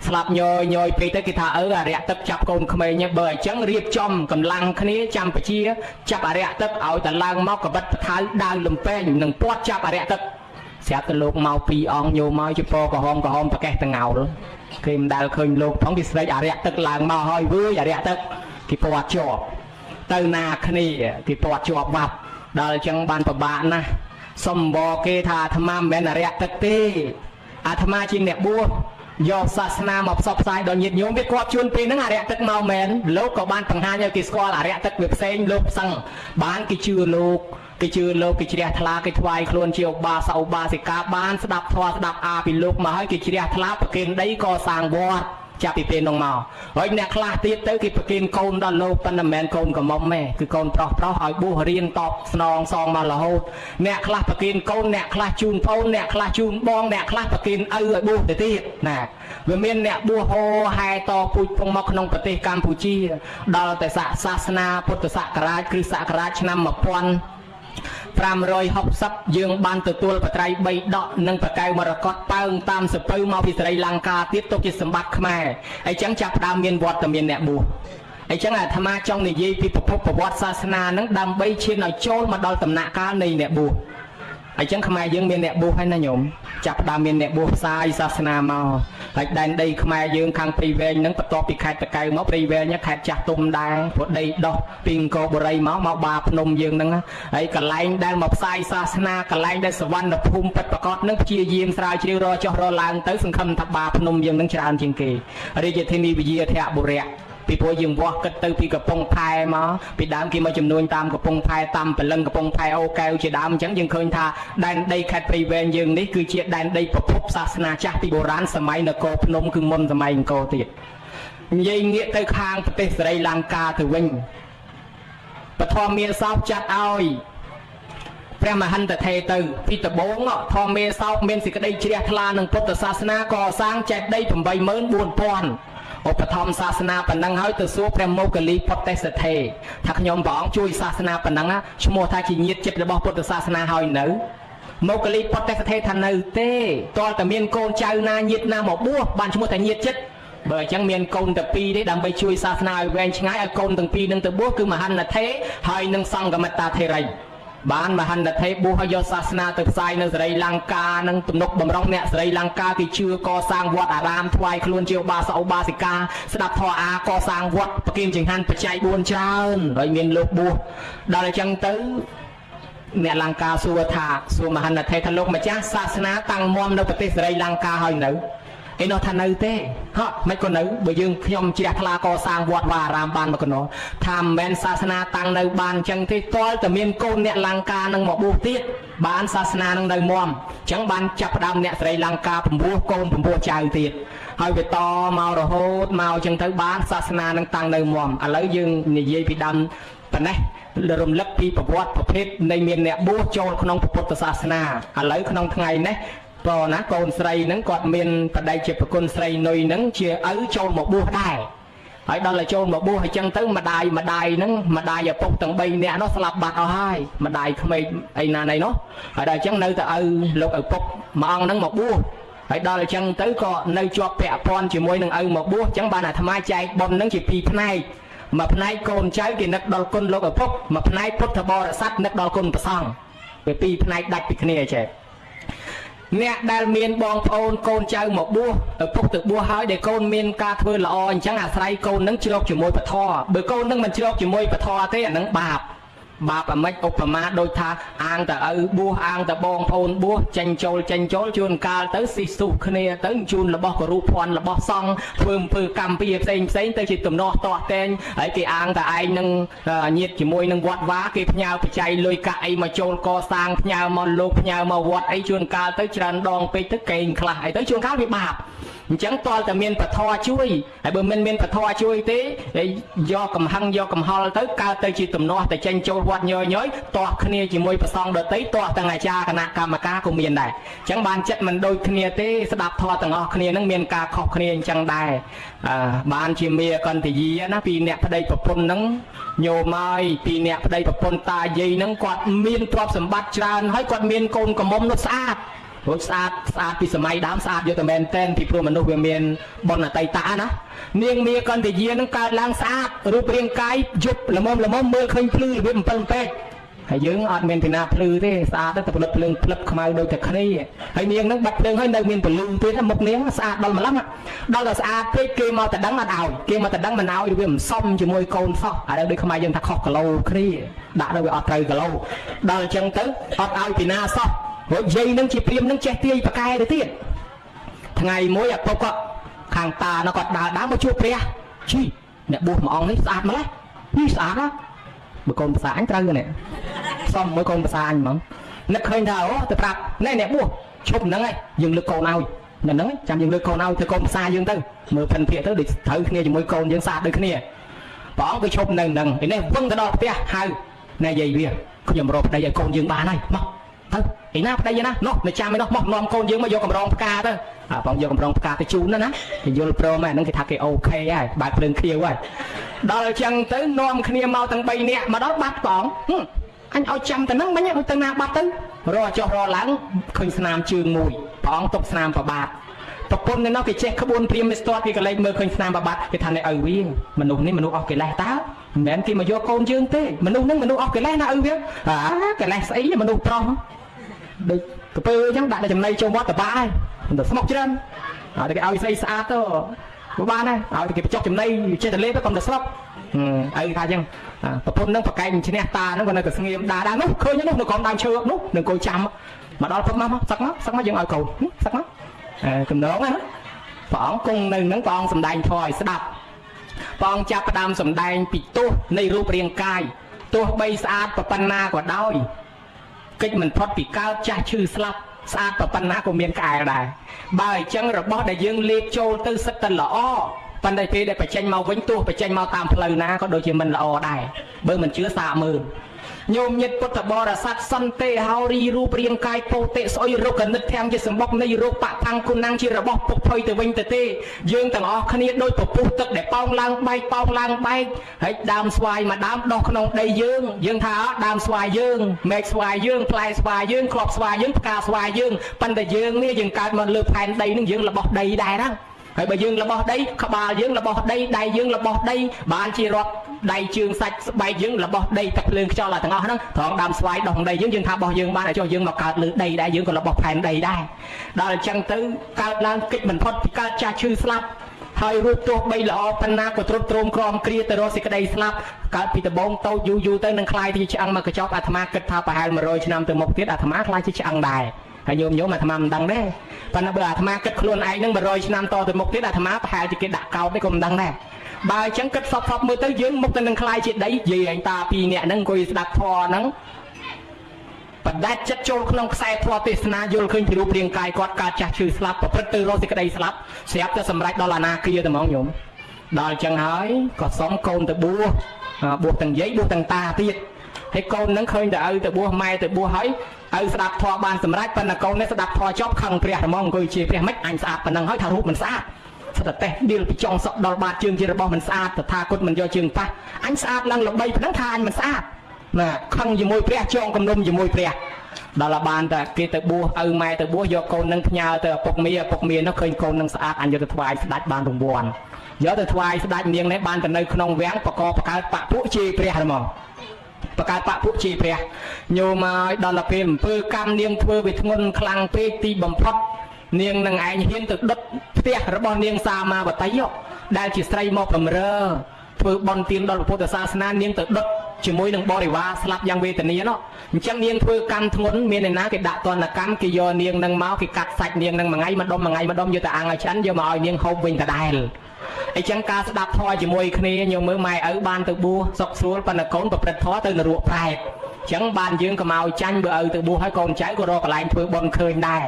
ស្លាប់ញយញយពេកទៅគេថាអឺអរិយទឹកចាប់កូនក្មេងបើអញ្ចឹងរៀបចំកម្លាំងគ្នាចាំពជាចាប់អរិយទឹកឲ្យតែឡើងមកកបិតបថៅដាវលំពេងនឹងពាត់ចាប់អរិយទឹកស្រាប់តែលោកមកពីរអង្គញោមកជាពក្រហមក្រហមប្រកេះតងោលគេមិនដែលឃើញលោកផងគេស្រែកអរិយទឹកឡើងមកហើយវើយអរិយទឹកគេពាត់ជាប់ទៅណាគ្នាគេពាត់ជាប់បាប់ដល់អញ្ចឹងបានពិបាកណាស់សុំបគេថាអាត្មាមិនមែនអរិយទឹកទេអាត្មាជាអ្នកបួសយកសាសនាមកផ្សព្វផ្សាយដល់ញាតិញោមវាគាត់ជួនពេលហ្នឹងអរិយទឹកមកមែនលោកក៏បានបង្ហាញឲ្យគេស្គាល់អរិយទឹកវាផ្សេងលោកផ្សឹងបានគេជឿលោកគេជឿលោកគេជ្រះថ្លាគេថ្វាយខ្លួនជាឧបាសកឧបាសិកាបានស្ដាប់ធម៌ស្ដាប់អាពីលោកមកហើយគេជ្រះថ្លាប្រគេនដីកសាងវត្តចាប់ពីពេលនោះមកហើយអ្នកខ្លះទៀតទៅគេប្រគេនកូនដល់លោកប៉ុន្តែមិនមែនកូនកំមុំទេគឺកូនប្រុសប្រុសឲ្យបួសរៀនតបស្នងសងមករហូតអ្នកខ្លះប្រគេនកូនអ្នកខ្លះជូនប្អូនអ្នកខ្លះជូនបងអ្នកខ្លះប្រគេនឪឲ្យបួសទៅទៀតណាវាមានអ្នកបួសហោហែតពូជពងមកក្នុងប្រទេសកម្ពុជាដល់តែសាសនាពុទ្ធសករាជគ្រិស្តសករាជឆ្នាំ1560យើងបានទទួលបត្រៃ3ដកនិងបកែវមរកតប៉ើងតាមសពៅមកពីស្រីលង្កាទៀតទុកជាសម្បត្តិខ្មែរអញ្ចឹងចាប់ផ្ដើមមានវត្តមានអ្នកបួសអញ្ចឹងអាត្មាចង់និយាយពីប្រភពប្រវត្តិសាសនាហ្នឹងដើម្បីឈានឲ្យចូលមកដល់ដំណាក់កាលនៃអ្នកបួសអញ្ចឹងខ្មែរយើងមានអ្នកបួសហើយណាញោមចាប់ផ្ដើមមានអ្នកបួសផ្សាយសាសនាមកហើយដែនដីខ្មែរយើងខាងព្រៃវែងហ្នឹងបន្ទាប់ពីខេត្តតាកែវមកព្រៃវែងខេត្តចាស់ទុំដែរព្រោះដីដោះពីអង្គរបូរីមកមកបាភ្នំយើងហ្នឹងហើយកន្លែងដែលមកផ្សាយសាសនាកន្លែងដែលសវណ្ណភូមិពិតប្រាកដហ្នឹងព្យាយាមស្រាវជ្រាវរកចុះរកឡើងទៅសង្ឃឹមថាបាភ្នំយើងហ្នឹងច្រើនជាងគេរាជធានីវិយាធបុរៈពីព្រោះយើងវាស់គិតទៅពីកំពង់ផែមកពីដើមគេមកចំនួនតាមកំពង់ផែតាមព្រលឹងកំពង់ផែអូកែវជាដើមអញ្ចឹងយើងឃើញថាដែនដីខេត្តព្រៃវែងយើងនេះគឺជាដែនដីប្រភពសាសនាចាស់ពីបុរាណសម័យនគរភ្នំគឺមុនសម័យអង្គរទៀតនិយាយងាកទៅខាងប្រទេសស្រីលង្កាទៅវិញពធមាសោកចាត់ឲ្យព្រះមហិន្ទថេរទៅពីដំបូងធម្មេសោកមានសេចក្តីជ្រះថ្លានឹងពុទ្ធសាសនាកសាងចេតិយ84000ឧបត្ថម្ភសាសនាប៉ុណ្ណឹងហើយទៅសួរព្រះមោគលីពុទ្ធិសថេថាខ្ញុំព្រះអង្គជួយសាសនាប៉ុណ្ណឹងឈ្មោះថាជាញាតិចិត្តរបស់ពុទ្ធសាសនាហើយនៅមោគលីពុទ្ធិសថេថានៅទេទាល់តែមានកូនចៅណាញាតិណាមកបួសបានឈ្មោះថាញាតិចិត្តបើអញ្ចឹងមានកូនតែពីរទេដើម្បីជួយសាសនាឲ្យវែងឆ្ងាយឲ្យកូនទាំងពីរនឹងទៅបួសគឺមហន្តថេហើយនិងសង្ឃមិត្តាថេរីបានមហន្តថេបួសឲ្យយកសាសនាទៅផ្សាយនៅស្រីលង្កានិងទំនុកបំរុងអ្នកស្រីលង្កាគេជឿកសាងវត្តអារាមថ្វាយខ្លួនជាឧបាសកឧបាសិកាស្ដាប់ធម៌អាកសាងវត្តប្រគិនចង្ហាន់បច្ច័យ4ច្រើនហើយមានលោកបួសដល់អញ្ចឹងទៅអ្នកលង្កាសួរថាសួរមហន្តថេថាលោកម្ចាស់សាសនាតាំងមមនៅប្រទេសស្រីលង្កាហើយនៅឯនោះថានៅទេហ៎មិនក៏នៅបើយើងខ្ញុំជ្រះថ្លាកសាងវត្តវាអារាមបានមកកណោថាមិនមែនសាសនាតាំងនៅបានអញ្ចឹងទេទាល់តែមានកូនអ្នកលង្កានឹងមកបួសទៀតបានសាសនានឹងនៅមមអញ្ចឹងបានចាប់ផ្ដើមអ្នកស្រីលង្កាពំពោះកូនពំពោះចៅទៀតហើយវាតមករហូតមកអញ្ចឹងទៅបានសាសនានឹងតាំងនៅមមឥឡូវយើងនិយាយពីដើមប៉ុណ្ណេះរំលឹកពីប្រវត្តិប្រភេទនៃមានអ្នកបួសចូលក្នុងពុទ្ធសាសនាឥឡូវក្នុងថ្ងៃនេះបើណាកូនស្រីហ្នឹងគាត់មានប្តីជាប្រគុណស្រីនុយហ្នឹងជាឪចូលមកបួសដែរហើយដល់តែចូលមកបួសអញ្ចឹងទៅម្ដាយម្ដាយហ្នឹងម្ដាយឪពុកទាំង3នាក់នោះស្លាប់បាត់អស់ហើយម្ដាយក្មេកអីណាណីនោះហើយដល់អញ្ចឹងនៅតែឪលោកឪពុកមួយអង្គហ្នឹងមកបួសហើយដល់អញ្ចឹងទៅក៏នៅជាប់ពាក់ព័ន្ធជាមួយនឹងឪមកបួសអញ្ចឹងបានអាត្មាចែកបុណ្យហ្នឹងជាពីរផ្នែកមួយផ្នែកកូនចៅគេនឹកដល់គុណលោកឪពុកមួយផ្នែកពុទ្ធបរិស័ទនឹកដល់គុណព្រះសង្ឃវាពីរផ្នែកដាច់ពីគ្នាចេះអ្នកដែលមានបងប្អូនកូនចៅមកបួសឪពុកទៅបួសហើយដែលកូនមានការធ្វើល្អអញ្ចឹងអាស្រ័យកូននឹងជ្រកជាមួយពធបើកូននឹងមិនជ្រកជាមួយពធទេអានឹងបាបបាបអាម៉េចឧបមាដូចថាអាងតឪបួសអាងតបងប្អូនបួសចេញចូលចេញចូលជួនកាលទៅស៊ីសុះគ្នាទៅជូនរបស់ករុភ័ណ្ឌរបស់សង្ឃធ្វើអំពើកម្មពៀផ្សេងផ្សេងទៅជាទំនាស់ទាស់តែងហើយគេអាងតឯងនឹងញាតជាមួយនឹងវត្តវាគេផ្ញើបច្ច័យលុយកាក់អីមកចូលកសាងផ្ញើមកលោកផ្ញើមកវត្តអីជួនកាលទៅច្រើនដងពេកទៅកេងខ្លះអីទៅជួនកាលវាបាប អញ្ចឹងតលតែមានពធជួយហើយបើមិនមានពធជួយទេហើយយកកំហឹងយកកំហល់ទៅកើតទៅជាទំនាស់តែចេញចូលវត្តញយញយទាស់គ្នាជាមួយប្រសងដតីទាស់ទាំងអាចារ្យគណៈកម្មការក៏មានដែរអញ្ចឹងបានចិត្តមិនដូចគ្នាទេស្ដាប់ធម៌ទាំងអស់គ្នានឹងមានការខុសគ្នាអញ្ចឹងដែរអឺបានជាមាកន្តយាណាពីអ្នកប្តីប្រពន្ធនឹងញោមហើយពីអ្នកប្តីប្រពន្ធតាយាយនឹងគាត់មានទ្រព្យសម្បត្តិច្រើនហើយគាត់មានកូនកំមុំនោះស្អាត រួចស្អាតស្អាតពីសម័យដើមស្អាតយកតែមែនតែនពីព្រោះមនុស្សវាមានបុណ្យអតីតណានាងមាកន្តយានឹងកើតឡើងស្អាតរូបរាងកាយយប់ល្មមល្មមមើលឃើញភ្លឺរបៀប7ពេកហើយយើងអត់មានពីណាភ្លឺទេស្អាតទៅតែផលិតភ្លើងផ្លឹបខ្មៅដូចតែគ្នាហើយនាងនឹងបាត់ភ្លើងហើយនៅមានពលឺទៀតមុខនាងស្អាតដល់ម្លឹងដល់តែស្អាតពេកគេមកតែដឹងអត់ឲ្យគេមកតែដឹងមិនឲ្យវាមិនសមជាមួយកូនសោះអានេះដូចខ្មែរយើងថាខុសគីឡូគ្នាដាក់ទៅវាអត់ត្រូវគីឡូដល់អញ្ចឹងទៅអត់ឲ្យពីណាសោះ ព្រោះយាយនឹងជាព្រាមនឹងចេះទាយប្រកែទៅទៀតថ្ងៃមួយឪពុកក៏ខាងតានោះគាត់ដើរដើរមកជួបព្រះជីអ្នកបួសមួយអង្គនេះស្អាតម្ល៉េះនេះស្អាតណាបើកូនភាសាអញត្រូវនេះសំមួយកូនភាសាអញហ្មងនឹកឃើញថាអូទៅប្រាប់ណែអ្នកបួសឈប់ហ្នឹងហើយយើងលើកកូនឲ្យនៅហ្នឹងចាំយើងលើកកូនឲ្យធ្វើកូនភាសាយើងទៅមើលផិនភាកទៅដូចត្រូវគ្នាជាមួយកូនយើងស្អាតដូចគ្នាព្រះអង្គគឺឈប់នៅហ្នឹងឯនេះវឹងទៅដល់ផ្ទះហៅណែយាយវាខ្ញុំរកប្តីឲ្យកូនយើងបានហើយមកទៅឯណាប្តីឯណានោះនៅចាំឯនោះមកនាំកូនយើងមកយកកម្រងផ្កាទៅអាបងយកកម្រងផ្កាទៅជូនណាណាគេយល់ព្រមហើយហ្នឹងគេថាគេអូខេហើយបើកភ្លើងខៀវហើយដល់អញ្ចឹងទៅនាំគ្នាមកទាំង3នាក់មកដល់បាត់បងអញឲ្យចាំតែហ្នឹងមិញឲ្យទៅណាបាត់ទៅរកចុះរកឡើងឃើញស្នាមជើងមួយព្រះអង្គຕົកស្នាមប្របាទប្រពន្ធនៅនោះគេចេះក្បួនព្រាមស្ទាត់គេក៏លេចមើលឃើញស្នាមប្របាទគេថានេះឪវាមនុស្សនេះមនុស្សអស់កិលេសតើមិនមែនគេមកយកកូនយើងទេមនុស្សហ្នឹងមនុស្សអស់កិលេសណាឪវាអាកិលេសស្អីមនុស្សប្រុសដូចកពើអញ្ចឹងដាក់តែចំណីចូលវត្តតបាហើយមិនទៅស្មុកច្រើនឲ្យតែគេឲ្យស្អីស្អាតទៅក៏បានដែរឲ្យតែគេបញ្ចុកចំណីចេះតែលេបទៅកុំតែស្រុកឪថាអញ្ចឹងប្រពន្ធហ្នឹងប្រកែកឈ្នះតាហ្នឹងក៏នៅតែស្ងៀមដាដានោះឃើញនោះនៅក្រោមដើមឈើនោះនឹងអង្គុយចាំមកដល់ព្រឹកមកសឹកមកសឹកមកយើងឲ្យកូនសឹកមកកំណងណាព្រះអង្គគង់នៅហ្នឹងព្រះអង្គសម្ដែងធម៌ឲ្យស្ដាប់ព្រះអង្គចាប់ផ្ដើមសម្ដែងពីទោសនៃរូបរាងកាយទោះបីស្អាតប៉ុណ្ណាក៏ដោយកិច្ចមិនផុតពីកើតចាស់ឈឺស្លាប់ស្អាតប៉ុណ្ណាក៏មានក្អែលដែរបើអញ្ចឹងរបស់ដែលយើងលេបចូលទៅសិតតែល្អប៉ុន្តែពេលដែលបញ្ចេញមកវិញទោះបញ្ចេញមកតាមផ្លូវណាក៏ដូចជាមិនល្អដែរបើមិនជឿសាកមើលញោមញាតពុទ្ធបរិស័ទសន្តិហោរីរូបរាងកាយពោតិស្អុយរោគនិតទាំងជាសម្បុកនៃរោគបផាំងគុណជារបស់ពុកភុយទៅវិញទៅទេយើងទាំងអស់គ្នាដូចពពុះទឹកដែលប៉ោងឡើងបែកប៉ោងឡើងបែកហើយដើមស្វាយមួយដើមដោះក្នុងដីយើងយើងថាដើមស្វាយយើងមែកស្វាយយើងផ្លែស្វាយយើងគ្រាប់ស្វាយយើងផ្កាស្វាយយើងប៉ុន្តែយើងនេះយើងកើតមកលើផែនដីនឹងយើងរបស់ដីដែរណាហើយបើយើងរបស់ដីក្បាលយើងរបស់ដីដៃយើងរបស់ដីបានជារាប់ដៃជើងសាច់ស្បែកយើងរបស់ដីទឹកភ្លើងខ្យល់អាទាំងអស់ហ្នឹងត្រង់ដើមស្វាយដោះដីយើងយើងថារបស់យើងបានឲ្យចុះយើងមកកើតលើដីដែរយើងក៏របស់ផែនដីដែរដល់អញ្ចឹងទៅកើតឡើងកិច្ចមិនផុតពីកើតចាស់ឈឺស្លាប់ហើយរូបទោះបីល្អប៉ុណ្ណាក៏ទ្រុឌទ្រោមក្រំគ្រាទៅរកសេចក្តីស្លាប់កើតពីដបងតូចយូរយូរទៅនឹងคล้ายទៅជាឆ្អឹងមកកញ្ចប់អាត្មាគិតថាប្រហែល100ឆ្នាំទៅមុខទៀតអាត្មាคล้ายជាឆ្អឹងដែរហើយញោមញោមអាត្មាមិនដឹងទេប៉ុន្តែបើអាត្មាគិតខ្លួនឯងនឹង100ឆ្នាំតទៅមុខទៀតអាត្មាប្រហែលជាគេដាក់កោតទេក៏មិនដឹងដែរបើអញ្ចឹងគិតសពសពមើលទៅយើងមុខទៅនឹងคล้ายជាដីយាយឯងតាពីរនាក់ហ្នឹងអង្គុយស្ដាប់ធម៌ហ្នឹងបដាច់ចិត្តចូលក្នុងខ្សែធម៌ទេសនាយល់ឃើញពីរូបរាងកាយគាត់កើតចាស់ឈឺស្លាប់ប្រព្រឹត្តទៅរកសេចក្តីស្លាប់ស្រាប់តែសម្រេចដល់អនាគាតែហ្មងញោមដល់អញ្ចឹងហើយក៏សុំកូនទៅបួសបួសទាំងយាយបួសទាំងតាទៀតហើយកូននឹងឃើញតែឪទៅបួសម៉ែទៅបួសហើយឪស្ដាប់ធម៌បានសម្រេចប៉ុន្តែកូននេះស្ដាប់ធម៌ចប់ខឹងព្រះហ្មងអង្គុយជាព្រះមិនអញស្អាតប៉ុណ្ណឹងហើយថារូបមិនស្អាតស្ទតេះដៀលពីចុងសក់ដល់បាតជើងជារបស់មិនស្អាតតថាគតមិនយកជើងប៉ះអញស្អាតឡើងល្បីប៉ុណ្ណឹងថាអញមិនស្អាតណាខឹងជាមួយព្រះចងគំនុំជាមួយព្រះដល់បានតែគេទៅបួសឪម៉ែទៅបួសយកកូននឹងផ្ញើទៅឪពុកមាឪពុកមានោះឃើញកូននឹងស្អាតអញយកទៅថ្វាយស្ដេចបានរង្វាន់យកទៅថ្វាយស្ដេចនាងនេះបានទៅនៅក្នុងវាំងបកបកើតបពុជាព្រះហ្មងបកើតបពុជាព្រះញោមឲ្យដល់ទៅពេលអំពើកម្មនាងធ្វើវាធ្ងន់ខ្លាំងពេកទីបំផុតនាងនឹងឯងហ៊ានទៅដុតផ្ទះរបស់នាងសាមាវតីដែលជាស្រីមកបំរើធ្វើបុណ្យទានដល់ពុទ្ធសាសនានាងទៅដុតជាមួយនឹងបរិវារស្លាប់យ៉ាងវេទនានោះអញ្ចឹងនាងធ្វើកម្មធ្ងន់មានឯណាគេដាក់ទណ្ឌកម្មគេយកនាងនឹងមកគេកាត់សាច់នាងនឹងមួយថ្ងៃម្ដុំមួយថ្ងៃម្ដុំយកទៅអាំងឲ្យឆ្អិនយកមកឲ្យនាងហូបវិញដដែលអញ្ចឹងការស្ដាប់ធម៌ជាមួយគ្នាញោមមើលម៉ែឪបានទៅបួសសុខស្រួលប៉ុន្តែកូនប្រព្រឹត្តធម៌ទៅនរកប្រែតអញ្ចឹងបានយើងកុំឲ្យចាញ់បើឪទៅបួសហើយកូនចៅក៏រកកន្លែងធ្វើបុណ្យឃើញដែរ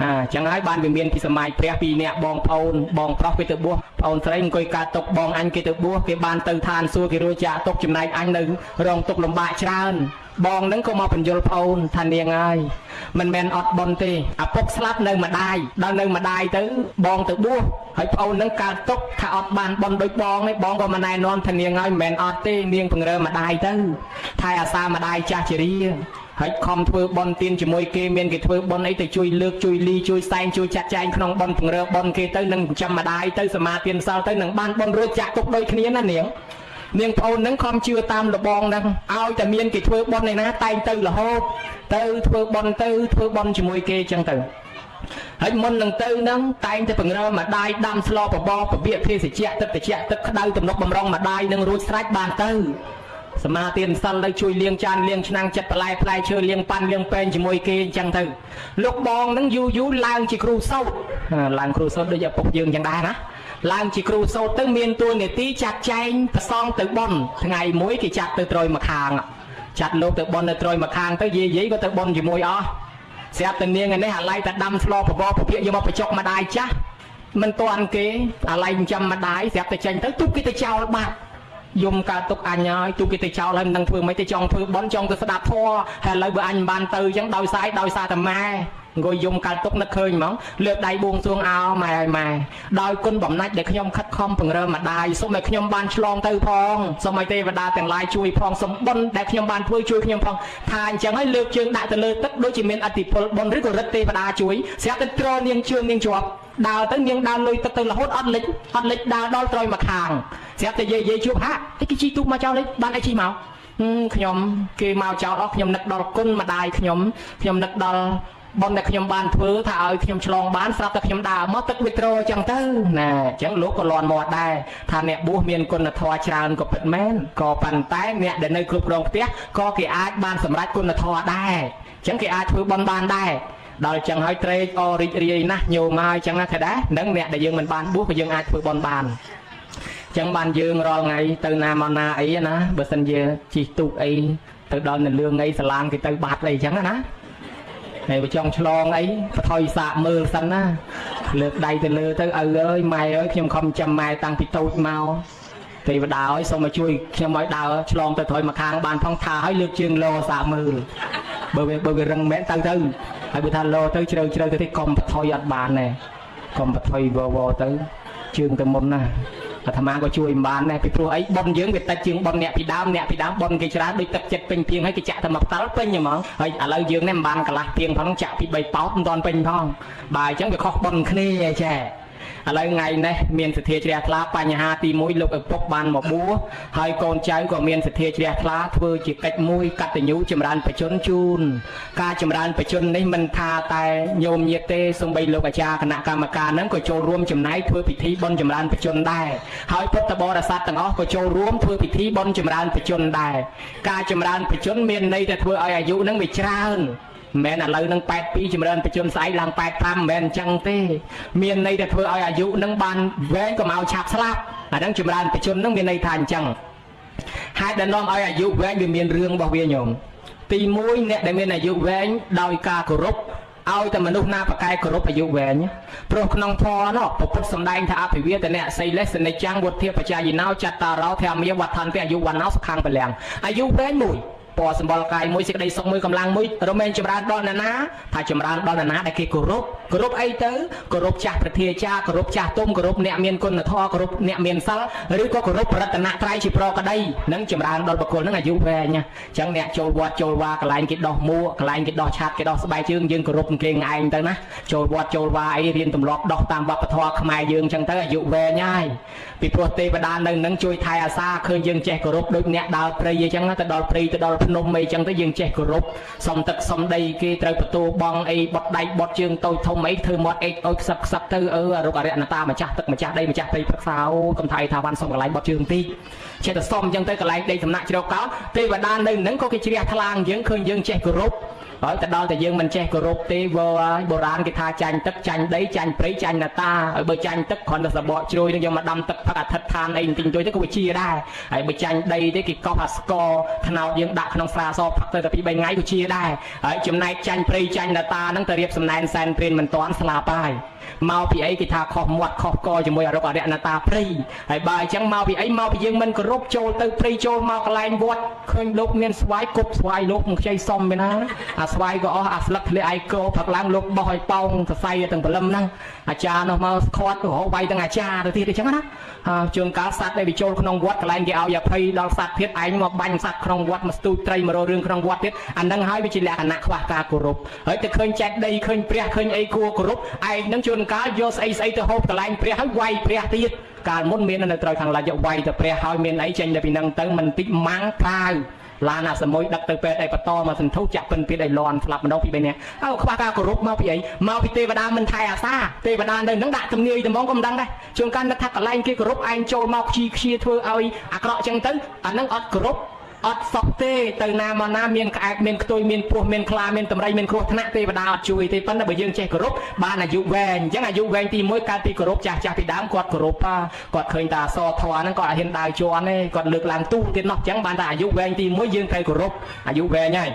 អាចឹងហើយបានវាមានពីសម័យព្រះពីរអ្នកបងប្អូនបងប្រុសគេទៅបួសប្អូនស្រីអង្គុយកើតទុកបងអញគេទៅបួសគេបានទៅឋានសួគ៌គេរួចចាកទុកចំណែកអញនៅរងទុកលំបាកច្រើនបងនឹងក៏មកបញ្យលប្អូនថានាងហើយមិនមែនអត់ប៉ុនទេឪពុកស្លាប់នៅម្ដាយដល់នៅម្ដាយទៅបងទៅបួសហើយប្អូននឹងកើតទុកថាអត់បានប៉ុនដូចបងទេបងក៏មកណែនាំថានាងហើយមិនមែនអត់ទេនាងពង្រើម្ដាយទៅថែអាសាម្ដាយចាស់ជរាហើយខំធ្វើបន់ទៀនជាមួយគេមានគេធ្វើបន់អីទៅជួយលើកជួយលីជួយសែងជួយចាត់ចែងក្នុងបន់ពង្រើបន់គេទៅនឹងចិញ្ចឹមម្ដាយទៅសមាទានសិលទៅនឹងបានបន់រួចចាក់ទុកដូចគ្នាណានាងនាងប្អូននឹងខំជឿតាមលបងហ្នឹងឲ្យតែមានគេធ្វើបន់ឯណាតែងទៅរហូតទៅធ្វើបន់ទៅធ្វើបន់ជាមួយគេចឹងទៅហើយមុននឹងទៅហ្នឹងតែងតែពង្រើម្ដាយដាំស្លបបរបៀកភេសជ្ជៈទឹកត្រជាក់ទឹកក្តៅទំនុកបំរុងម្ដាយនឹងរួចស្រេចបានទៅសមាទានសិលទៅជួយលាងចានលាងឆ្នាំងចិត្តបន្លែផ្លែឈើលាងប៉ាន់លាងពែងជាមួយគេអញ្ចឹងទៅលោកបងហ្នឹងយូរយូរឡើងជាគ្រូសោតឡើងគ្រូសោតដូចឪពុកយើងអញ្ចឹងដែរណាឡើងជាគ្រូសោតទៅមានតួនាទីចាត់ចែងប្រសងទៅប៉ុនថ្ងៃមួយគេចាត់ទៅត្រុយមកខាងចាត់លោកទៅប៉ុននៅត្រុយមកខាងទៅយាយយាយក៏ទៅប៉ុនជាមួយអស់ស្រាប់តែនាងឯនេះអាឡ័យតែដាំស្លបបរពភាកយកមកបញ្ចុកម្ដាយចាស់មិនតាន់គេអាឡ័យចិញ្ចឹមម្ដាយស្រាប់តែចេញទៅទុកគេទៅចោលបាត់យំកើតទុកអញហើយទូគេទៅចោលហើយមិនដឹងធ្វើម៉េចទេចង់ធ្វើបន់ចង់ទៅស្ដាប់ធម៌ហើយឥឡូវបើអញមិនបានទៅអញ្ចឹងដោយសារដោយសារតែម៉ែអង្គុយយំកើតទុកនឹកឃើញហ្មងលើកដៃបួងសួងអោម៉ែឲ្យម៉ែដោយគុណបំណាច់ដែលខ្ញុំខិតខំពង្រើម្ដាយសូមឲ្យខ្ញុំបានឆ្លងទៅផងសូមឲ្យទេវតាទាំងឡាយជួយផងសូមបុណ្យដែលខ្ញុំបានធ្វើជួយខ្ញុំផងថាអញ្ចឹងហើយលើកជើងដាក់ទៅលើទឹកដូចជាមានអធិពលបុណ្យឬក៏រិទ្ធទេវតាជួយស្រាប់តែត្រនាងជើងនាងជាប់ដើរទៅនាងដើរលុយទឹកទៅរហូតអត់លិចអត់លិចដើរដល់ត្រុយមកខាងស្រាប់តែយាយយាយជួបហាអីគេជីទូកមកចោលបានអីជីមកខ្ញុំគេមកចោលអស់ខ្ញុំនឹកដល់គុណម្ដាយខ្ញុំខ្ញុំនឹកដល់បុណ្យដែលខ្ញុំបានធ្វើថាឲ្យខ្ញុំឆ្លងបានស្រាប់តែខ្ញុំដើរមកទឹកវាត្រចឹងទៅណាអញ្ចឹងលោកក៏លន់មាត់ដែរថាអ្នកបួសមានគុណធម៌ច្រើនក៏ពិតមែនក៏ប៉ុន្តែអ្នកដែលនៅគ្រប់គ្រងផ្ទះក៏គេអាចបានសម្រេចគុណធម៌ដែរអញ្ចឹងគេអាចធ្វើបុណ្យបានដែរដល់ចឹងហើយត្រេកអររីករាយណាស់ញោមហើយចឹងណាគេដែរនឹងអ្នកដែលយើងមិនបានបួសក៏យើងអាចធ្វើបុណ្យបានចឹងបានយើងរាល់ថ្ងៃទៅណាមកណាអីណាបើសិនជាជិះទូកអីទៅដល់នៅលឿងអីសាឡាងគេទៅបាត់អីចឹងណាហើយបើចង់ឆ្លងអីបថយសាកមើលសិនណាលើកដៃទៅលើទៅឪអើយម៉ែអើយខ្ញុំខំចាំម៉ែតាំងពីតូចមកទេវតាអើយសូមមកជួយខ្ញុំឲ្យដើរឆ្លងទៅថយមកខាងបានផងថាឲ្យលើកជើងលោសាកមើលបើវារឹងមែនទៅទៅហើយបើថាលោទៅជ្រៅជ្រៅទៅទេកុំបថយអត់បានដែរកុំបថយវវទៅជើងទៅមុនណាអាត្មាក៏ជួយមិនបានដែរពីព្រោះអីប៉ុនយើងវាតិចជាងប៉ុនអ្នកពីដើមអ្នកពីដើមប៉ុនគេច្រើនដូចទឹកចិត្តពេញពីងហើយគេចាក់តែមកផ្តាល់ពេញហ្មងហើយឥឡូវយើងនេះមិនបានកន្លះពីងផងចាក់ពី3ប៉ោតមិនតាន់ពេញផងបាទអញ្ចឹងវាខុសប៉ុនគ្នាចេះឥឡូវថ្ងៃនេះមានសទ្ធាជ្រះថ្លាបញ្ហាទី1លោកឪពុកបានមកបួសហើយកូនចៅក៏មានសទ្ធាជ្រះថ្លាធ្វើជាកិច្ចមួយកតញ្ញូចម្រើនបច្ចុប្បន្នជូនការចម្រើនបច្ចុប្បន្ននេះមិនថាតែញោមញាតិទេសូម្បីលោកអាចារ្យគណៈកម្មការនឹងក៏ចូលរួមចំណែកធ្វើពិធីបុណ្យចម្រើនបច្ចុប្បន្នដែរហើយពុទ្ធបរិស័ទទាំងអស់ក៏ចូលរួមធ្វើពិធីបុណ្យចម្រើនបច្ចុប្បន្នដែរការចម្រើនបច្ចុប្បន្នមានន័យថាធ្វើឲ្យអាយុនឹងវាច្រើនមិនមែនឥឡូវនឹង82ចម្រើនបច្ចុប្បន្នស្អែកឡើង85មិនមែនអញ្ចឹងទេមានន័យថាធ្វើឲ្យអាយុនឹងបានវែងកុំឲ្យឆាប់ស្លាប់អាហ្នឹងចម្រើនបច្ចុប្បន្ននឹងមានន័យថាអញ្ចឹងហេតុដែលនាំឲ្យអាយុវែងវាមានរឿងរបស់វាញោមទី1អ្នកដែលមានអាយុវែងដោយការគោរពឲ្យតែមនុស្សណាប្រកែគោរពអាយុវែងព្រោះក្នុងធម៌នោះពុទ្ធសម្ដែងថាអភិវេទនៈសីលេសនិច្ចំវុធាបច្ចយាណោចត្តារោធម្មាវដ្ឋន្តិអាយុវណ្ណោសុខੰពលំអាយុវែងមួយពណ៌សម្បល់កាយមួយសេចក្តីសុខមួយកម្លាំងមួយរមែងចម្រើនដល់អ្នកណាថាចម្រើនដល់អ្នកណាដែលគេគោរពគោរពអីទៅគោរពចាស់ប្រធាចារគោរពចាស់ទុំគោរពអ្នកមានគុណធម៌គោរពអ្នកមានសិលឬក៏គោរពប្រតនត្រ័យជាប្រក្តីនឹងចម្រើនដល់បុគ្គលនឹងអាយុវែងអញ្ចឹងអ្នកចូលវត្តចូលវាកន្លែងគេដោះមួកកន្លែងគេដោះឆាត់គេដោះស្បែកជើងយើងគោរពគេឯងទៅណាចូលវត្តចូលវាអីរៀនទម្លាប់ដោះតាមវប្បធម៌ខ្មែរយើងអញ្ចឹងទៅអាយុវែងហើយពីព្រោះទេវតានៅនឹងជួយថែអាសាឃើញយើងចេះគោរពដូចអ្នកដើរព្រៃអញ្ចឹងទៅដល់ព្រៃទៅដល់ភ្នំអីចឹងទៅយើងចេះគោរពសុំទឹកសុំដីគេត្រូវបន្ទូបងអីបត់ដៃបត់ជើងតូចធំអីធ្វើមាត់អេកអុយខ្សឹបខ្សឹបទៅអឺរុកអរិយអនតាម្ចាស់ទឹកម្ចាស់ដីម្ចាស់ព្រៃព្រឹក្សាអូកំថៃថាវ៉ាន់សុំកន្លែងបត់ជើងតិចចេះតែសុំចឹងទៅកន្លែងដីសំណាក់ជ្រកកោទេវតានៅនឹងក៏គេជ្រះថ្លាយើងឃើញយើងចេះគោរព ហើយទៅដល់តែយើងមិនចេះគោរពទេវើហើយបុរាណគេថាចាញ់ទឹកចាញ់ដីចាញ់ព្រៃចាញ់នតាហើយបើចាញ់ទឹកគ្រាន់តែសបកជ្រោយនឹងយកមកដាំទឹកផឹកអធិដ្ឋានអីបន្តិចបន្តួចទៅក៏វាជាដែរហើយបើចាញ់ដីទេគេកោះអាស្ករថ្នោតយើងដាក់ក្នុងស្រាសផឹកទៅតែ2 3ថ្ងៃក៏ជាដែរហើយចំណែកចាញ់ព្រៃចាញ់នតាហ្នឹងទៅរៀបសំណែនសែនព្រានមិនតាន់ស្លាប់ហើយមកពីអីគេថាខុសមាត់ខុសកជាមួយអរុកអរិយនតាព្រៃហើយបើអញ្ចឹងមកពីអីមកពីយើងមិនគោរពចូលទៅព្រៃចូលមកកន្លែងវត្តឃើញលោកមានស្វាយគប់ស្វាយលោកមិនខ្ចីសុំមែនណាអាស្វាយក៏អស់អាស្លឹកធ្លាក់ឯកោផឹកឡើងលោកបោះឲ្យប៉ោងសរសៃទាំងព្រលឹមហ្នឹងអាចារ្យនោះមកខាត់រហូតវាយទាំងអាចារ្យទៅទៀតអញ្ចឹងណាជួនកាលសត្វដែលវាចូលក្នុងវត្តកន្លែងគេឲ្យអភ័យដល់សត្វទៀតឯងមកបាញ់សត្វក្នុងវត្តមកស្ទូចត្រីមករករឿងក្នុងវត្តទៀតអាហ្នឹងហើយវាជាលក្ខណៈខ្វះការគោរពហើយទៅឃើញចេតិយឃើញព្រះឃើញអីគួរគោរពឯងហ្នឹងជួនកាលយកស្អីស្អីទៅហូបកន្លែងព្រះហើយវាយព្រះទៀតកាលមុនមាននៅត្រូវខាងឡាច់យកវាយទៅព្រះហើយមានអីចេញទៅពីហ្នឹងទៅមិនតិចម៉ាំងប្រាវឡានអាសមួយដឹកទៅពេទ្យអីបន្តមកសន្ធុចាក់ពិនពីអីលន់ស្លាប់ម្ដងពី3នាក់អើខ្វះការគោរពមកពីអីមកពីទេវតាមិនថែអាសាទេវតានៅនឹងដាក់ទំនាយត្មងក៏មិនដឹងដែរជួនកាលនឹកថាកន្លែងគេគោរពឯងចូលមកខ្ជីខ្ជាធ្វើឲ្យអាក្រក់ចឹងទៅអានឹងអត់គោរពអត់សោះទេទៅណាមកណាមានក្អែកមានខ្ទុយមានពស់មានខ្លាមានតម្រៃមានគ្រោះថ្នាក់ទេវតាអត់ជួយទេប៉ុន្តែបើយើងចេះគោរពបានអាយុវែងអញ្ចឹងអាយុវែងទី1កើតពីគោរពចាស់ចាស់ពីដើមគាត់គោរពគាត់ឃើញតាសធរហ្នឹងគាត់អត់ហ៊ានដើរជន់ទេគាត់លើកឡើងទូទៀតនោះអញ្ចឹងបានតែអាយុវែងទី1យើងត្រូវគោរពអាយុវែងហើយ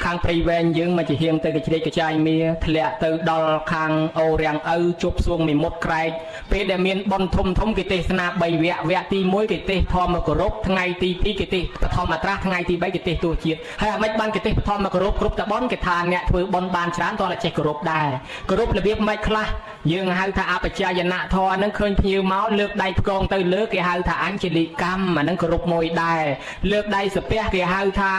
ខាងព្រៃវែងយើងមកជាហៀងទៅកជ្រែកកចាយមាធ្លាក់ទៅដល់ខាងអូរាំងឪជប់សួងមីមុតក្រែកពេលដែលមានបុណ្យធំធំគេទេសនា3វគ្គវគ្គទី1គេទេសធម្មគោរពថ្ងៃទី2គេទេសបឋមត្រាស់ថ្ងៃទី3គេទេសទោះជាតិហើយអាម៉េចបានគេទេសបឋមគោរពគ្រប់តបុណ្យគេថាអ្នកធ្វើបុណ្យបានច្រើនតោះតែចេះគោរពដែរគោរពរបៀបម៉េចខ្លះយើងហៅថាអបជាយនធម៌ហ្នឹងឃើញភ្ញៀវមកលើកដៃផ្គងទៅលើគេហៅថាអញ្ជលិកម្មអាហ្នឹងគោរពមួយដែរលើកដៃសាពះគេហៅថា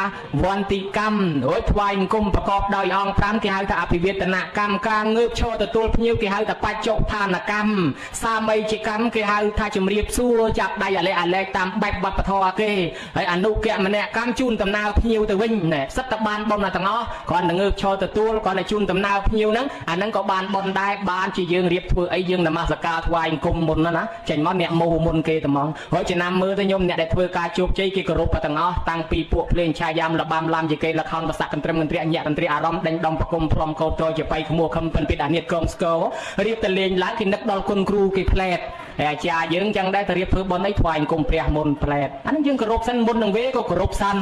វន្តិកម្មរួចថ្វាយអង្គមប្រកបដោយអង្គ5គេហៅថាអភិវេទនកម្មការងើបឈរទទួលភ្ញៀវគេហៅថាបច្ចុដ្ឋានកម្មសាមីជាកម្មគេហៅថាជំរាបសួរចាប់ដៃអាលេអាឡែកតាមបែបវប្បធម៌គេហើយអនុគមនកម្មជូនដំណើរភ្ញៀវទៅវិញណែសិតតែបានបុណ្យទាំងអស់គ្រាន់តែងើបឈរទទួលគ្រាន់តែជូនដំណើរភ្ញៀវហ្នឹងអាហ្នឹងក៏បានបុណ្យដែរបានជាយើងរៀបធ្វើអីយើងនមស្ការថ្វាយអង្គមមុនណាចេញមកអ្នកមោមុនគេត្មងហើយចំណាំមើលទៅញោមអ្នកដែលធ្វើការជោគជ័យគេគោរពទាំងអស់តាំងពីពួកភ្លេងឆាយាមលបាំឡាំជាគេលខោនប្រសាក់កន្ត្រឹមកន្ទ្រាក់ញាក់កន្ទ្រាក់អារម្មណ៍ដេញដំប្រគុំផ្លុំកោតជាបៃខ្មួខំពិនពីអានៀតកងស្គររៀបតែលេងឡើងគេនឹកដល់គុណគ្រូគេផ្លែតហើយអាចារ្យយើងចឹងដែរទៅរៀបធ្វើបុណ្យអីថ្វាយអង្គមព្រះមុនផ្លែតអានេះយើងគោរពសិនមុននឹងវេក៏គោរពសិន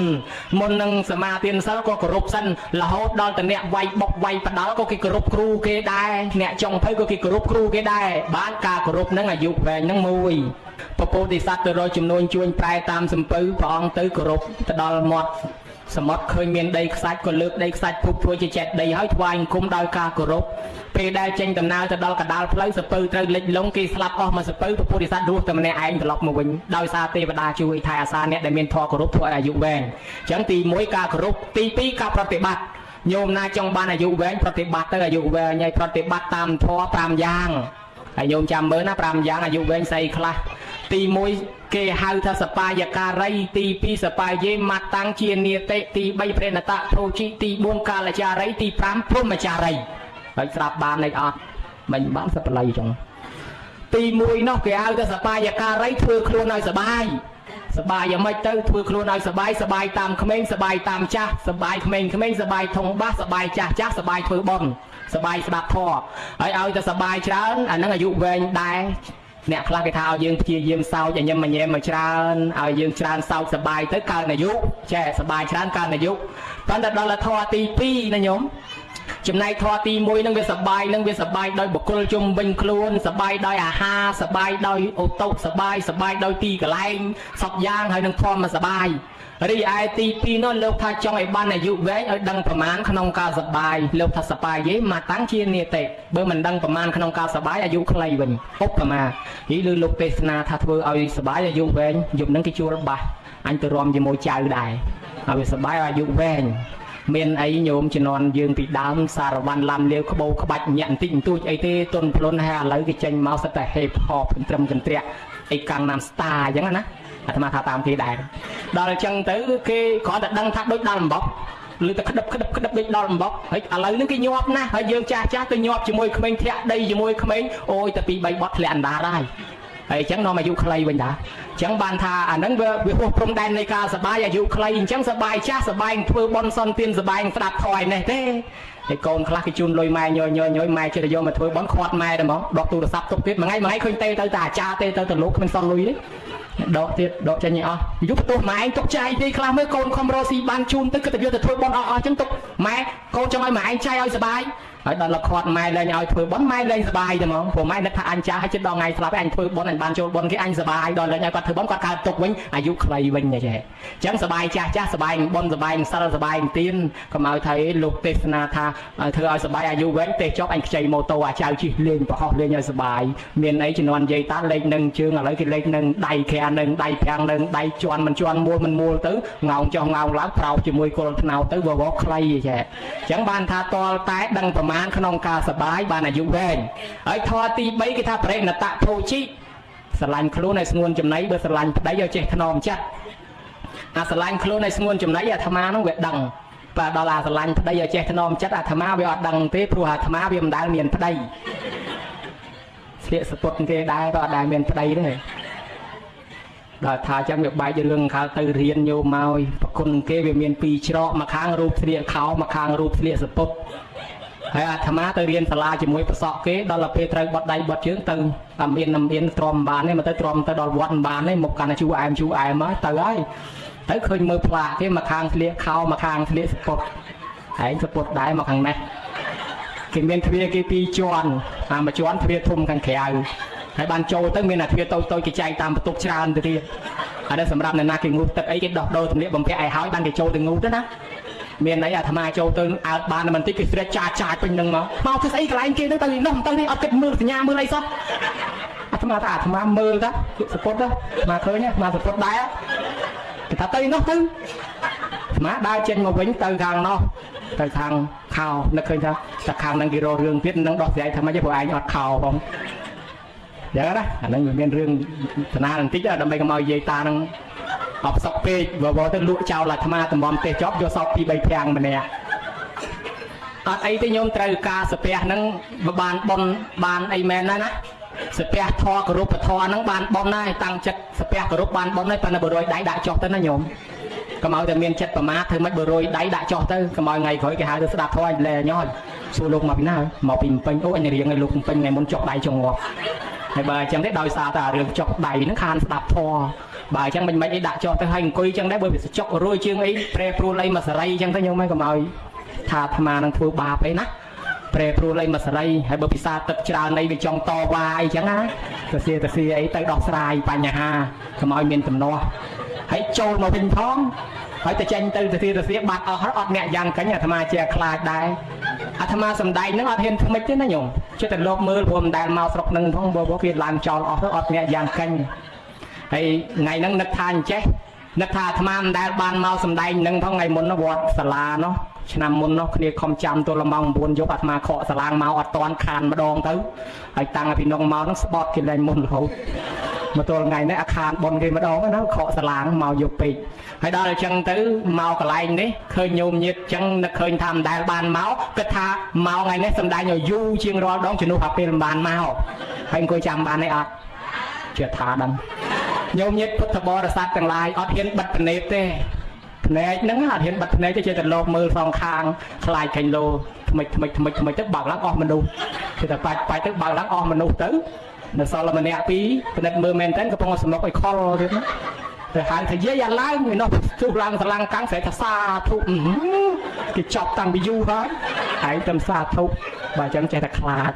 មុននឹងសមាទានសិលក៏គោរពសិនរហូតដល់តអ្នកវាយបុកវាយបដាល់ក៏គេគោរពគ្រូគេដែរអ្នកចុងភៅក៏គេគោរពគ្រូគេដែរបានការគោរពនឹងអាយុវែងនឹងមួយពពោធិសត្វទៅរកចំនួនជួញប្រែតាមសំពៅព្រះអង្គទៅគោរពទៅដល់មាត់សមុទ្រឃើញមានដីខ្សាច់ក៏លើកដីខ្សាច់ពុកធ្វើជាចេតដីហើយថ្វាយអង្គមដោយការគោរពពេលដែលចេញដំណើរទៅដល់កដាលផ្លូវសពៅត្រូវលិចលង់គេស្លាប់អស់មកសពៅពពុទ្ធិសត្វរស់តែម្នាក់ឯងត្រឡប់មកវិញដោយសារទេវតាជួយថែអាសាអ្នកដែលមានធម៌គោរពធ្វើឲ្យអាយុវែងអញ្ចឹងទី1ការគោរពទី2ការប្រតិបត្តិញោមណាចង់បានអាយុវែងប្រតិបត្តិទៅអាយុវែងហើយប្រតិបត្តិតាមធម៌5យ៉ាងហើយញោមចាំមើលណា5យ៉ាងអាយុវែងស្អីខ្លះទី1គេហៅថាសបាយការីទី2សបាយយេមតាំងជានេតិទី3ប្រេណតៈភោជិទី4កាលចារីទី5ព្រហ្មចារីហើយស្រាប់បានអីអត់មិនបានសប្ល័យចឹងទី1នោះគេហៅថាសបាយការីធ្វើខ្លួនឲ្យសបាយសបាយយ៉ាងម៉េចទៅធ្វើខ្លួនឲ្យសបាយសបាយតាមក្មេងសបាយតាមចាស់សបាយក្មេងក្មេងសបាយធំបាសសបាយចាស់ចាស់សបាយធ្វើបុណ្យសបាយស្ដាប់ធម៌ហើយឲ្យតែសបាយច្រើនអានឹងអាយុវែងដែរអ្នកខ្លះគេថាឲ្យយើងព្យាយាមសោចឲ្យញឹមញែមមកច្រើនឲ្យយើងច្រើនសោចសបាយទៅកើនអាយុចេះសបាយច្រើនកើនអាយុប៉ុន្តែដល់ធម៌ទី2ណាញោមចំណែកធម៌ទី1នឹងវាសបាយនឹងវាសបាយដោយបុគ្គលជុំវិញខ្លួនសបាយដោយអាហារសបាយដោយអូតូសបាយសបាយដោយទីកន្លែងសពយ៉ាងហើយនឹងធម៌មកសបាយរីឯទី2នោះលោកថាចង់ឲ្យបានអាយុវែងឲ្យដឹងប្រមាណក្នុងការសបាយលោកថាសបាយយេមកតាំងជានេតិបើមិនដឹងប្រមាណក្នុងការសបាយអាយុខ្លីវិញឧបមាយីឬលោកទេសនាថាធ្វើឲ្យសបាយអាយុវែងយប់ហ្នឹងគេជួលបាសអញទៅរំជាមួយចៅដែរឲ្យវាសបាយឲ្យអាយុវែងមានអីញោមជំនាន់យើងពីដើមសារវ៉ាន់ឡាំលាវក្បោក្បាច់ញាក់បន្តិចបន្តួចអីទេទុនភ្លុនហើយឥឡូវគេចេញមកសិតតែហេបហបត្រឹមកន្ទ្រាក់អីកាំងណាំស្តាអញ្ចឹងណាអាត្មាថាតាមគេដែរដល់អញ្ចឹងទៅគេគ្រាន់តែដឹងថាដូចដល់អំបោកឬតែក្តឹបក្តឹបក្តឹបដូចដល់អំបោកហើយឥឡូវហ្នឹងគេញាប់ណាស់ហើយយើងចាស់ចាស់ទៅញាប់ជាមួយក្មេងធាក់ដីជាមួយក្មេងអូយតែពី3បត់ធ្លាក់អណ្ដាតហើយ ហើយអញ្ចឹងនាំអាយុខ្លីវិញតាអញ្ចឹងបានថាអាហ្នឹងវាវាហួសព្រំដែននៃការសបាយអាយុខ្លីអញ្ចឹងសបាយចាស់សបាយធ្វើបន់សន់ទានសបាយស្ដាប់ធម៌ឯនេះទេហើយកូនខ្លះគេជូនលុយម៉ែញយញយញយម៉ែចិត្តយកមកធ្វើបន់ខាត់ម៉ែតែហ្មងដកទូរស័ព្ទទុកទៀតមួយថ្ងៃមួយថ្ងៃឃើញទេទៅតែអាចារ្យទេទៅទៅលោកគ្មានសល់លុយទេដកទៀតដកចេញឲ្យអស់យុបន្ទោសម៉ែឯងទុកចាយទេខ្លះមើលកូនខំរកស៊ីបានជូនទៅគិតតែយកទៅធ្វើបន់អស់អស់អញ្ចឹងទុកម៉ែកូនចង់ឲ្យម៉ែឯងចាយឲ្យសបាយហើយដល់លខាត់ម៉ែលែងឲ្យធ្វើបន់ម៉ែលែងសបាយតែហ្មងព្រោះម៉ែនឹកថាអញចាស់ហើយចិត្តដល់ថ្ងៃស្លាប់អញធ្វើបន់អញបានចូលបន់គេអញសបាយដល់លែងឲ្យគាត់ធ្វើបន់គាត់កើតទុកវិញអាយុខ្លីវិញចេះអញ្ចឹងសបាយចាស់ចាស់សបាយបន់សបាយសិលសបាយទៀនកុំឲ្យថាលោកទេសនាថាធ្វើឲ្យសបាយអាយុវែងទេសចប់អញខ្ចីម៉ូតូអាចៅជិះលេងប្រហោះលេងឲ្យសបាយមានអីជំនាន់យាយតាលេខនឹងជើងឥឡូវគេលេខនឹងដៃក្រានឹងដៃប្រាំងនឹងដៃជន់មិនជន់មួលមិនមួលទៅងោងចុះងោងឡើងប្រោបជាមួយគល់ថ្នោតទៅវវខ្លីចេះអញ្ចឹងបានថាតលតែដឹងប្រមាណក្នុងការសបាយបានអាយុវែងហើយធម៌ទី3គេថាបរិណតភោជិស្រឡាញ់ខ្លួនឲ្យស្ងួនចំណៃបើស្រឡាញ់ប្តីឲ្យចេះថ្នមចិត្តអាស្រឡាញ់ខ្លួនឲ្យស្ងួនចំណៃអាត្មានោះវាដឹងបាទដល់អាស្រឡាញ់ប្តីឲ្យចេះថ្នមចិត្តអាត្មាវាអត់ដឹងទេព្រោះអាត្មាវាមិនដែលមានប្តីស្លៀកសពុតគេដែរក៏អត់ដែលមានប្តីទេដល់ថាចឹងវាបែករឿងខាលទៅរៀនញោមមកប្រគុណគេវាមានពីរច្រកមួយខាងរូបស្លៀកខោមួយខាងរូបស្លៀកសពុតហើយអាត្មាទៅរៀនសាលាជាមួយប្រសក់គេដល់ទៅពេលត្រូវបត់ដៃបត់ជើងទៅអាមានអាមានទ្រាំបានទេមកទៅទ្រាំទៅដល់វត្តមិនបានទេមកកាន់តែជូអែមជូអែមហើយទៅហើយទៅឃើញមើលផ្លាកគេមកខាងស្លៀកខោមកខាងស្លៀកសពុតឯងសពុតដែរមកខាងនេះគេមានទ្វារគេពីរជាន់អាមួយជាន់ទ្វារធំខាងក្រៅហើយបានចូលទៅមានអាទ្វារតូចតូចគេចែកតាមបន្ទប់ច្រើនទៅទៀតហើយដល់សម្រាប់អ្នកណាគេងូតទឹកអីគេដោះដូរសម្លៀកបំពាក់ឲ្យហើយបានគេចូលទៅងូតទៅណាមានអីអាត្មាចូលទៅអើតបានបន្តិចគេស្រែកចាចាពេញនឹងមកមកធ្វើស្អីកន្លែងគេទៅទៅនោះទៅនេះអត់គិតមើលសញ្ញាមើលអីសោះអាត្មាថាអាត្មាមើលតាសពុតទៅអាត្មាឃើញអាត្មាសពុតដែរគេថាទៅនោះទៅអាត្មាដើរចេញមកវិញទៅខាងនោះទៅខាងខោនឹកឃើញថាតែខាងហ្នឹងគេរករឿងទៀតនឹងដោះស្រាយថាម៉េចព្រោះឯងអត់ខោផងយ៉ាងណាអាហ្នឹងវាមានរឿងស្នាបន្តិចដើម្បីកុំឲ្យយាយតាហ្នឹងអបសក់ពេកវវទៅលក់ចោលអាត្មាតម្រាំទេសចប់យកសក់2 3ប្រាំងម្នាក់អត់អីទេញោមត្រូវការសាពះហ្នឹងបានប៉ុនបានអីមែនណាណាសាពះធរគោរពធរហ្នឹងបានប៉ុនដែរតាំងចិត្តសាពះគោរពបានប៉ុនហើយប៉ុន្តែបើរយដៃដាក់ចុះទៅណាញោមកុំឲ្យតែមានចិត្តប្រមាទធ្វើម៉េចបើរយដៃដាក់ចុះទៅកុំឲ្យថ្ងៃក្រោយគេហៅទៅស្ដាប់ធម៌អញលែញោសួរលោកមកពីណាមកពីពេញអូអញរៀងឲ្យលោកពេញថ្ងៃមុនចុះដៃចុងងាប់ហើយបើអញ្ចឹងទេដោយសារតែរឿងចុះដៃហ្នឹងខានស្ដាប់ធម៌បើអញ្ចឹងមិនមិនអីដាក់ចុះទៅហើយអង្គុយអញ្ចឹងដែរបើវាចុករួយជាងអីប្រែប្រួលអីមកសេរីអញ្ចឹងទៅញោមហើយកុំឲ្យថាអាត្មានឹងធ្វើបាបអីណាប្រែប្រួលអីមកសេរីហើយបើពិសាទឹកច្រើនអីវាចង់តវ៉ាអីចឹងណាទៅសៀទៅសៀអីទៅដោះស្រាយបញ្ហាកុំឲ្យមានទំនាស់ហើយចូលមកវិញផងហើយទៅចេញទៅទៅសៀទៅសៀបាត់អស់អត់អ្នកយ៉ាងកញ្ញអាត្មាជាខ្លាចដែរអាត្មាសំដែងហ្នឹងអត់ហ៊ានថ្មិចទេណាញោមចិត្តតែលោកមើលព្រោះមិនដែលមកស្រុកហ្នឹងផងបើគេឡើងចោលអស់ទៅអត់អ្នកយ៉ាងកញ្ញហើយថ្ងៃហ្នឹងនឹកថាអញ្ចេះនឹកថាអាត្មាមិនដែលបានមកសំដែងនឹងផងថ្ងៃមុនវត្តសាលានោះឆ្នាំមុននោះគ្នាខំចាំទល់ម៉ោង9យប់អាត្មាខកសាឡាងមកអត់តាន់ខានម្ដងទៅហើយតាំងពីនងមកហ្នឹងស្បត់គេលែងមុនរហូតមកទល់ថ្ងៃនេះអាខានប៉ុនគេម្ដងណាខកសាឡាងមកយប់ពេកហើយដល់អញ្ចឹងទៅមកកន្លែងនេះឃើញញោមញាតអញ្ចឹងនឹកឃើញថាមិនដែលបានមកគិតថាមកថ្ងៃនេះសំដែងឲ្យយូរជាងរាល់ដងជំនួសថាពេលមិនបានមកហើយអង្គុយចាំបានទេអត់ជឿថាដឹងញោមញាតពុទ្ធបរិស័ទទាំងឡាយអត់ហ៊ានបិទភ្នែកទេភ្នែកហ្នឹងអត់ហ៊ានបិទភ្នែកទេចេះតែលោបមើលសងខាងខ្លាចខាញ់លោថ្មិចថ្មិចថ្មិចថ្មិចទៅបើកឡើងអស់មនុស្សចេះតែបាច់បាច់ទៅបើកឡើងអស់មនុស្សទៅនៅសល់ម្នាក់ពីរពិនិត្យមើលមែនតើកំពុងសំណុកឲ្យខលទៀតណាទៅហៅថាយាយអាឡើងឯនោះទុះឡើងស្រឡាំងកាំងស្រែកថាសាធុគេចប់តាំងពីយូរហើយឯងតែសាធុបើអញ្ចឹងចេះតែខ្លាច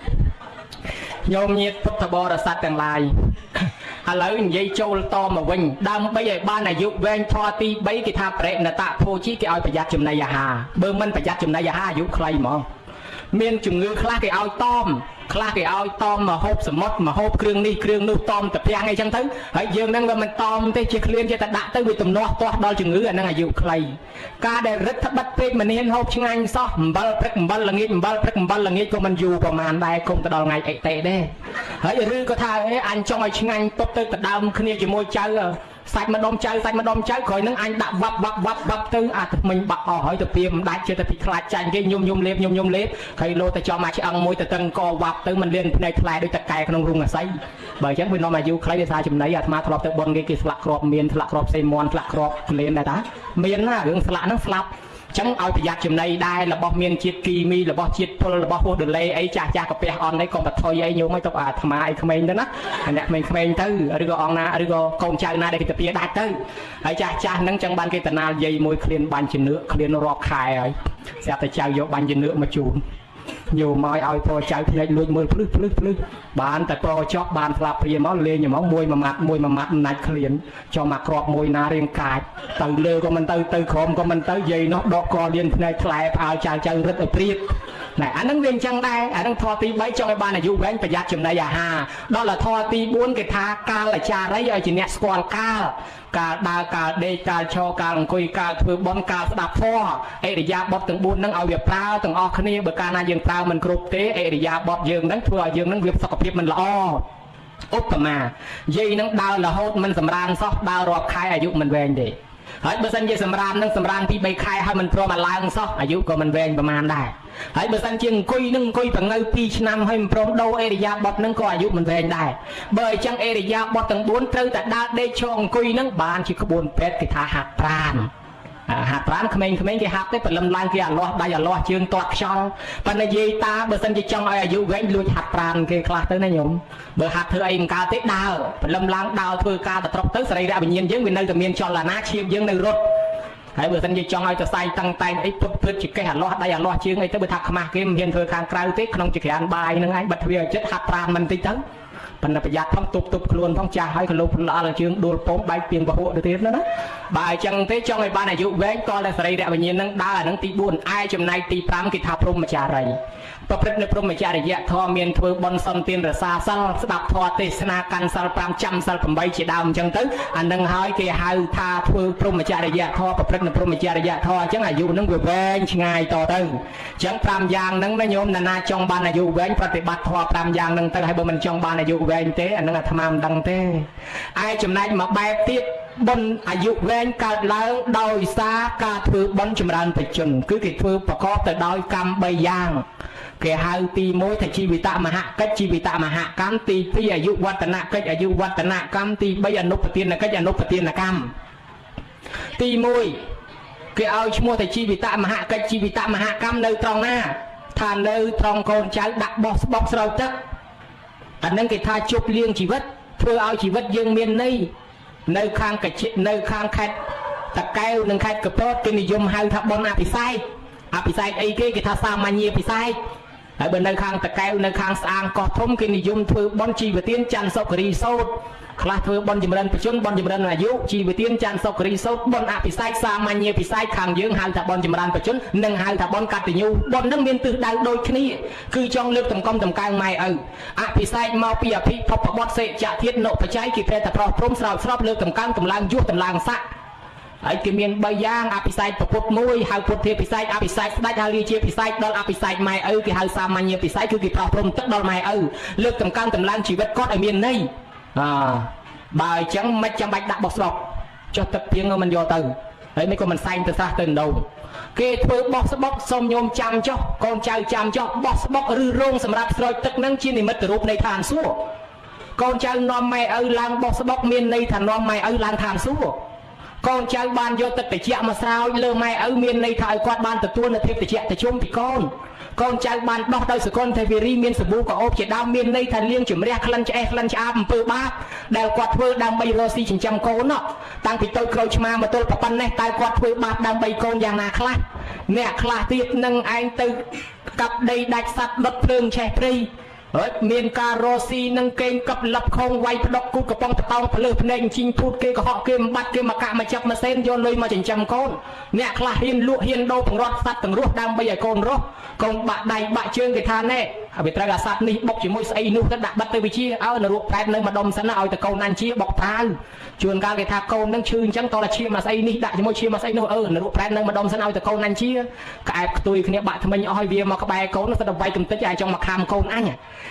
ញោមញាតពុទ្ធបរិស័ទទាំងឡាយឥឡូវនិយាយចូលតមកវិញដើម្បីឲ្យបានអាយុវែងធម៌ទី3គេថាបរិណតភោជីគេឲ្យប្រយ័ត្នចំណីអាហារបើមិនប្រយ័ត្នចំណីអាហារអាយុខ្លីហ្មងមានជំងឺខ្លះគេឲ្យតមខ្លះគេឲ្យតមមកហូបសមុទ្រមកហូបគ្រឿងនេះគ្រឿងនោះតមតាពាំងអីចឹងទៅហើយយើងនឹងវាមិនតមទេជាឃ្លានចេះតែដាក់ទៅវាទំនាស់ទាស់ដល់ជំងឺអានឹងអាយុខ្លីការដែលរឹតត្បិតពេកមិនហ៊ានហូបឆ្ងាញ់សោះអំបិលព្រឹកអំបិលល្ងាចអំបិលព្រឹកអំបិលល្ងាចក៏មិនយូរប្រហែលដែរគុំទៅដល់ថ្ងៃអិតេទេហើយឬក៏ថាអេអញចង់ឲ្យឆ្ងាញ់ពុបទៅដដើមគ្នាជាមួយចៅសាច់ម្ដុំចៅសាច់ម្ដុំចៅក្រោយនឹងអញដាក់វ៉ាប់វ៉ាប់វ៉ាប់វ៉ាប់ទៅអាថ្មិញបាក់អស់ហើយទៅពីមិនដាច់ចេះតែពីខ្លាចចាញ់គេញុំញុំលេបញុំញុំលេបហើយលោទៅចំអាឆ្អឹងមួយទៅតឹងកវ៉ាប់ទៅមិនលៀនភ្នែកថ្លែដូចតកែក្នុងរុងអាស័យ បើអញ្ចឹងវានាំអាយុខ្លីដោយសារចំណីអាត្មាធ្លាប់ទៅបនគេគេស្លាក់គ្រាប់មានស្លាក់គ្រាប់សេមន់ស្លាក់គ្រាប់កលៀនដែរតាមានណារឿងស្លាក់ហ្នឹងស្លាប់ចឹងឲ្យប្រយ័ត្នចំណីដែររបស់មានជាតិគីមីរបស់ជាតិពុលរបស់ហួសដលេអីចាស់ចាស់កាពះអន់អីកុំបថុយអីញោមឲ្យទុកអាត្មាអីក្មេងទៅណាអ្នកក្មេងៗទៅឬក៏អង្គណាឬក៏កូនចៅណាដែលគេទៅពៀដាច់ទៅហើយចាស់ចាស់ហ្នឹងចឹងបានគេតណាលយាយមួយឃ្លានបាញ់ជំនឿឃ្លានរាប់ខែហើយស្រាប់តែចៅយកបាញ់ជំនឿមកជូនញោមមកឲ្យប្រចៅភ្នែកលួចមើលភ្លឹះភ្លឹះភ្លឹះបានតែប្រចប់បានស្លាបព្រាមកលេងហ្មងមួយមួយម៉ាត់មួយមួយម៉ាត់ណាច់ឃ្លានចុះមកក្របមួយណារៀងកាចទៅលើក៏មិនទៅទៅក្រោមក៏មិនទៅយាយនោះដកកលៀនភ្នែកថ្លែផ្អើលចៅចៅរឹតឲ្យព្រៀបណែអាហ្នឹងវាអញ្ចឹងដែរអាហ្នឹងធម៌ទី3ចង់ឲ្យបានអាយុវែងប្រយ័ត្នចំណីអាហារដល់ធម៌ទី4គេថាកាលអាចារីឲ្យជាអ្នកស្គាល់កាលកាលដើរកាលដេកកាលឈរកាលអង្គុយកាលធ្វើបុណ្យកាលស្ដាប់ធម៌អរិយាបថទាំង4ហ្នឹងឲ្យវាប្រើទាំងអស់គ្នាបើកាលណាយើងប្រើមិនគ្រប់ទេអរិយាបថយើងហ្នឹងធ្វើឲ្យយើងហ្នឹងវាសុខភាពមិនល្អឧបមាយាយនឹងដើររហូតមិនសម្រានសោះដើររាប់ខែអាយុមិនវែងទេហើយបើសិនជាសម្រាននឹងសម្រានពី3ខែហើយមិនព្រមឲ្យឡើងសោះអាយុក៏មិនវែងប្រហែលដែរហើយបើសិនជាអង្គុយនឹងអង្គុយបង្ងៅ2ឆ្នាំហើយមិនព្រមដូរអេរិយាបថនឹងក៏អាយុមិនវែងដែរបើអញ្ចឹងអេរិយាបថទាំង4ត្រូវតែដើរដេកឈរអង្គុយនឹងបានជាក្បួនពេទ្យគេថាហាត់ប្រាណហាត់ប្រាណក្មេងៗគេហាត់ទេព្រលឹមឡើងគេអាលាស់ដៃអាលាស់ជើងទាត់ខ្យល់ប៉ុន្តែយាយតាបើសិនជាចង់ឲ្យអាយុវែងលួចហាត់ប្រាណគេខ្លះទៅណាញោមបើហាត់ធ្វើអីមិនកើតទេដើរព្រលឹមឡើងដើរធ្វើការទៅត្រុកទៅសរីរៈវិញ្ញាណយើងវានៅតែមានចលនាឈាមយើងនៅរត់ហើយបើសិនជាចង់ឲ្យទៅសៃតឹងតែងអីពុតព្រឹត្តជាកេះអាលាស់ដៃអាលាស់ជើងអីទៅបើថាខ្មាស់គេមិនហ៊ានធ្វើខាងក្រៅទេក្នុងចក្រានបាយហ្នឹងឯងបិទទ្វារឲ្យចិត្តហាត់ប្រាណមិនតិចទៅប៉ុន្តែប្រយ័ត្នផងទប់ទប់ខ្លួនផងចាស់ហើយកលោផ្អល់ជើងដួលពងបែកពីងពហុទៅទៀតណាបើអញ្ចឹងទេចង់ឲ្យបានអាយុវែងក៏តែសរីរៈវិញ្ញាណនឹងដើរអានឹងទី4ឯចំណែកទី5គេថាព្រហ្មចារីប្រព្រឹត្តនៅព្រហ្មចរិយធម៌មានធ្វើបុណ្យសន្ទានរសាសិលស្ដាប់ធម៌ទេសនាកាន់សិល5ចាំសិល8ជាដើមអញ្ចឹងទៅអានឹងហើយគេហៅថាធ្វើព្រហ្មចរិយធម៌ប្រព្រឹត្តនៅព្រហ្មចរិយធម៌អញ្ចឹងអាយុនឹងវាវែងឆ្ងាយតទៅអញ្ចឹង5យ៉ាងហ្នឹងណាញោមណានាចង់បានអាយុវែងប្រតិបត្តិធម៌5យ៉ាងហ្នឹងទៅហើយបើមិនចង់បានអាយុវែងទេអានឹងអាត្មាមិនដឹងទេឯចំណែកមួយបែបទៀតបុណ្យអាយុវែងកើតឡើងដោយសារការធ្វើបុណ្យចម្រើនបច្ចុប្បន្នគឺគេធ្វើប្រកបទៅដោយកម្ម3យ៉ាងគេហៅទី1ថាជីវិតមហកិច្ចជីវិតមហកម្មទី2អាយុវឌ្ឍនកិច្ចអាយុវឌ្ឍនកម្មទី3អនុបទានកិច្ចអនុបទានកម្មទី1គេឲ្យឈ្មោះថាជីវិតមហកិច្ចជីវិតមហកម្មនៅត្រង់ណាថានៅត្រង់កូនចៅដាក់បោះស្បុកស្រោចទឹកអានឹងគេថាជប់លៀងជីវិតធ្វើឲ្យជីវិតយើងមានន័យនៅខាងកជិនៅខាងខេត្តតាកែវនិងខេត្តកពតគេនិយមហៅថាបុណ្យអភិសេកអភិសេកអីគេគេថាសាមញ្ញពិសេសហើយបើនៅខាងតាកែវនៅខាងស្អាងកោះធំគេនិយមធ្វើបុណ្យជីវទានច័ន្ទសុគរីសោតខ្លះធ្វើបុណ្យចម្រើនបជនបុណ្យចម្រើនអាយុជីវទានច័ន្ទសុគរីសោតបុណ្យអភិសេកសាមញ្ញពិសេសខាងយើងហៅថាបុណ្យចម្រើនបជននិងហៅថាបុណ្យកតញ្ញូបុណ្យនឹងមានទិសដៅដូចគ្នាគឺចង់លើកតម្កុំតម្កើងម៉ែឪអភិសេកមកពីអភិភពបទសេចធាតនុបច្ច័យគេប្រែតែប្រុសព្រំស្រោចស្រពលើកតម្កើងតម្លើងយុះតម្លើងស័កហើយគេមាន3យ៉ាងអភិសេកពុទ្ធមួយហៅពុទ្ធាពិសេសអភិសេកស្ដេចហៅរាជាពិសេសដល់អភិសេកម៉ែឪគេហៅសាមញ្ញពិសេសគឺគេប្រោះព្រំទឹកដល់ម៉ែឪលើកតម្កើងតម្លើងជីវិតគាត់ឲ្យមានន័យបើអញ្ចឹងមិនចាំបាច់ដាក់បោះស្រុកចុះទឹកពីងមិនយកទៅហើយមិនក៏មិនសែងទៅស្រះទៅដងគេធ្វើបោះស្បុកសូមញោមចាំចុះកូនចៅចាំចុះបោះស្បុកឬរោងសម្រាប់ស្រោចទឹកនឹងជានិមិត្តរូបនៃឋានសួគ៌កូនចៅនាំម៉ែឪឡើងបោះស្បុកមានន័យថានាំម៉ែឪឡើងឋានសួគ៌កូនចៅបានយកទឹកត្រជាក់មកស្រោចលើម៉ែឪមានន័យថាឲ្យគាត់បានទទួលនូវភាពត្រជាក់ត្រជុំពីកូនកូនចៅបានដោះដោយសកលទេវីរីមានសាប៊ូក្រអូបជាដើមមានន័យថាលាងជំរះក្លិនឆ្អេះក្លិនឆ្អាបអំពើបាបដែលគាត់ធ្វើដើម្បីរកស៊ីចិញ្ចឹមកូនតាំងពីតូចក្រូចឆ្មាមកទល់ប៉ុណ្ណេះតែគាត់ធ្វើបាបដើម្បីកូនយ៉ាងណាខ្លះអ្នកខ្លះទៀតនឹងឯងទៅកាប់ដីដាច់សัตว์ដុតភ្លើងឆេះព្រៃហើយមានការរស់ស៊ីនឹងកេងកັບលឹបខងវាយផ្ដុកគូតកំប៉ុងតោងពលឹះភ្នែកជីងភូតគេកុហកគេបំបត្តិគេមកកាក់មកចាប់មកសេនយកលុយមកចិញ្ចឹមកូនអ្នកខ្លះហ៊ានលក់ហ៊ានដូរពង្រត់សត្វទាំងរស់ដើម្បីឲ្យកូនរស់កូនបាក់ដៃបាក់ជើងគេថាណែវាត្រូវអាសត្វនេះបុកជាមួយស្អីនោះទៅដាក់បិទទៅវិជាឲ្យនរកប្រែតនៅម្ដុំសិនណាឲ្យតែកូនអញជាបុកប្រាវជួនកាលគេថាកូននឹងឈឺអញ្ចឹងតោះតែឈាមអាស្អីនេះដាក់ជាមួយឈាមអាស្អីនោះនរកប្រែតនៅម្ដុំសិនឲ្យតែកូនអញជាក្អែបខ្ទួយគ្នាបាក់ថ្មិញអស់ឲ្យវាមកក្បែរកូនទៅវាយកំតិចឲ្យចង់មកខាមកូនអញ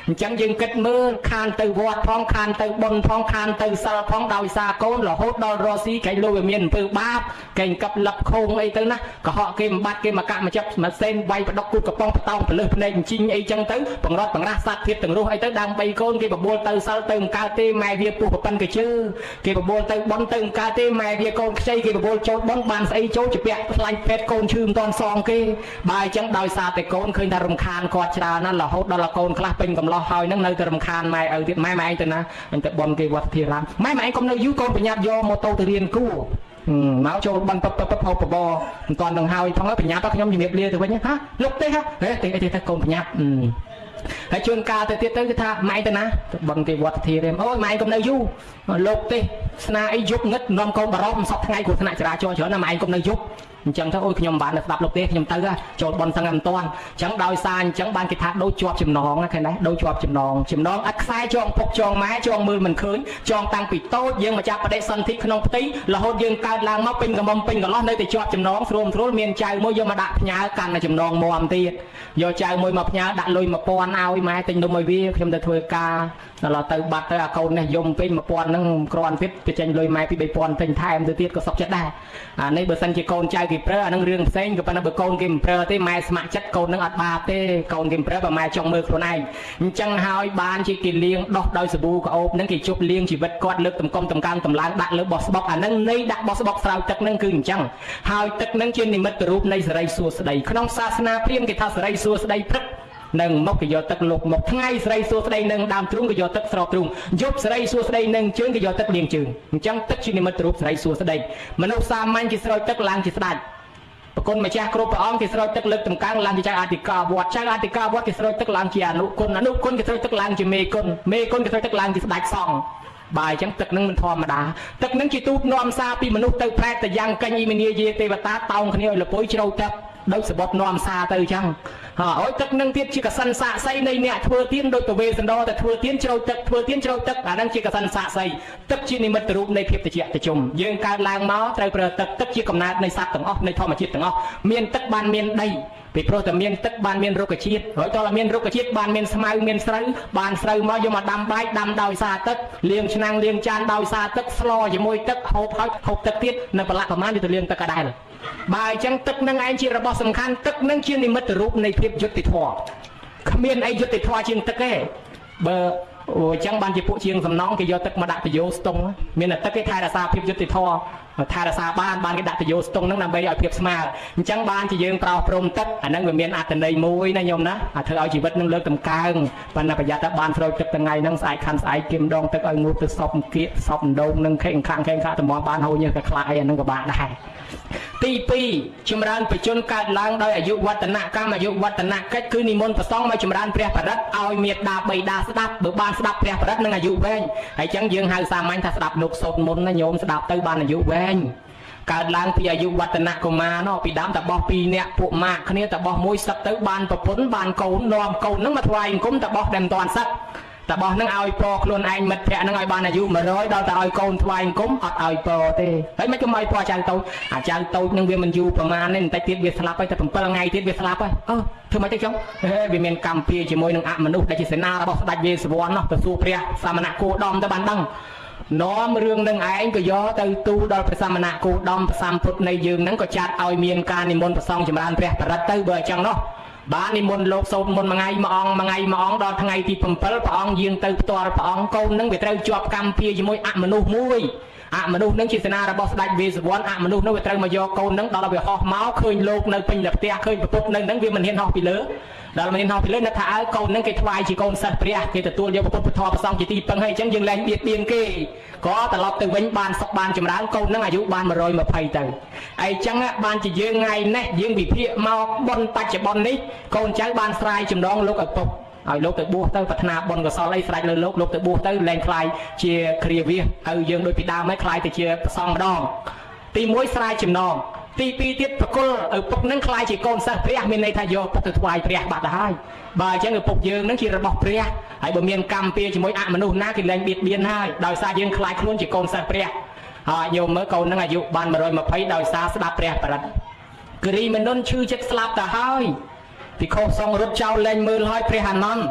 អញ្ចឹងយើងគិតមើលខានទៅវត្តផងខានទៅបុណ្យផងខានទៅសិលផងដោយសារកូនរហូតដល់រស់ស៊ីកែងលោវាមានអំពើបាបកែងកັບលឹបខងអីទៅណាកុហកគេបំបត្តិគេមកកាក់មកចាប់មកសេនវាយផ្ដុកគូតកំប៉ុងបតោងពលឹះភ្នែកជីងអីចឹងទៅ បង្រត់បង្រាស់សត្វធាតទាំងរស់អីទៅដើម្បីកូនគេបបួលទៅសិលទៅមិនកើតទេម៉ែវាពុះប្រប៉ិនកជើគេបបួលទៅប៉ុនទៅមិនកើតទេម៉ែវាកូនខ្ចីគេបបួលចូលប៉ុនបានស្អីចូលជាពាក់ខ្លាញ់ពេទ្យកូនឈឺមិនតាន់សងគេបើអញ្ចឹងដោយសារតែកូនឃើញថារំខានគាត់ច្រើនណាស់រហូតដល់កូនខ្លះពេញកំឡោះហើយនឹងនៅតែរំខានម៉ែឪទៀតម៉ែម៉ែឯងទៅណាអញទៅប៉ុនគេវត្តធារាមម៉ែម៉ែឯងកុំនៅយូរកូនប្រញាប់យកម៉ូតូទៅរៀនគួរមកចូលបន់ពពពហូបបបមិនតាន់នឹងហើយផងប្រញាប់ខ្ញុំជំរាបលាទៅវិញហាលោកទេហ៎ទេអីទេទៅកូនប្រញាប់ហើយជួនកាលទៅទៀតទៅគឺថាម៉ែទៅណាបន់គេវត្តធារាមអូយម៉ែកុំនៅយូរលោកទេស្នាអីយប់ងឹតនាំកូនបារម្ភសពថ្ងៃគ្រោះថ្នាក់ចរាចរណ៍ច្រើនណាម៉ែកុំនៅយប់អញ្ចឹងទៅអូយខ្ញុំមិនបានស្ដាប់លោកទេខ្ញុំទៅចូលបន់សឹងមិនតាន់អញ្ចឹងដោយសារអញ្ចឹងបានគេថាដូចជាប់ចំណងណាឃើញទេដូចជាប់ចំណងចំណងឥតខ្សែចងពុកចងម៉ែចងមើលមិនឃើញចងតាំងពីតូចយើងមកចាប់បដិសន្ធិក្នុងផ្ទៃរហូតយើងកើតឡើងមកពេញកំមុំពេញកន្លោះនៅតែជាប់ចំណងស្រួលស្រួលមានចៅមួយយកមកដាក់ផ្ញើកាន់តែចំណងមទៀតយកចៅមួយមកផ្ញើដាក់លុយ1000ឲ្យម៉ែទិញនំឲ្យវាខ្ញុំទៅធ្វើការដល់ទៅបាត់ទៅអាកូននេះយំពេញ1000ហ្នឹងគ្រាន់ទៀតទៅចេញលុយម៉ែពី3000ទិញថែមទៅទៀតក៏សុខចិត្តដែរអានេះបើសិនជាកូនចៅគេប្រើអានឹងរឿងផ្សេងក៏ប៉ុន្តែបើកូនគេមិនប្រើទេម៉ែស្ម័គ្រចិត្តកូននឹងអត់បាបទេកូនគេមិនប្រើបើម៉ែចង់មើលខ្លួនឯងអញ្ចឹងហើយបានជាគេលាងដោះដោយសាប៊ូក្អូបនឹងគេជប់លាងជីវិតគាត់លើកតម្កុំតម្កើងតម្លើងដាក់លើបោះស្បុកអានឹងនៃដាក់បោះស្បុកស្រោចទឹកនឹងគឺអញ្ចឹងហើយទឹកនឹងជានិមិត្តរូបនៃសេរីសួស្តីក្នុងសាសនាព្រាហ្មណ៍គេថាសេរីសួស្តីព្រឹកនឹងមកគេយកទឹកលុបមកថ្ងៃស្រីសួស្តីនឹងដើមទ្រូងគេយកទឹកស្រោបទ្រូងយប់ស្រីសួស្តីនឹងជើងគេយកទឹកលាងជើងអញ្ចឹងទឹកជានិមិត្តរូបស្រីសួស្តីមនុស្សសាមញ្ញគេស្រោចទឹកឡើងជាស្ដេចប្រគុណម្ចាស់គ្រប់ព្រះអង្គគេស្រោចទឹកលើកតម្កើងឡើងជាចៅអធិការវត្តចៅអធិការវត្តគេស្រោចទឹកឡើងជាអនុគុណអនុគុណគេស្រោចទឹកឡើងជាមេគុណមេគុណគេស្រោចទឹកឡើងជាស្ដេចសង្ឃបើអញ្ចឹងទឹកនឹងមិនធម្មតាទឹកនឹងជាទូតនាំសារពីមនុស្សទៅប្រែតទៅយ៉ាងកញ្ញអ៊ីមីនីយេទេវតាតោងគ្នាឲ្យលពុយជ្រោទឹកដោយសបុតនាំសារទៅអញ្ចឹងហើយទឹកនឹងទៀតជាកសិនសាកសីនៃអ្នកធ្វើទៀនដោយពវេសន្តរតែធ្វើទៀនជ្រោទឹកធ្វើទៀនជ្រោទឹកអានឹងជាកសិនសាកសីទឹកជានិមិត្តរូបនៃភាពត្រជាក់ត្រជុំយើងកើតឡើងមកត្រូវប្រើទឹកទឹកជាកំណើតនៃសត្វទាំងអស់នៃធម្មជាតិទាំងអស់មានទឹកបានមានដីពីព្រោះតែមានទឹកបានមានរុក្ខជាតិហើយតើមានរុក្ខជាតិបានមានស្មៅមានស្រូវបានស្រូវមកយកមកដាំបាយដាំដោយសារទឹកលាងឆ្នាំងលាងចានដោយសារទឹកស្លជាមួយទឹកហូបហើយហូបទឹកទៀតនៅប្រឡាក់ប្រមាណវាទៅលាងទឹកក៏ដែរបើអញ្ចឹងទឹកនឹងឯងជារបស់សំខាន់ទឹកនឹងជានិមិត្តរូបនៃភាពយុត្តិធម៌គ្មានអីយុត្តិធម៌ជាងទឹកទេបើអូអញ្ចឹងបានជាពួកជាងសំណងគេយកទឹកមកដាក់តយោស្ទង់មានតែទឹកគេថែរក្សាភាពយុត្តិធម៌ថែរក្សាបានបានគេដាក់តយោស្ទង់ហ្នឹងដើម្បីឲ្យភាពស្មើអញ្ចឹងបានជាយើងប្រោសព្រំទឹកអាហ្នឹងវាមានអត្ថន័យមួយណាញោមណាអាធ្វើឲ្យជីវិតនឹងលើកតម្កើងប៉ុន្តែប្រយ័ត្នតែបានស្រោចទឹកថ្ងៃហ្នឹងស្អែកខាន់ស្អែកគេម្ដងទឹកឲ្យងូតទៅសពអង្គៀកសពដងនឹងខេងខាងខេងខាងតម្រាំបានហូរញើសក៏ខ្លាចអីអាហ្នឹងក៏បាក់ដែរទី2ចម្រើនបជនកើតឡើងដោយអាយុវឌ្ឍនកម្មអាយុវឌ្ឍនកិច្ចគឺនិមន្តប្រសងមកចម្រើនព្រះបរិត្តឲ្យមេដាបៃតាស្ដាប់បើបានស្ដាប់ព្រះបរិត្តនឹងអាយុវែងហើយចឹងយើងហៅសាមញ្ញថាស្ដាប់លោកសូត្រមុនណាញោមស្ដាប់ទៅបានអាយុវែងកើតឡើងពីអាយុវឌ្ឍនកុមារណោះពីដើមតបោះពីរនាក់ពួកម៉ាកគ្នាតបោះមួយសឹកទៅបានប្រពន្ធបានកូននាំកូននឹងមកថ្វាយអង្គមតបោះដែលមិនទាន់សឹកតបោះនឹងឲ្យពរខ្លួនឯងមិត្តភ័ក្ដិនឹងឲ្យបានអាយុ100ដល់តែឲ្យកូនថ្វាយអង្គមអត់ឲ្យពរទេហើយមិនក៏មកឲ្យពរចៅតូចអាចៅតូចនឹងវាមិនយូរប្រហែលទេបន្តិចទៀតវាស្លាប់ហើយតែ7ថ្ងៃទៀតវាស្លាប់ហើយអឺធ្វើម៉េចទៅចុងវាមានកម្មពៀជាមួយនឹងអមនុស្សដែលជាសេនារបស់ស្ដេចវេស្សវណ្ណនោះទៅសួរព្រះសមណគោដមទៅបានដឹងនាំរឿងនឹងឯងក៏យកទៅទូដល់ព្រះសមណគោដមព្រះសម្ពុទ្ធនៃយើងហ្នឹងក៏ចាត់ឲ្យមានការនិមន្តប្រសងចម្រើនព្រះបរិត្តទៅបើអញ្ចឹងនោះបាននិមន្តលោកសូត្រមុនមួយថ្ងៃមួយអង្គមួយថ្ងៃមួយអង្គដល់ថ្ងៃទី7ព្រះអង្គយាងទៅផ្ទាល់ព្រះអង្គកូននឹងវាត្រូវជាប់កម្មពៀជាមួយអមនុស្សមួយអមនុស្សនឹងជាសេនារបស់ស្ដេចវេស្សវណ្ណអមនុស្សនឹងវាត្រូវមកយកកូននឹងដល់វាហោះមកឃើញលោកនៅពេញតែផ្ទះឃើញប្រពន្ធនៅនឹងវាមិនហ៊ានហោះពីលើដល់មិនហ៊ានហោះពីលើនឹកថាអើកូននឹងគេថ្វាយជាកូនសិស្សព្រះគេទទួលយកពុទ្ធធម៌ប្រសងជាទីពឹងហើយអញ្ចឹងយើងលែងបៀតបៀនគេក៏ត្រឡប់ទៅវិញបានសុខបានចម្រើនកូននឹងអាយុបាន120ទៅអីចឹងបានជាយើងថ្ងៃនេះយើងវិភាគមកបុណ្យបច្ចុប្បន្ននេះកូនចៅបានស្រាយចំណងលោកឪពុកឲ្យលោកទៅបួសទៅប្រាថ្នាបុណ្យកុសលអីស្រេចលើលោកលោកទៅបួសទៅលែងខ្លាយជាគ្រាវិសឲ្យយើងដូចពីដើមហើយខ្លាយទៅជាប្រសងម្ដងទី1ស្រាយចំណងទី2ទៀតប្រគល់ឪពុកនឹងខ្លាយជាកូនសិស្សព្រះមានន័យថាយកពុកទៅថ្វាយព្រះបាត់ទៅហើយបើអញ្ចឹងឪពុកយើងនឹងជារបស់ព្រះហើយបើមានកម្មពៀជាមួយអមនុស្សណាគេលែងបៀតបៀនហើយដោយសារយើងខ្លាយខ្លួនជាកូនសិស្សព្រះហើយញោមមើលកូននឹងអាយុបាន120ដោយសារស្ដាប់ព្រះបរិត្តគិរីមនុនឈឺចិត្តស្លាប់ទៅហើយពីខុសសងរត់ចោលលែងមើលហើយព្រះអានន្ទ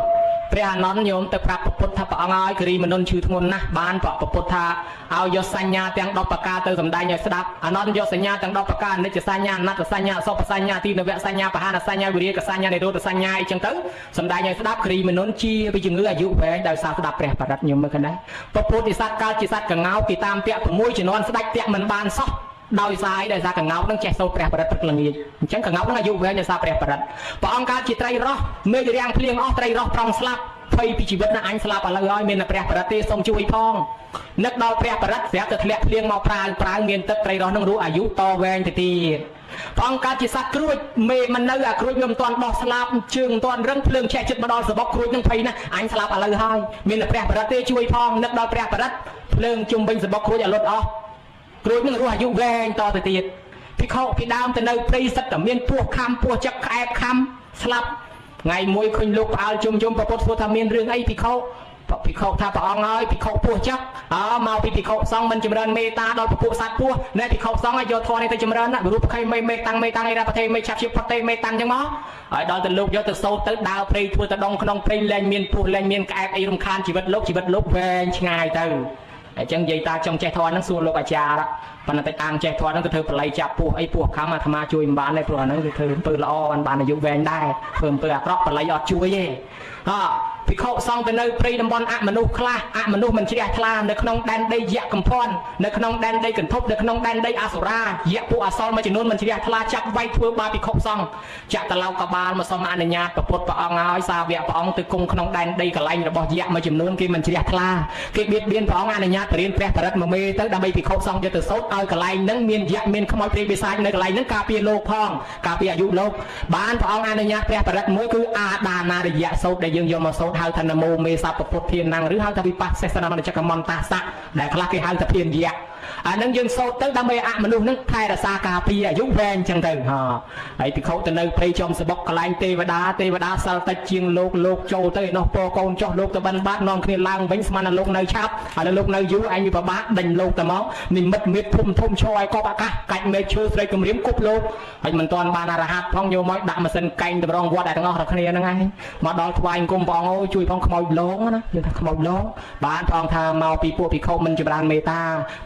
ព្រះអានន្ទញោមទៅប្រាប់ព្រះពុទ្ធថាព្រះអង្គឲ្យគិរីមនុនឈឺធ្ងន់ណាស់បានព្រះពុទ្ធថាឲ្យយកសញ្ញាទាំង10ប្រការទៅសម្ដែងឲ្យស្ដាប់អានន្ទយកសញ្ញាទាំង10ប្រការអនិច្ចសញ្ញាអនត្តសញ្ញាអសុភសញ្ញាទីនវសញ្ញាបហានសញ្ញាវិរិយកសញ្ញានិរោធសញ្ញាអីចឹងទៅសម្ដែងឲ្យស្ដាប់គិរីមនុនជាពីជំងឺអាយុវែងដោយសារស្ដាប់ព្រះបរិត្តញោមមើលឃើញដែរព្រះពោធិសត្វកើតជាសត្វកងោកគេតាមពាក់6ជំនាន់ស្ដាច់ពាក់មិនបានសោះដោយសារអីដោយសារកងោកនឹងចេះសូត្រព្រះបរិត្តព្រឹកល្ងាចអញ្ចឹងកងោកនឹងអាយុវែងដោយសារព្រះបរិត្តព្រះអង្គកើតជាត្រីរស់មេឃរាំងភ្លៀងអស់ត្រីរស់ប្រង់ស្លាប់ភ័យពីជីវិតណាអញស្លាប់ឥឡូវហើយមានតែព្រះបរិត្តទេសូមជួយផងនឹកដល់ព្រះបរិត្តស្រាប់តែធ្លាក់ភ្លៀងមកប្រាវប្រាវមានទឹកត្រីរស់នឹងរស់អាយុតវែងទៅទៀតព្រះអង្គកើតជាសត្វក្រួចមេមិននៅអាក្រួចវាមិនទាន់ដោះស្លាប់ជើងមិនទាន់រឹងភ្លើងឆេះចិត្តមកដល់សបុកក្រួចនឹងភ័យណាស់អញស្លាប់ឥឡូវហើយមានតែព្រះបរិត្តទេជួយផងនឹកដល់ព្រះបរិត្តភ្លើងជុំវិញសបុកក្រួចឲ្យលត់អស់ក្រួចនឹងរស់អាយុវែងតទៅទៀតភិក្ខុពីដើមទៅនៅព្រៃសិតតែមានពោះខំពោះចឹកក្អែបខំស្លាប់ថ្ងៃមួយឃើញលោកផ្អើលជុំជុំប្រពុតសួរថាមានរឿងអីភិក្ខុភិក្ខុថាព្រះអង្គហើយភិក្ខុពោះចឹកអើមកពីភិក្ខុសង្ឃមិនចម្រើនមេត្តាដល់ពពួកសត្វពោះណែភិក្ខុសង្ឃឲ្យយកធម៌នេះទៅចម្រើនណារូបខៃមេមេតាំងមេតាំងអីរ៉ាប្រទេមេឆាប់ជាផុតទេមេតាំងចឹងមកហើយដល់ទៅលោកយកទៅសោតទៅដើរព្រៃធ្វើទៅដងក្នុងព្រៃលែងមានពោះលែងមានក្អែបអីរំខានជីវិតលោកជីវិតលោកវែងឆ្ងាយទៅអញ្ចឹងនិយាយតាចង់ចេះធម៌ហ្នឹងសួរលោកអាចារ្យប៉ុន្តែតាំងចេះធម៌ហ្នឹងទៅធ្វើបល័យចាប់ពោះអីពោះខំអាត្មាជួយមិនបានទេព្រោះអាហ្នឹងគឺធ្វើអំពើល្អបានបានអាយុវែងដែរធ្វើអំពើអាក្រក់បល័យអត់ជួយទេហ៎ភិក្ខុសង្ឃទៅនៅព្រៃតំបន់អមនុស្សខ្លះអមនុស្សមិនជ្រះថ្លានៅក្នុងដែនដីយៈកំភន់នៅក្នុងដែនដីកន្ធប់នៅក្នុងដែនដីអសុរាយៈពួកអសរមួយចំនួនមិនជ្រះថ្លាចាប់វាយធ្វើបាបភិក្ខុសង្ឃចាក់តឡោកបាលមកសុំអនុញ្ញាតព្រះពុទ្ធព្រះអង្គឲ្យសាវកព្រះអង្គទៅគង់ក្នុងដែនដីកន្លែងរបស់យៈមួយចំនួនគេមិនជ្រះថ្លាគេបៀតបៀនព្រះអង្គអនុញ្ញាតបរៀនព្រះបរិត្តមួយមេទៅដើម្បីភិក្ខុសង្ឃយកទៅសូត្រឲ្យកន្លែងហ្នឹងមានយៈមានខ្មោចព្រាយបិសាចនៅកន្លែងហ្នឹងការពារលោកផងការពារអាយុលោកបានព្រះអង្គអនុញ្ញាតព្រះបរិត្តមួយគឺអាដានារិយៈសូត្រដែលយើងយកមកសូត្រហៅថានមោមេសពពុទ្ធធានំឬហៅថាវិបស្សនមនចកមន្តាសៈដែលខ្លះគេហៅថាធានយៈអានឹងយើងសូត្រទៅដើម្បីអមនុស្សនឹងថែរក្សាការពារអាយុវែងចឹងទៅហ៎ហើយភិក្ខុទៅនៅព្រៃចំសបុកកន្លែងទេវតាទេវតាសិលតិចជាងលោកលោកចូលទៅឯនោះពកូនចុះលោកទៅបិណ្ឌបាតនាំគ្នាឡើងវិញស្មានតែលោកនៅឆាប់ឥឡូវលោកនៅយូរឯងវាពិបាកដេញលោកទៅមកនិមិត្តមេធំធំឈរឲ្យកប់អាកាសកាច់មេឃឈើស្រីគម្រាមគប់លោកហើយមិនទាន់បានអរហ័តផងយកមកដាក់ម៉ាស៊ីនកែងតម្រងវត្តតែទាំងអស់ដល់គ្នាហ្នឹងឯងមកដល់ថ្វាយអង្គមព្រះអង្គអូជួយផងខ្មោចលងណាយើងថាខ្មោចលងបានព្រះអង្គថាមកពីពួកភិក្ខុមិនចម្រើនមេត្តា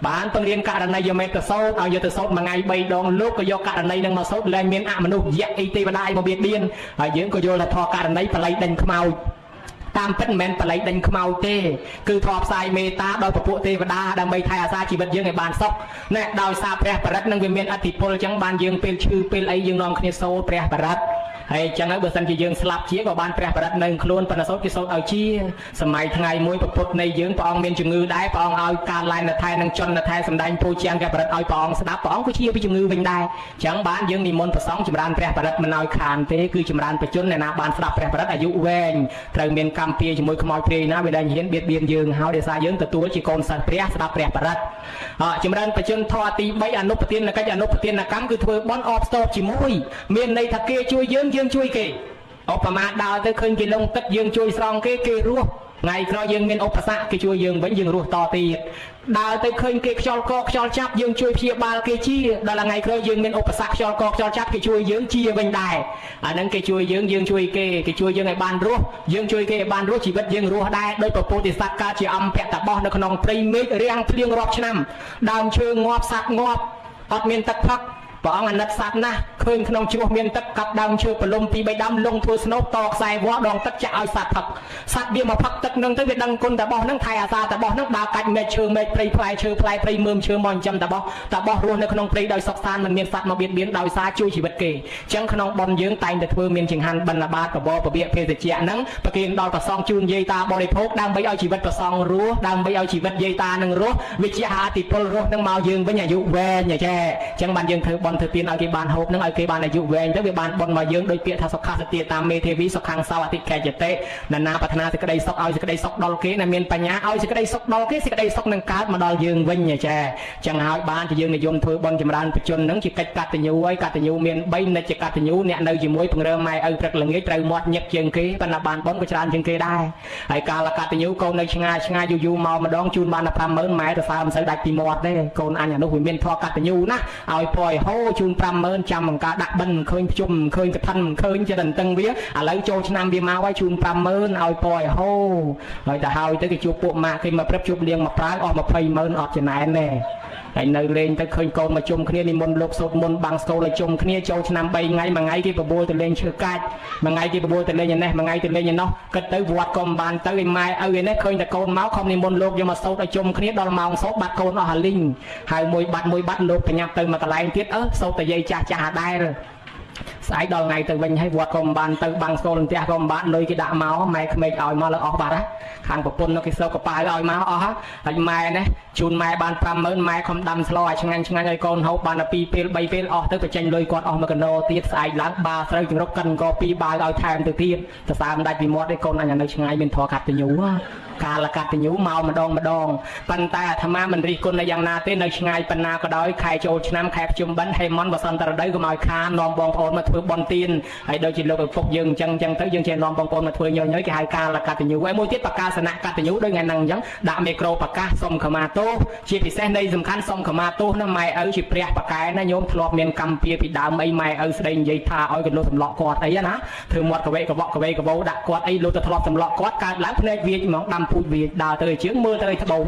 បានពង្រៀនករណីយមេត្តាសោតឲ្យយកទៅសោតមួយថ្ងៃ3ដងលោកក៏យកករណីនឹងមកសោតលែងមានអមនុស្សយៈអីទេវតាអីមកបៀតបៀនហើយយើងក៏យល់ថាធម៌ករណីបល័យដេញខ្មោចតាមពិតមិនមែនបល័យដេញខ្មោចទេគឺធម៌ផ្សាយមេត្តាដល់ពពួកទេវតាដើម្បីថែអាសាជីវិតយើងឲ្យបានសុខណែដោយសារព្រះបរិត្តនឹងវាមានអធិពលអញ្ចឹងបានយើងពេលឈឺពេលអីយើងនាំគ្នាសូត្រព្រះបរិត្តហើយអញ្ចឹងហើយបើសិនជាយើងស្លាប់ជាក៏បានព្រះបរិត្តនៅខ្លួនប៉ុន្តែសូត្រគេសូត្រឲ្យជាសម័យថ្ងៃមួយពពុទ្ធនៃយើងព្រះអង្គមានជំងឺដែរព្រះអង្គឲ្យការឡែនថែនិងចន្ទថែសម្ដែងពោជាងព្រះបរិត្តឲ្យព្រះអង្គស្ដាប់ព្រះអង្គក៏ជាពីជំងឺវិញដែរអញ្ចឹងបានយើងនិមន្តព្រះសង្ឃចម្រើនព្រះបរិត្តមិនឲ្យខានទេគឺចម្រើនបជនអ្នកណាបានស្ដាប់ព្រះបរិត្តអាយុវែងត្រូវមានកម្មពៀជាមួយខ្មោចព្រាយណាវាលែងហ៊ានបៀតបៀនយើងហើយដោយសារយើងទទួលជាកូនសិស្សព្រះស្ដាប់ព្រះបរិត្តចម្រើនបជនធម៌ទី3អនុប្រទានកិច្ចអនុប្រទានកម្មគឺធ្វើបន់អបស្ទប់ជាមួយមានន័យថាគេជួយយើងយើងជួយគេឧបមាដើរទៅឃើញគេលងទឹកយើងជួយស្រង់គេគេរស់ថ្ងៃក្រោយយើងមានឧបសគ្គគេជួយយើងវិញយើងរស់តទៀតដើរទៅឃើញគេខ្យល់កខ្យល់ចាប់យើងជួយព្យាបាលគេជាដល់ថ្ងៃក្រោយយើងមានឧបសគ្គខ្យល់កខ្យល់ចាប់គេជួយយើងជាវិញដែរអាហ្នឹងគេជួយយើងយើងជួយគេគេជួយយើងឲ្យបានរស់យើងជួយគេឲ្យបានរស់ជីវិតយើងរស់ដែរដោយពពុទ្ធិសត្វកើតជាអំពតបោះនៅក្នុងព្រៃមេឃរាំងភ្លៀងរាប់ឆ្នាំដើមឈើងាប់សត្វងាប់អត់មានទឹកផឹកព្រះអង្គអាណិតសត្វណាស់ឃើញក្នុងជ្រោះមានទឹកកាប់ដើមឈើព្រលំពី3ដើមលងធ្វើស្នូបតខ្សែវល្លិដងទឹកចាក់ឲ្យសត្វផឹកសត្វវាមកផឹកទឹកនឹងទៅវាដឹងគុណតបោះនឹងថែអាសាតបោះនឹងដើរកាច់មែកឈើមែកព្រៃផ្លែឈើផ្លែព្រៃមើមឈើមកចិញ្ចឹមតបោះតបោះរស់នៅក្នុងព្រៃដោយសុខសាន្តមិនមានសត្វមកបៀតបៀនដោយសារជួយជីវិតគេអញ្ចឹងក្នុងបុណ្យយើងតែងតែធ្វើមានចង្ហាន់បិណ្ឌបាតបបរពវៈភេសជ្ជៈហ្នឹងប្រគេនដល់ព្រះសង្ឃជូនយាយតាបរិភោគដើម្បីឲ្យជីវិតព្រះសង្ឃរស់ដើម្បីឲ្យជីវិតយាយតានឹងរស់វាជាអាទិពលរស់នឹងមកយើងវិញអាយុវែងចេះអញ្ចឹងបានយើងធ្វើបុណ្យធ្វើទានឲ្យគេបានហូបនឹងឲ្យគេបានអាយុវែងទៅវាបានបុណ្យមកយើងដោយពាក្យថាសុខសតិតាមមេធាវីសុខੰសោអតិកេចតិនណាប្រាថ្នាសេចក្តីសុខឲ្យសេចក្តីសុខដល់គេណាមានបញ្ញាឲ្យសេចក្តីសុខដល់គេសេចក្តីសុខនឹងកើតមកដល់យើងវិញចេះចឹងហើយបានជាយើងនិយមធ្វើបុណ្យចម្រើនបជននឹងជាកិច្ចកតញ្ញូហើយកតញ្ញូមាន3និច្ចកតញ្ញូអ្នកនៅជាមួយពង្រើម៉ែឪព្រឹកល្ងាចត្រូវមាត់ញឹកជាងគេប៉ុន្តែបានបុណ្យក៏ច្រើនជាងគេដែរហើយកាលកតញ្ញូកូននៅឆ្ងាយឆ្ងាយយូរយូរមកម្ដងជូនបានតែ50000ម៉ែទៅសើមិនសូវដាច់ពីមាត់ទេកូនអញអានោះវាមានធម៌កតញ្ញូណាស់ឲ្យពយហូជូន50000ចាំបង្កើត ការដាក់បិណ្ឌឃើញភ្ជុំឃើញកឋិនឃើញចិត្តអន្តឹងវាឥឡូវចូលឆ្នាំវាមកហើយជូន50000ឲ្យពឲ្យហូហើយទៅហើយទៅគេជួបពួកម៉ាក់គេមកព្រឹបជួបលៀងមកប្រាវអស់200,000អត់ចំណែនទេហើយនៅលេងទៅឃើញកូនមកជុំគ្នានិមន្តលោកសូត្រមន្តបាំងស្កូលឲ្យជុំគ្នាចូលឆ្នាំ3ថ្ងៃមួយថ្ងៃគេបបួលទៅលេងឈើកាច់មួយថ្ងៃគេបបួលទៅលេងឯនេះមួយថ្ងៃទៅលេងឯនោះគិតទៅវត្តក៏មិនបានទៅឯម៉ែឪឯនេះឃើញតែកូនមកខំនិមន្តលោកយកមកសូត្រឲ្យជុំគ្នាដល់ម៉ោងសូត្របាត់កូនអស់អាលីងហើយមួយបាត់មួយបាត់លោកប្រញាប់ទៅមកកន្លែងទៀតអឺសូត្រតែយាយចាស់ចាស់អាដែរស្អែកដល់ថ្ងៃទៅវិញហើយវត្តក៏មិនបានទៅបាំងស្កូលផ្ទះក៏មិនបានលុយគេដាក់មកម៉ែក្មេកឲ្យមកលើអស់បាត់ហ៎ខាងប្រពន្ធនោះគេសោកកប៉ាវឲ្យមកអស់ហើយម៉ែនេះជូនម៉ែបាន50000ម៉ែខំដាំស្លឲ្យឆ្ងាញ់ឆ្ងាញ់ឲ្យកូនហូបបានតែ2ពេល3ពេលអស់ទៅបញ្ចេញលុយគាត់អស់មួយកណោទៀតស្អែកឡើងបាស្រូវចង្រុកកិនកពីរបាវឲ្យថែមទៅទៀតសរសើរមិនដាច់ពីមាត់ទេកូនអញនៅឆ្ងាយមានធរកតញ្ញូកាលកតញ្ញូមកម្ដងម្ដងប៉ុន្តែអាត្មាមិនរិះគន់យ៉ាងណាទេនៅឆ្ងាយប៉ុណ្ណាក៏ដោយខែចូលឆ្នាំខែភ្ជុំបិណ្ឌហេមន្តវសន្តរដូវកុំឲ្យខាននាំបងប្អូនមកធ្វើបុណ្យទានហើយដូចជាលោកឪពុកយើងអញ្ចឹងអញ្ចឹងទៅយើងចេះនាំបងប្អូនមកធ្វើញយញយគេហៅកាលកតញ្ញូហើយមួយទៀតបកាសនៈកតញ្ញូដូចថ្ងៃហ្នឹងអញ្ចឹងដាក់មីក្រូប្រកាសសុំខមាទោសជាពិសេសនៃសំខាន់សុំខមាទោសណាម៉ែឪជាព្រះបកែណាញោមធ្លាប់មានកម្មពៀពីដើមអីម៉ែឪស្ដីនិយាយថាឲ្យកលុះសម្លក់គាត់អីណាធ្វើមាត់កវេកវក់កវេកវោដាក់គាត់អីលុះទៅធ្លាប់សម្លក់គាត់កើតឡើងភ្នែកវាចហ្មងដាំពូជវាចដើរទៅឲ្យជើងមើលទៅឲ្យត្បូង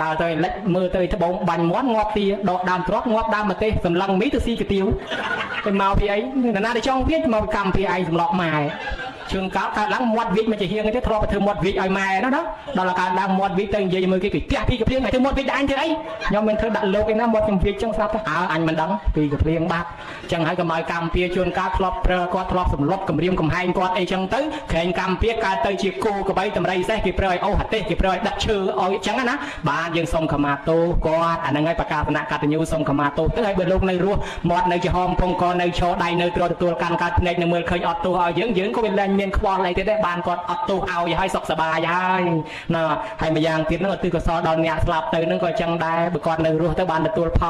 ដើរទៅឲ្យលិចមើលទៅឲ្យត្បូងបាញ់មាត់ងាប់ទាដកដើមទ្រព្យងាប់ដើមម្ទេសសម្លឹងមីទៅស៊ីកាទៀវទៅមកពីអីណាដែលចង់វាចមកកម្មពីឯងសម្លក់ម៉ែជួនកាលកើតឡើងមាត់វាចមកជាហៀងទេធ្លាប់ទៅធ្វើមាត់វាចឲ្យម៉ែណាដល់កើតឡើងមាត់វាចទៅនិយាយជាមួយគេគេផ្ទះពីកភ្លៀងឲ្យធ្វើមាត់វាចដាក់អញធ្វើអីខ្ញុំមិនធ្វើដាក់លោកឯណាមាត់ខ្ញុំវាចចឹងស្រាប់ទៅអើអញមិនដឹងពីកភ្លៀងបាត់ចឹងហើយកុំឲ្យកម្មពៀជួនកាលធ្លាប់ប្រើគាត់ធ្លាប់សម្លុតគម្រាមកំហែងគាត់អីចឹងទៅក្រែងកម្មពៀកើតទៅជាគោក្បីតម្រៃសេះគេប្រើឲ្យអូសអាទេសគេប្រើឲ្យដាក់ឈើឲ្យចឹងណាបាទយើងសុំខមាទោសគាត់អាហ្នឹងហើយប្រកាសនៈកតញ្ញូសុំខមាទោសទៅហើយបើលោកនៅរស់មាត់នៅចំហមពងកនៅឈរដៃនៅទ្រទទួលកាន់កើតភ្នែកនៅមើលឃើញអត់ទោសឲ្យយើងយើងក៏វាលែងមានខ្វល់អីទៀតដែរបានគាត់អត់ទោសឲ្យហើយសុខសប្បាយហើយណាហើយម្យ៉ាងទៀតហ្នឹងឧទ្ទិសកុសលដល់អ្នកស្លាប់ទៅហ្នឹងក៏ចឹងដែរបើគាត់នៅរស់ទៅបានទទួលផល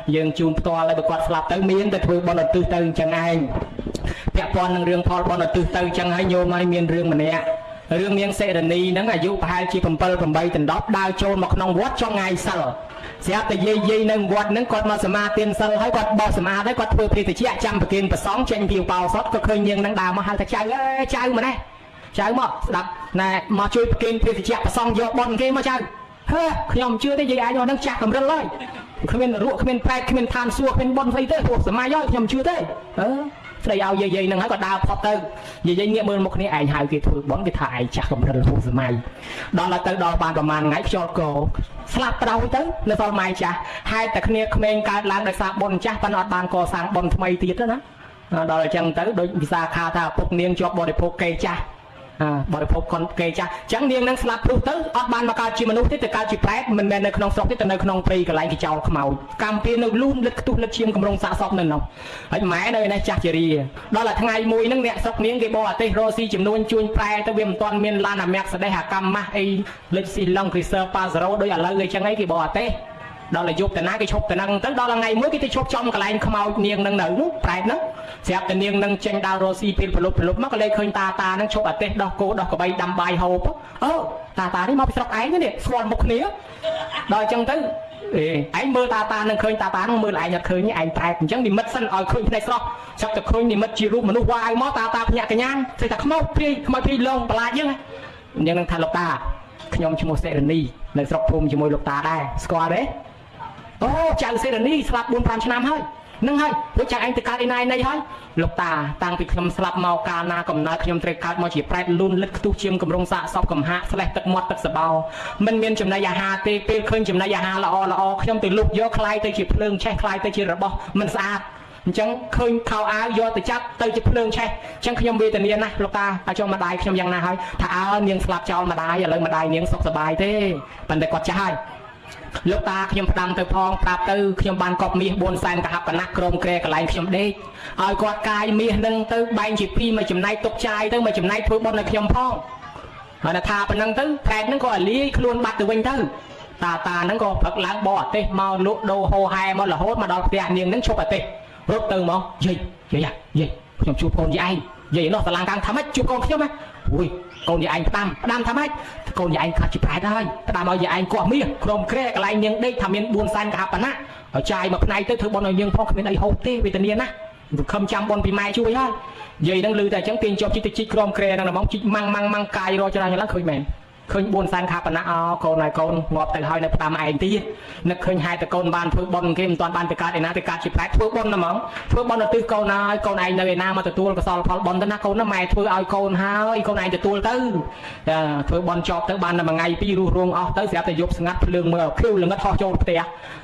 យើងជូនផ្ទាល់ហើយបើគាត់ស្លាប់ទៅមានតែធ្វើបុណ្យឧទ្ទិសទៅអញ្ចឹងឯងពាក់ព័ន្ធនឹងរឿងផលបុណ្យឧទ្ទិសទៅអញ្ចឹងហើយញោមហើយមានរឿងម្នាក់រឿងនាងសិរនីហ្នឹងអាយុប្រហែលជា7 8ដណ្ដប់ដើរចូលមកក្នុងវត្តចុងថ្ងៃសិលស្រាប់តែយាយយាយនៅវត្តហ្នឹងគាត់មកសមាទានសិលហើយគាត់បោសសម្អាតហើយគាត់ធ្វើភេសជ្ជៈចាំប្រគេនព្រះសង្ឃចេញពីឧបោសថក៏ឃើញនាងហ្នឹងដើរមកហៅថាចៅអើយចៅម្នេះចៅមកស្ដាប់ណែមកជួយប្រគេនភេសជ្ជៈព្រះសង្ឃយកបុណ្យគេមកចៅហឺខ្ញុំជឿទេយាយឯងហ្នឹងចាស់កម្រិលហើយគ្មានរក់គ្មានប្រែតគ្មានឋានសួគ៌គ្មានបុណ្យស្អីទេព្រោះសម័យហើយខ្ញុំជឿទេអឺស្ដីឲ្យយាយយាយហ្នឹងហើយក៏ដើរផុតទៅយាយយាយងាកមើលមុខគ្នាឯងហៅគេធ្វើបុណ្យគេថាឯងចាស់កម្រិលហួសសម័យដល់ទៅដល់បានប្រហែលថ្ងៃខ្យល់កស្លាប់ប្រោយទៅនៅសល់ម៉ែចាស់ហេតុតែគ្នាក្មេងកើតឡើងដោយសារបុណ្យចាស់ប៉ុន្តែអត់បានកសាងបុណ្យថ្មីទៀតណាដល់អញ្ចឹងទៅដូចវិសាខាថាពុកនាងជាប់បរិភោគគេចាស់បរិភោគកគេចាស់អញ្ចឹងនាងនឹងស្លាប់ព្រោះទៅអត់បានមកកើតជាមនុស្សទេទៅកើតជាប្រែតមិនមែននៅក្នុងស្រុកទេទៅនៅក្នុងព្រៃកន្លែងគេចោលខ្មោចកម្មពៀនៅលូនលិតខ្ទុះលិតឈាមកម្រងសាកសពនៅនោះហើយម៉ែនៅនេះចាស់ជារាដល់តែថ្ងៃមួយហ្នឹងអ្នកស្រុកនាងគេបរទេសរកស៊ីចំនួនជួញប្រែទៅវាមិនទាន់មានឡានអាមាក់ស្ដេះអាកម្មម៉ាស់អីលិចស៊ីឡុងគ្រីស័រប៉ាសេរ៉ូដូចឥឡូវអីចឹងអីគេបរទេសដល់តែយប់តាណាគេឈប់តានឹងទៅដល់ថ្ងៃមួយគេទៅឈប់ចំកន្លែងខ្មោចនាងនឹងនៅនោះប្រែតហ្នឹងស្រាប់តែនាងនឹងចេញដើររកស៊ីពេលប្រលប់ប្រលប់មកក៏លេឃើញតាតានឹងឈប់អាទេសដោះគោដោះក្របីដាំបាយហូបអូតាតានេះមកពីស្រុកឯងនេះស្គាល់មុខគ្នាដល់អញ្ចឹងទៅអេឯងមើលតាតានឹងឃើញតាតានឹងមើលឯងអត់ឃើញឯងប្រែតអញ្ចឹងនិមិត្តសិនឲ្យឃើញភ្នែកស្រស់ចាប់តែឃើញនិមិត្តជារូបមនុស្សវាយមកតាតាភ្ញាក់កញ្ញាស្អីថាខ្មោចព្រាយខ្មោចព្រាយលងបន្លាចយើងនាងនឹងថាលោកតាខ្ញុំឈ្មោះសិរនីនៅស្រុកភូមិជាមួយលោកតាដែរស្គាល់ទេអូចៅសិរនីស្លាប់4 5ឆ្នាំហើយនឹងហើយពួកចៅឯងទៅកើតឯណាឯណីហើយលោកតាតាំងពីខ្ញុំស្លាប់មកកាលណាកំណើតខ្ញុំត្រូវកើតមកជាប្រែតលូនលិតខ្ទុះជាមកម្រងសាកសពកំហាកស្លេះទឹកមាត់ទឹកសបោមិនមានចំណីអាហារទេពេលឃើញចំណីអាហារល្អល្អខ្ញុំទៅលុកយកខ្លាយទៅជាភ្លើងឆេះខ្លាយទៅជារបស់មិនស្អាតអញ្ចឹងឃើញខោអាវយកទៅចាប់ទៅជាភ្លើងឆេះអញ្ចឹងខ្ញុំវេទនាណាស់លោកតាឲ្យចុះម្ដាយខ្ញុំយ៉ាងណាហើយថាអើនាងស្លាប់ចោលម្ដាយឥឡូវម្ដាយនាងសុខសប្បាយទេប៉ុន្តែគាត់ចាស់ហើយលោកតាខ្ញុំផ្ដាំទៅផងប្រាប់ទៅខ្ញុំបានកប់មាស4សែនកហបណៈក្រុមក្រែកន្លែងខ្ញុំដេកឲ្យគាត់កាយមាសនឹងទៅបែងជាពីរមួយចំណែកទុកចាយទៅមួយចំណែកធ្វើបុណ្យឲ្យខ្ញុំផងហើយថាប៉ុណ្ណឹងទៅប្រែតហ្នឹងក៏ឲ្យលាយខ្លួនបាត់ទៅវិញទៅតាតាហ្នឹងក៏ព្រឹកឡើងបរទេសមកលក់ដូរហោហែមករហូតមកដល់ផ្ទះនាងហ្នឹងឈប់អាទេសរត់ទៅមកយាយយាយយាយខ្ញុំជួបកូនយាយឯងយាយនោះស្រឡាំងកាំងថាម៉េចជួបកូនខ្ញុំហ៎អូយកូនយាយឯងផ្ដាំផ្ដាំថាម៉េចកូនយាយឯងខាត់ជាប្រែតហើយផ្ដាំឲ្យយាយឯងកោះមាសក្រុមក្រែកន្លែងនាងដេកថាមាន4សែនកហបណៈឲ្យចាយមួយផ្នែកទៅធ្វើបុណ្យឲ្យនាងផងគ្មានអីហូបទេវេទនាណាស់ ខំចាំបនពីម៉ែជួយហើយយាយហ្នឹងឮតែអញ្ចឹងទាញជាប់ជីកទៅជីកក្រមក្រែហ្នឹងហ្មងជីកម៉ាំងម៉ាំងម៉ាំងកាយរកច្រើនឡើងឃើញមែនឃើញ4សែនខាបណៈអកូនហើយកូនងាប់ទៅហើយនៅផ្ដាំឯងទៀតនឹកឃើញហេតុតែកូនបានធ្វើបុណ្យគេមិនទាន់បានទៅកើតឯណាទៅកើតជាប្រែតធ្វើបុណ្យណាហ្មងធ្វើបុណ្យទៅទិសកូនហើយកូនឯងនៅឯណាមកទទួលកសលផលបុណ្យទៅណាកូនណាម៉ែធ្វើឲ្យកូនហើយកូនឯងទទួលទៅធ្វើបុណ្យចប់ទៅបានតែមួយថ្ងៃពីររស់រងអស់ទៅស្រាប់តែយប់ស្ងាត់ភ្លើងមើលខៀវល្ងិតហោះចូលផ្ទះ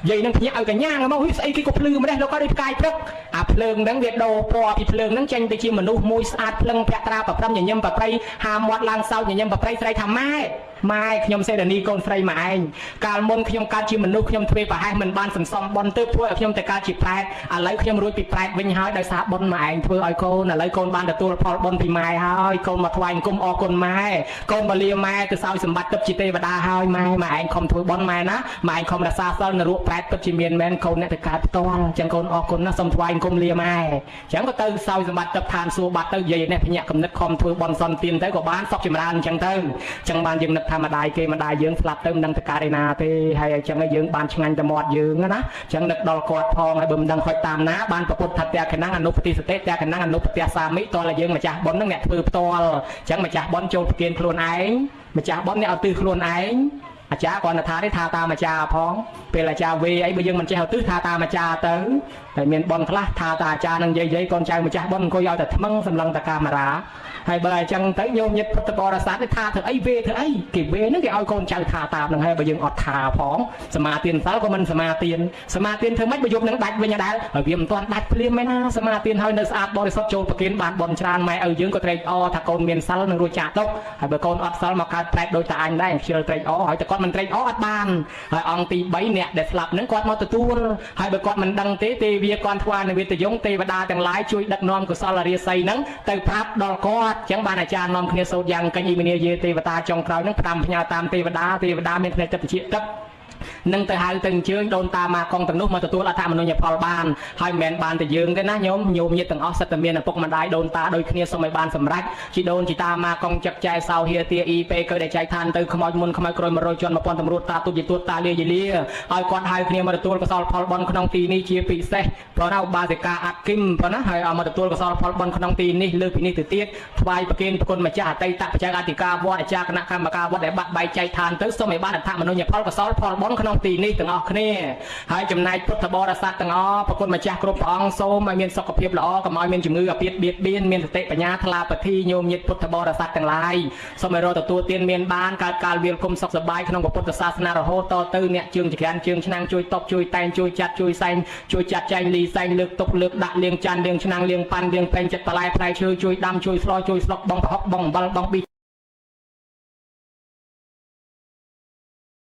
យាយនឹងភ្ញាក់ឲ្យកញ្ញាមកហុយស្អីគេក៏ភ្លឺម្លេះលោកក៏ដូចផ្កាយព្រឹកអាភ្លើងហ្នឹងវាដូរពណ៌ពីភ្លើងហ្នឹងចេញទៅជាមនុស្សមួយស្អាតភ្លឹងភក្ត្រាប្រព្រឹមញញឹមប្រប្រៃហាមាត់ឡើងសោចញញឹមប្រប្រៃស្រីថាម៉ែម៉ែខ្ញុំសេរីនីកូនស្រីមកឯងកាលមុនខ្ញុំកើតជាមនុស្សខ្ញុំធ្វើប្រហែសមិនបានសន្សំបុណ្យទើបធ្វើឲ្យខ្ញុំទៅកើតជាប្រែតឥឡូវខ្ញុំរួចពីប្រែតវិញហើយដោយសារបុណ្យមកឯងធ្វើឲ្យកូនឥឡូវកូនបានទទួលផលបុណ្យពីម៉ែហើយកូនមកថ្វាយអង្គមអរគុណម៉ែកូនបលាម៉ែទៅសោយសម្បត្តិទឹកជាទេវតាហើយម៉ែម៉ែឯងខំធ្វើបុណ្យម៉ែណាម៉ែឯងខំរក្សាសិលនរកប្រែតពិតជាមានមែនកូនអ្នកទៅកើតផ្ទាល់អញ្ចឹងកូនអរគុណណាស់សូមថ្វាយអង្គមលាម៉ែអញ្ចឹងក៏ទៅសោយសម្បត្តិទឹកឋានសួគ៌បាត់ទៅយាយនេះភ្ញាក់កំណត់ខំធ្វើបុណ្យសន្ទានទៅក៏បានសុខចម្រើនអញ្ចឹងទៅអញ្ចឹងបានយើងនឹកថាម្ដាយគេម្ដាយយើងស្លាប់ទៅមិនដឹងទៅកើតឯណាទេហើយអញ្ចឹងយើងបានឆ្ងាញ់តែមាត់យើងណាអញ្ចឹងនឹកដល់គាត់ផងហើយបើមិនដឹងហុចតាមណាបានប្រពុតថាតេខណងអនុបតិសតិតេខណងអនុបតិសាមិតលយើងម្ចាស់បុណ្យនឹងអ្នកធ្វើផ្ទាល់អញ្ចឹងម្ចាស់បុណ្យចូលប្រគិនខ្លួនឯងម្ចាស់បុណ្យអ្នកឲ្យទិសខ្លួនឯងអាចារ្យគាត់ថាទេថាតាមអាចារ្យផងពេលអាចារ្យវេអីបើយើងមិនចេះឲ្យទិសថាតាមអាចារ្យទៅតែមានបុណ្យខ្លះថាតាអាចារ្យនឹងនិយាយកូនចៅម្ចាស់បុណ្យអង្គុយឲ្យតែថ្មឹងសម្លឹងតែកាមេរ៉ាហើយបើអញ្ចឹងទៅញោមញាតពុទ្ធបរិស័ទថាធ្វើអីវេធ្វើអីគេវេហ្នឹងគេឲ្យកូនចៅថាតាមហ្នឹងហើយបើយើងអត់ថាផងសមាទានសិលក៏មិនសមាទានសមាទានធ្វើម៉េចបើយប់នឹងដាច់វិញដែរហើយវាមិនទាន់ដាច់ភ្លាមមែនណាសមាទានហើយនៅស្អាតបរិសុទ្ធចូលប្រគិនបានបុណ្យច្រើនម៉ែឪយើងក៏ត្រេកអរថាកូនមានសិលនឹងរួចចាកទុកហើយបើកូនអត់សិលមកកើតប្រែតដូចតាអញដែរខ្ជិលត្រេកអរហើយតែគាត់មិនត្រេកអរអត់បានហើយអង្គទី3អ្នកដែលស្លាប់ហ្នឹងគាត់មកទទួលហើយបើគាត់មិនដឹងទេទេវាគាត់ថ្វានវេទយងទេវតាទាំងឡាយជួយដឹកនាំកុសលរាសីហ្នឹងទៅប្រាប់ដល់គាត់អញ្ចឹងបានអាចារ្យនាំគ្នាសូត្រយ៉ាងកញ្ញអ៊ីមនីយេទេវតាចុងក្រោយហ្នឹងផ្ដាំផ្ញើតាមទេវតាទេវតាមានភ្នែកទឹកតិចទឹកនឹងទៅហៅទៅអញ្ជើញដូនតាម៉ាកុងទាំងនោះមកទទួលអត្ថមនុញ្ញផលបានហើយមិនមែនបានតែយើងទេណាញោមញោមញាតិទាំងអស់សិតតែមានឪពុកម្ដាយដូនតាដូចគ្នាសូមឲ្យបានសម្រេចជីដូនជីតាម៉ាកុងចឹកចែសោហៀទាអ៊ីពេកើដែលចែកឋានទៅខ្មោចមុនខ្មោចក្រោយ100ជាន់1000តម្រួតតាទូជាទួតតាលាយលាឲ្យគាត់ហៅគ្នាមកទទួលកុសលផលបុណ្យក្នុងទីនេះជាពិសេសប្រណៅបាសិកាអាគឹមប៉ុណ្ណាហើយឲ្យមកទទួលកុសលផលបុណ្យក្នុងទីនេះលើពីនេះទៅទៀតថ្វាយប្រគេនប្រគុណម្ចាស់អតីតបច្ច័យអធិការវត្តអាចារ្យគណៈកម្មការវត្តដែលបាក់បែកចែកឋានទៅសូមឲ្យបានអត្ថមនុញ្ញផលកុសលផលបុណ្យក្នុងទីនេះទាំងអស់គ្នាហើយចំណែកពុទ្ធបរិស័ទទាំងអស់ប្រគុណម្ចាស់គ្រប់ព្រះអង្គសូមឲ្យមានសុខភាពល្អកុំឲ្យមានជំងឺអាពាធបៀតបៀនមានសតិបញ្ញាថ្លាពធីញោមញាតិពុទ្ធបរិស័ទទាំងឡាយសូមឲ្យរកទទួលទានមានបានកើតកាលវាលគុំសុខសប្បាយក្នុងពុទ្ធសាសនារហូតតទៅអ្នកជើងចក្រានជើងឆ្នាំងជួយតបជួយតែងជួយចាត់ជួយសែងជួយចាត់ចែងលីសែងលើកទុកលើកដាក់លាងចានលាងឆ្នាំងលាងប៉ាន់លាងប្រេងចិត្តបន្លែផ្លែឈើជួយដាំជួយស្លជួយស្លុកបងប្រហុកបងអំបិលបងប៊ី